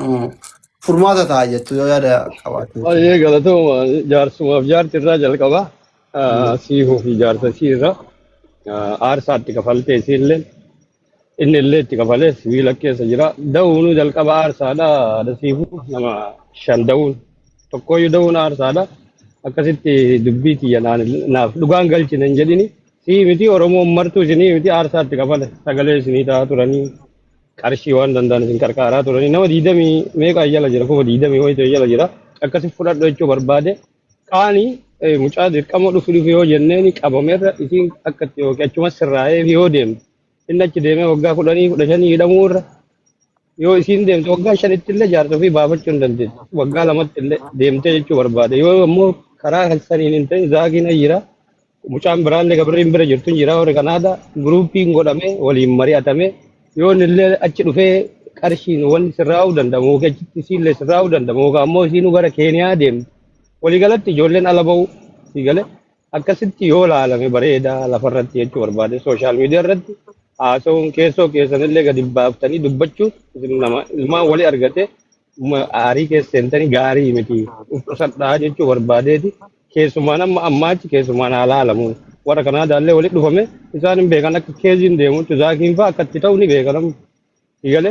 furmaata ta'a jettu yoo yaada qabaatte jechuudha. Baay'ee galatooma, jaarsumaaf jaarti irraa jalqaba. Siifuu fi jaarsa sii irraa aarsaa itti kafaltee isiillee inni illee itti kafalee sibiila keessa jira. Da'uunuu jalqaba aarsaadha. Haadha siifuu nama shan da'uun tokkooyyuu da'uun aarsaadha. Akkasitti dubbii tiyya naaf dhugaan galchine hin jedhini. Sii miti, Oromoon martuu isinii miti, aarsaa itti kafale sagalee isinii ta'aa turanii qarshii waan danda'an isin qarqaaraa turanii nama 20 meeqa jala jira, 20,000 wayitu jala jira, akkasi fudhadhu jechuu barbaade. Qaanii mucaa dirqama dhufu dhufu yoo jenneen qabameerra isiin akka itti yookiin achuma sirraa'ee yoo deemte inni achi deemee waggaa 10 15 hidhamuu irra yoo isiin deemte waggaa 5tti illee jaarsa ofii baafachuu hin dandeessu. Waggaa 2tti illee deemtee jechuu barbaade. Yoo ammoo karaa saniin hin ta'in zaakiin jira. Mucaan biraallee gabirriin bira jirtu hin jira warri Kanaada guruupiin godhamee waliin mari'atame yoo inni illee achi dhufee qarshiin wanni sirraa'uu danda'amu yookiin achitti isiillee sirraa'uu danda'amu yookaan ammoo isiinuu gara Keeniyaa deemte. Waliigalatti ijoolleen ala ba'u si gale akkasitti yoo laalame bareeda lafarratti jechuu barbaade social media irratti haasa'uun keessoo keessanillee gadi baaftanii dubbachuun isin nama ilmaan wali argate aarii keessa seentanii gaarii miti of qusadhaa jechuu barbaadeeti keessumaan amma ammaachi keessumaan haa laalamu warra Kanaadaallee walitti dhufame isaan hin beekan akka keeziin deemu zaakiin fa'aa akka itti ta'u ni beekan amma. Sigale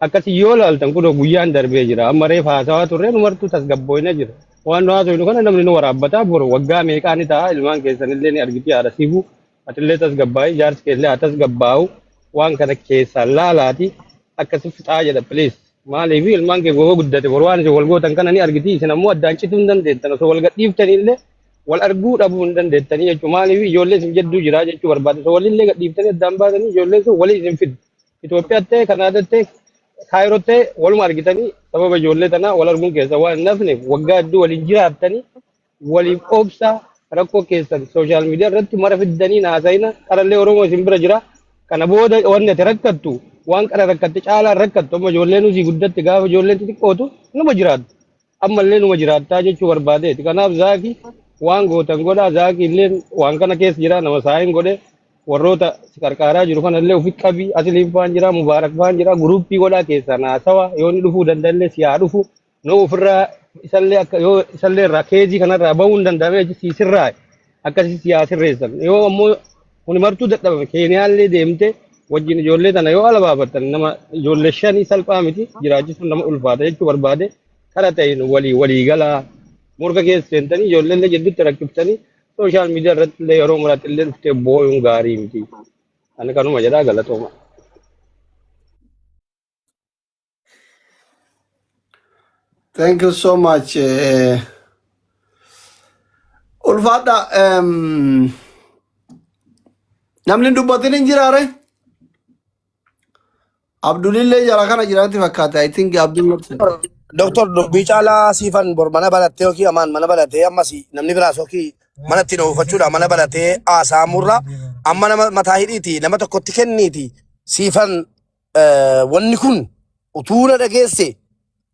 akkasi yoo laaltan kunoo guyyaan darbee jira. Amma reef haasawaa turre nu martuu tasgabbooyna jira. Waan nu haasofnu kana namni nu waraabbataa boru waggaa meeqaa ni ta'a ilmaan keessan illee ni argiti haadha siifuu atillee tasgabbaa'i jaarsi kee illee haa tasgabbaa'u waan kana keessaa laalaati akkasi fixaa jedha please. Maaliif ilmaan kee gowwa guddate boru waan isin wal gootan kana ni argiti isin ammoo addaan cituu hin dandeettan osoo wal gadhiiftanii illee wal arguu dhabuu hin dandeettanii jechuudha. Maaliif ijoollee isin jedduu jira jechuu barbaade osoo walillee gadhiiftanii addaan baatanii ijoolleen sun walii isin fiddu. Itoophiyaatti ta'e Kanaadaatti ta'e Kaayirootti ta'e waluma argitanii sababa ijoollee tanaa wal arguun keessa waan hin hafneef waggaa hedduu waliin jiraattanii waliif obsa rakkoo keessan social media irratti mara fiddanii naasa'ina qarallee Oromoo isin bira jira. Kana booda wanni ati rakkattu waan qara rakkatte caalaa rakkattu amma ijoolleen usii guddatte gaafa ijoolleen xixiqqootu numa jiraattu. Ammallee numa jiraattaa jechuu barbaadeeti. Kanaaf zaaki waan gootan godhaa zaaki illee waan kana keessa jira nama saayin godhe warroota si qarqaaraa jiru kana illee ofi qabi asiliin faan jira mubaarak faan jira guruuppii godhaa keessaa naasawa yoo inni dhufuu danda'ellee si haa dhufu noo ofirraa isallee akka yoo isallee irraa keezii kanarraa bahuu hin danda'ame si sirraa akkasii si haa sirreessan yoo ammoo kuni martuu dadhabame Keeniyaallee deemte wajjin ijoollee tana yoo ala baafattan nama ijoollee shanii salphaa miti jiraachisuun nama ulfaata jechuu barbaade kara ta'een walii walii galaa morka keessa seentanii ijoollee illee jidduutti rakkiftanii social media irratti illee yeroo muraatti illee dhuftee booyuun gaarii miti. Ani kanuma jedhaa galatooma. Thank you so much. Ulfaadha. Namni hin dubbatin hin jiraare? Abdulillee jara kana jiraatti fakkaata. I think Abdul natti. Doktor dubbii caalaa siifan bor mana banattee yookiin amaan mana banatee ammas namni biraas yookiin mana ittiin oofachuudha mana banatee haasa'amurra amma nama mataa hidhiiti nama tokkotti kenniiti siifan wanni kun utuu na dhageesse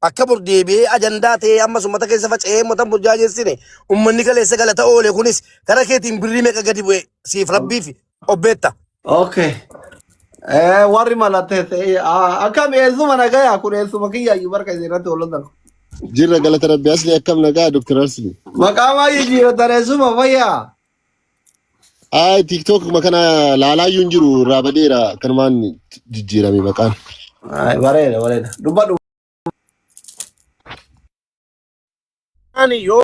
akka bor deebi'ee ajandaa ta'ee ammas uummata keessa faca'ee uummata burjaajeessine uummanni kaleessa galata oole kunis gara keetiin birrii meeqa gadi bu'e siif rabbiif obbeetta. Okay. Warri malattee akkam eessuma nagaya kun eessuma kiyya iyyuu barka isin irratti wal loltan. Jirra galata rabbi asli akkam nagaa Dr. Asli. Maqaa maa jijjiiratan eessuma fayyaa? Ay TikTok makana laalaayyuu hin jiru irraa badeera kanumaan jijjiirame maqaan. Ay, bareeda bareeda. Dubbadhu. Ani yoo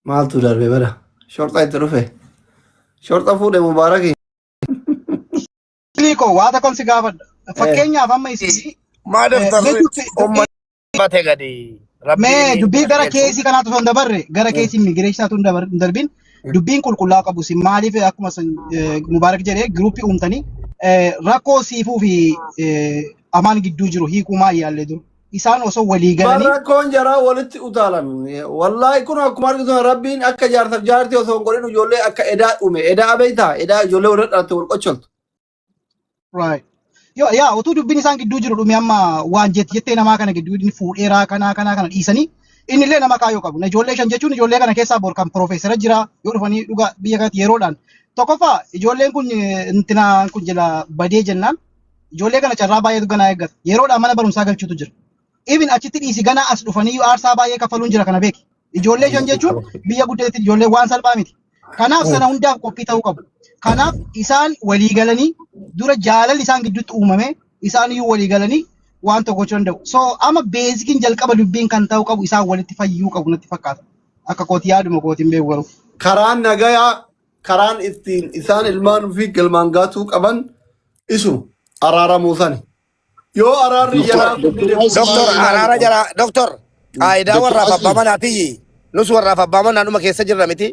Maaltu darbe bara? Shorxa itti dhufe. Shorxa fuudhe Mubaaraki. Koo waa tokkon si gaafadha. Fakkeenyaaf amma isin maa mee daftarri dubbi uummanni bate gadi mee rabbiin dubbii gara qajeelchu. keesii kanaatu osoo hin dabarre gara keesii immigireeshinii hin darbin dubbiin qulqullaa'aa qabu isin maaliif akkuma isin Mubaarak jedhee giruuppii uumtanii rakkoo siifuu fi amaan gidduu jiru hiikuu maa yaallee dura isaan osoo walii galanii Rakkoon jaraa walitti utaalan. Wallaahi kun akkuma argitu rabbiin akka jaarsaaf jaartii osoo hin godhin ijoollee akka edaa dhume. Edaa beektaa? Edaa ijoollee wal dhalatte wal qocholtu. Right. Yoo yaa utuu dubbiin isaan gidduu jiru dhume amma waan jetti jettee namaa kana gidduu inni fuudheeraa kanaa kanaa kana dhiisanii inni illee nama kaayyoo qabu. Na ijoollee shan jechuun ijoollee kana keessaa bor kan piroofeesara jira yoo dhufanii dhugaa biyya kanatti yeroodhaan. Tokkoffaa ijoolleen kun intinaan kun jala badee jennaan ijoollee kana carraa baay'eetu ganaa eeggata. Yeroodhaan mana barumsaa galchuutu jira. Even achitti dhiisi ganaa as dhufanii aarsaa baay'ee kaffaluun jira kana beeki. Ijoollee shan jechuun biyya guddatetti ijoollee waan salphaa miti. Kanaaf sana hundaaf qophii ta'uu qabu. Kanaaf isaan walii galanii dura jaalalli isaan gidduutti uumame isaan iyyuu walii galanii waan tokko gochuu danda'u. So amma beezikiin jalqaba dubbiin kan ta'uu qabu isaan walitti fayyuu qabu natti fakkaata. Akka kooti yaaduma kootiin beeku garuu. Karaan nagayaa karaan ittiin isaan ilmaan ofii galmaan gaatuu qaban isuma araaramuu sani. Yoo araarri Doktor jaraa kun dide Doktor Doktor furmaanni araara maal jara doktor qaayidaa Doktor warraaf abbaa Asli manaatiyyi. Nus warraaf abbaa manaadhuma keessa jirra miti.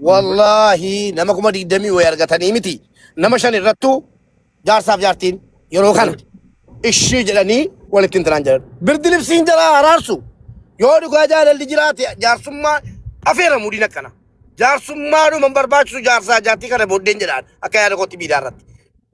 Wallaahi nama 20,000 wayi argatanii miti. Nama 5 irrattuu jaarsaaf jaartiin yeroo kana ishii jedhanii walitti hin tanaan jedhan. Birdi libsiin jaraa araarsu. Yoo dhugaa jaalalli jiraate jaarsummaa afeeramu diin akkana. Jaarsummaadhuma hin barbaachisu jaarsaa jaartii kana booddeen jedhaan akka yaada kootti miidiyaa irratti.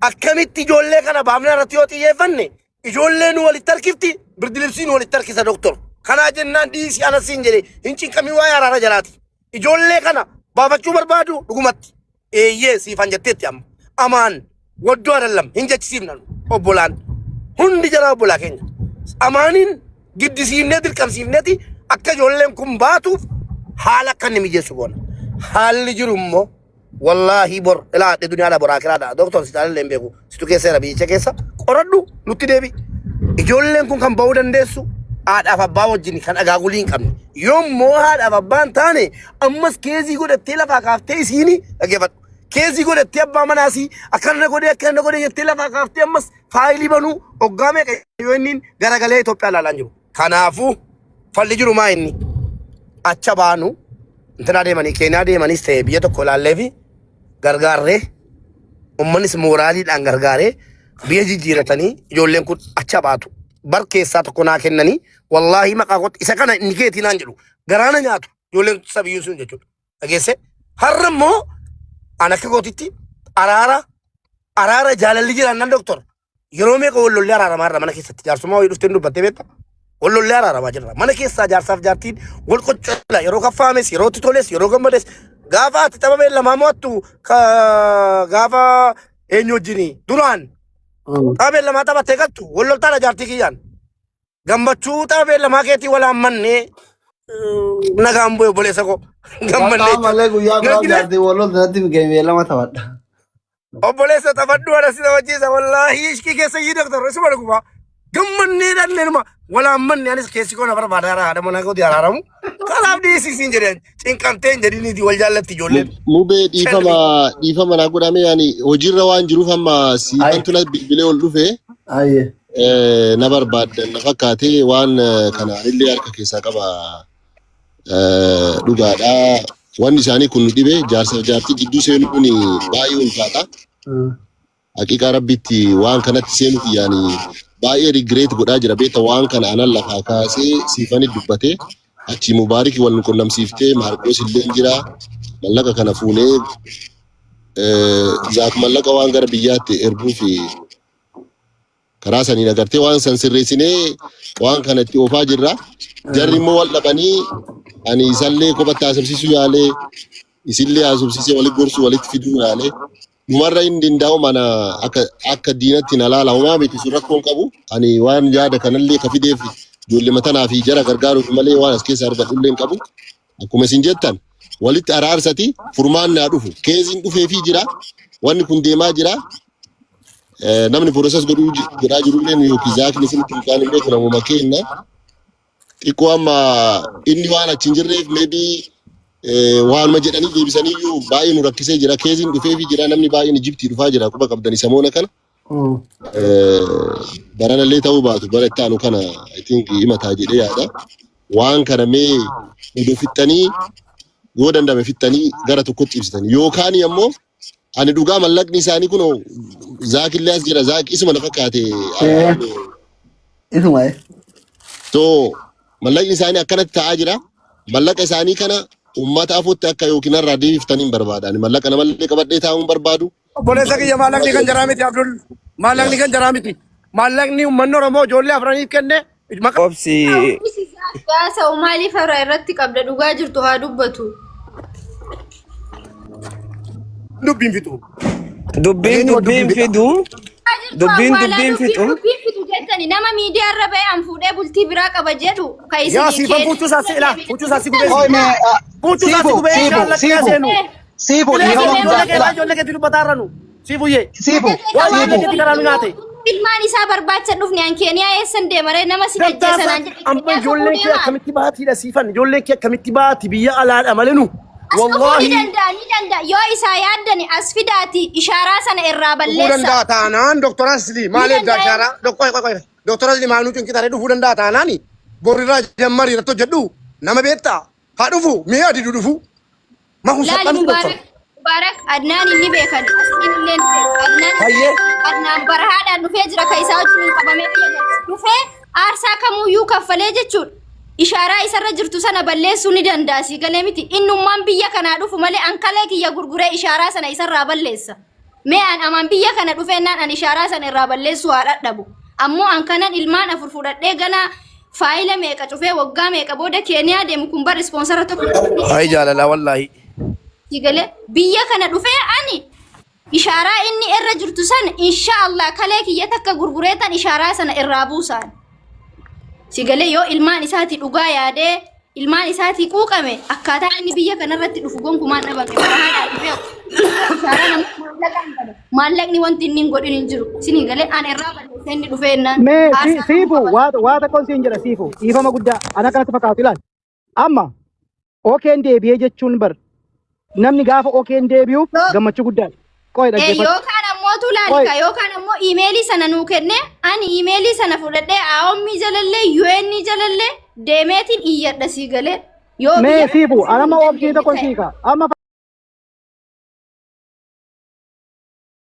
Akkamitti ijoollee kana baafnaa irratti yoo xiyyeeffanne ijoollee nu walitti harkifti birdi libsii nu walitti harkisa doktor. Kanaa jennaan dhiisi ana siin jedhe hin cinqamin waa'ee araara jalaati. Ijoollee kana baafachuu barbaadu dhugumatti. Eeyyee siifan jetteetti amma. Amaan waddoo adallam hin jechisiifna nu obbolaan. Hundi jaraa obbolaa keenya. Amaaniin giddisiifnee dirqamsiifneeti akka ijoolleen kun baatuuf haala akka inni mijeessu goona. Haalli jiru immoo wallaahi bor ilaa adde duniyaadha bor akiraadha. Doktor si caalallee hin beeku. Situ keessa jira biyyicha keessa qoradhu nutti deebi. Ijoolleen kun kan ba'uu dandeessu haadhaaf abbaa wajjin kan agaagulii hin qabne. Yoommoo haadhaaf abbaan taane ammas keezii godhattee lafaa kaaftee isiini dhaggeeffadhu. Keezii godhattee abbaa manaasii akkana na godhee akkana na godhee jettee lafaa kaaftee ammas faayilii banuu hoggaa meeqa yoo inni garagalee Itoophiyaa ilaalaa hin jiru. Kanaafuu falli jiru maa inni acha baanu intinaa deemanii Keeniyaa deemanis ta'e biyya tokko ilaallee fi gargaarree ummannis mooraaliidhaan gargaaree biyya jijjiiratanii ijoolleen kun acha baatu. Bar keessaa tokko naa kennanii wallaahi maqaa kootti isa kana inni keetii naan jedhu garaana nyaatu ijoolleen sabiyyuu sun jechuudha. Dhageesse har'a immoo an akka kootitti araara araara jaalalli jiraannaan doktor yeroo meeqa wal lollee araaramaa irra mana keessatti jaarsummaa wayii dhuftee dubbattee beekta wal lollee araaramaa jirra mana keessaa jaarsaaf jaartiin wal qoccola yeroo kaffaames yeroo itti toles yeroo gammades gaafa ati tapha beellamaa mo'attu gaafa eenyu wajjini duraan tapha beellamaa taphattee galtu wal loltaadha jaartii kiyyaan Gammachuu tapha beellamaa keetii wal haammannee nagaan bu'e obboleessa koo. Gammannee Bakka ammallee guyyaa biraa Gargine jaartii wal loltu natti beellama taphadha. obboleessa taphadhu ana si taphachiisa wallaahi ishkii keessa iyyii doktor isuma dhuguma. Gammannee dhallee wal haammanne anis keessi koo na barbaada haadha manaa kooti araaramu. Kanaaf dhiisisiin jedheen cinqamtee hin jedhiniiti wal jaallatti ijoolleen. Mubee dhiifama dhiifama naa godhame yaani hojiirra waan jiruuf amma siifantu na bilbilee ol dhufe Ayyee. na barbaaddan na fakkaate waan kana anillee harka keessaa qaba dhugaadha. Wanni isaanii kun nu dhibe jaarsaaf jaartii gidduu seenuun baay'ee ulfaata. Haqiiqaa rabbitti waan kanatti seenuuf yaani baay'ee regret godhaa jira beekta waan kana anan lafaa kaasee siifani dubbate achi mubaariki wal nu qunnamsiiftee maarqoos illee jira mallaqa kana fuunee zaak mallaqa waan gara biyyaatti erguuf Karaa saniin agartee waan san sirreessinee waan kana itti oofaa jirra. Jarri immoo wal dhabanii ani isallee kophatti haasofsiisuu yaalee isillee haasofsiisee walitti gorsuu walitti fiduu yaalee dhumarra hin danda'u mana akka akka diinatti na laala homaa miti sun rakkoon qabu ani waan yaada kanallee ka fideef ijoollee matanaa fi jara gargaaruuf malee waan as keessa argadhullee hin qabu. Akkuma isin jettan walitti araarsati furmaanni haa dhufu. Keeziin dhufeefii jira. Wanni kun deemaa jira. Namni process godhuu godhaa jirullee yookiin zaakni isinitti mucaan hin beeku namuma keenya. Xiqqoo amma inni waan achi hin jirreef maybe waanuma jedhanii deebisaniyyuu baay'ee nu rakkisee jira. Keeziin dhufeefii jira. Namni baay'een Ijiptii dhufaa jira. Quba qabdanii samoona kana. Baranallee ta'uu baatu bara itti aanu kana I think himataa jedhee yaada. Waan kana mee odoo fixxanii yoo danda'ame fixxanii gara tokkotti ibsitanii yookaan ammoo ani dhugaa mallaqni isaanii kun zaakillee as jira zaak isuma na fakkaate. Isuma. So mallaqni isaanii akkanatti ta'aa jira. Mallaqa isaanii kana uummata afotti akka yookiin irraa deebiftanii hin barbaada. Ani mallaqa namallee qabadhee taa'uu hin barbaadu. Obboleessa kiyya maallaqni kan jaraa miti Abdul. Maallaqni kan jaraa miti. Maallaqni uummanni Oromoo ijoollee afraniif kenne maqaa Obsi Gaasa maaliif irraa irratti qabda dhugaa jirtu haa dubbatu. dubbiin fixu. dubbiin Dhageenyi dubbiin dubbiin fixa. fidu Dhugaa jirtu dubbiin awwaalaa dubbiin dubbiin fixu dubbiin fitu jettani nama miidiyaa irra ba'e an fuudhee bultii biraa qaba jedhu ka Yaa isinii siifan keenya fuuchuu isaa si ilaa fuuchuu isaa si gubee Oi si. me Fuuchuu isaa si Siifu gubee siifu inshallah qiyaa siifu seenu. siifu Qilee dhiifama seenu guddaa ijoollee kee ila ijoollee keetti dubbataa irra nu. Siifuyyee. siifu Waan ijoollee siifu keetti garaa nu nyaate. Ilmaan isaa barbaacha dhufne an Keeniyaa eessan deemaree nama si Dantaa ajjeesan isaa an jedhe amma Keeniyaa ijoolleen dhufuu kee deema. akkamitti baatiidha siifan ijoolleen kee akkamitti baati biyya alaadha malee nu. As dhufuu ni Wallaahi danda'a ni danda'a yoo isaa yaaddani as fidaati ishaaraa sana irraa dhufuu balleessa. danda'a taanaan doktor Asli Ni maal edda danda'a. ishaaraa qoy qoy qoy doktor Asli maal nu cinqitare dhufuu danda'a taanaan borirraa jammari irratti hojjedhu nama beektaa. Haa dhufu mee adidu dhufu. Ma kun Laali salphaa miti doktor. Mubaarak Mubaarak Adnaan inni beekan asliin illee ni beeka. Adnaan Hayyee. Adnaan barahaadhaan dhufee jira ka isaa wajjin qabamee biyya gale. Dhufee aarsaa kamuyyuu kaffalee jechuudha. Ishaaraa isarra jirtu sana balleessuu ni danda'a sii galee miti. Innummaan biyya kanaa dhufu malee an kalee kiyya gurguree ishaaraa sana isarraa balleessa. Mee an amaan biyya kana dhufeennaan an ishaaraa sana irraa balleessuu haa dhadhabu. Ammoo an kanan ilmaan afur fudhadhee ganaa faayila meeqa cufee waggaa meeqa booda Keeniyaa deemu kun bar ispoonsara tokko Hayi jaalala wallaahi. sii galee biyya kana dhufee ani ishaaraa inni irra jirtu sana insha Allah kalee kiyya takka gurgureetan ishaaraa sana irraa buusaan. Si galee yoo ilmaan isaatii dhugaa yaadee ilmaan isaatii quuqame akkaataa inni biyya kanarratti dhufu gonkumaan dhabame. Barahaadhaa dhufee ishaaraa nama maallaqaan bada. Maallaqni wanti inni hin godhin hin jiru. Isinii galee an irraa balleessee inni dhufee jennaan Mee aarsaa kamuu siifu qabata. waa tokkoon siin jedha siifu dhiifama guddaa ana akkanatti fakkaatu ilaali. Amma okeen deebi'ee jechuun bar namni gaafa okeen deebi'uuf Yoo gammachuu guddaadha. Qoy dhaggeeffadhu. Yookaan ammoo Qoy tulaalika yookaan ammoo iimeelii sana nuu kenne ani iimeelii sana fudhadhee AOM jalallee UN jalallee deemeetiin iyyadha sii galee yoo mee biyya siifu kana anama hin opshinii dandeenye tokkoon ta'e. siika amma.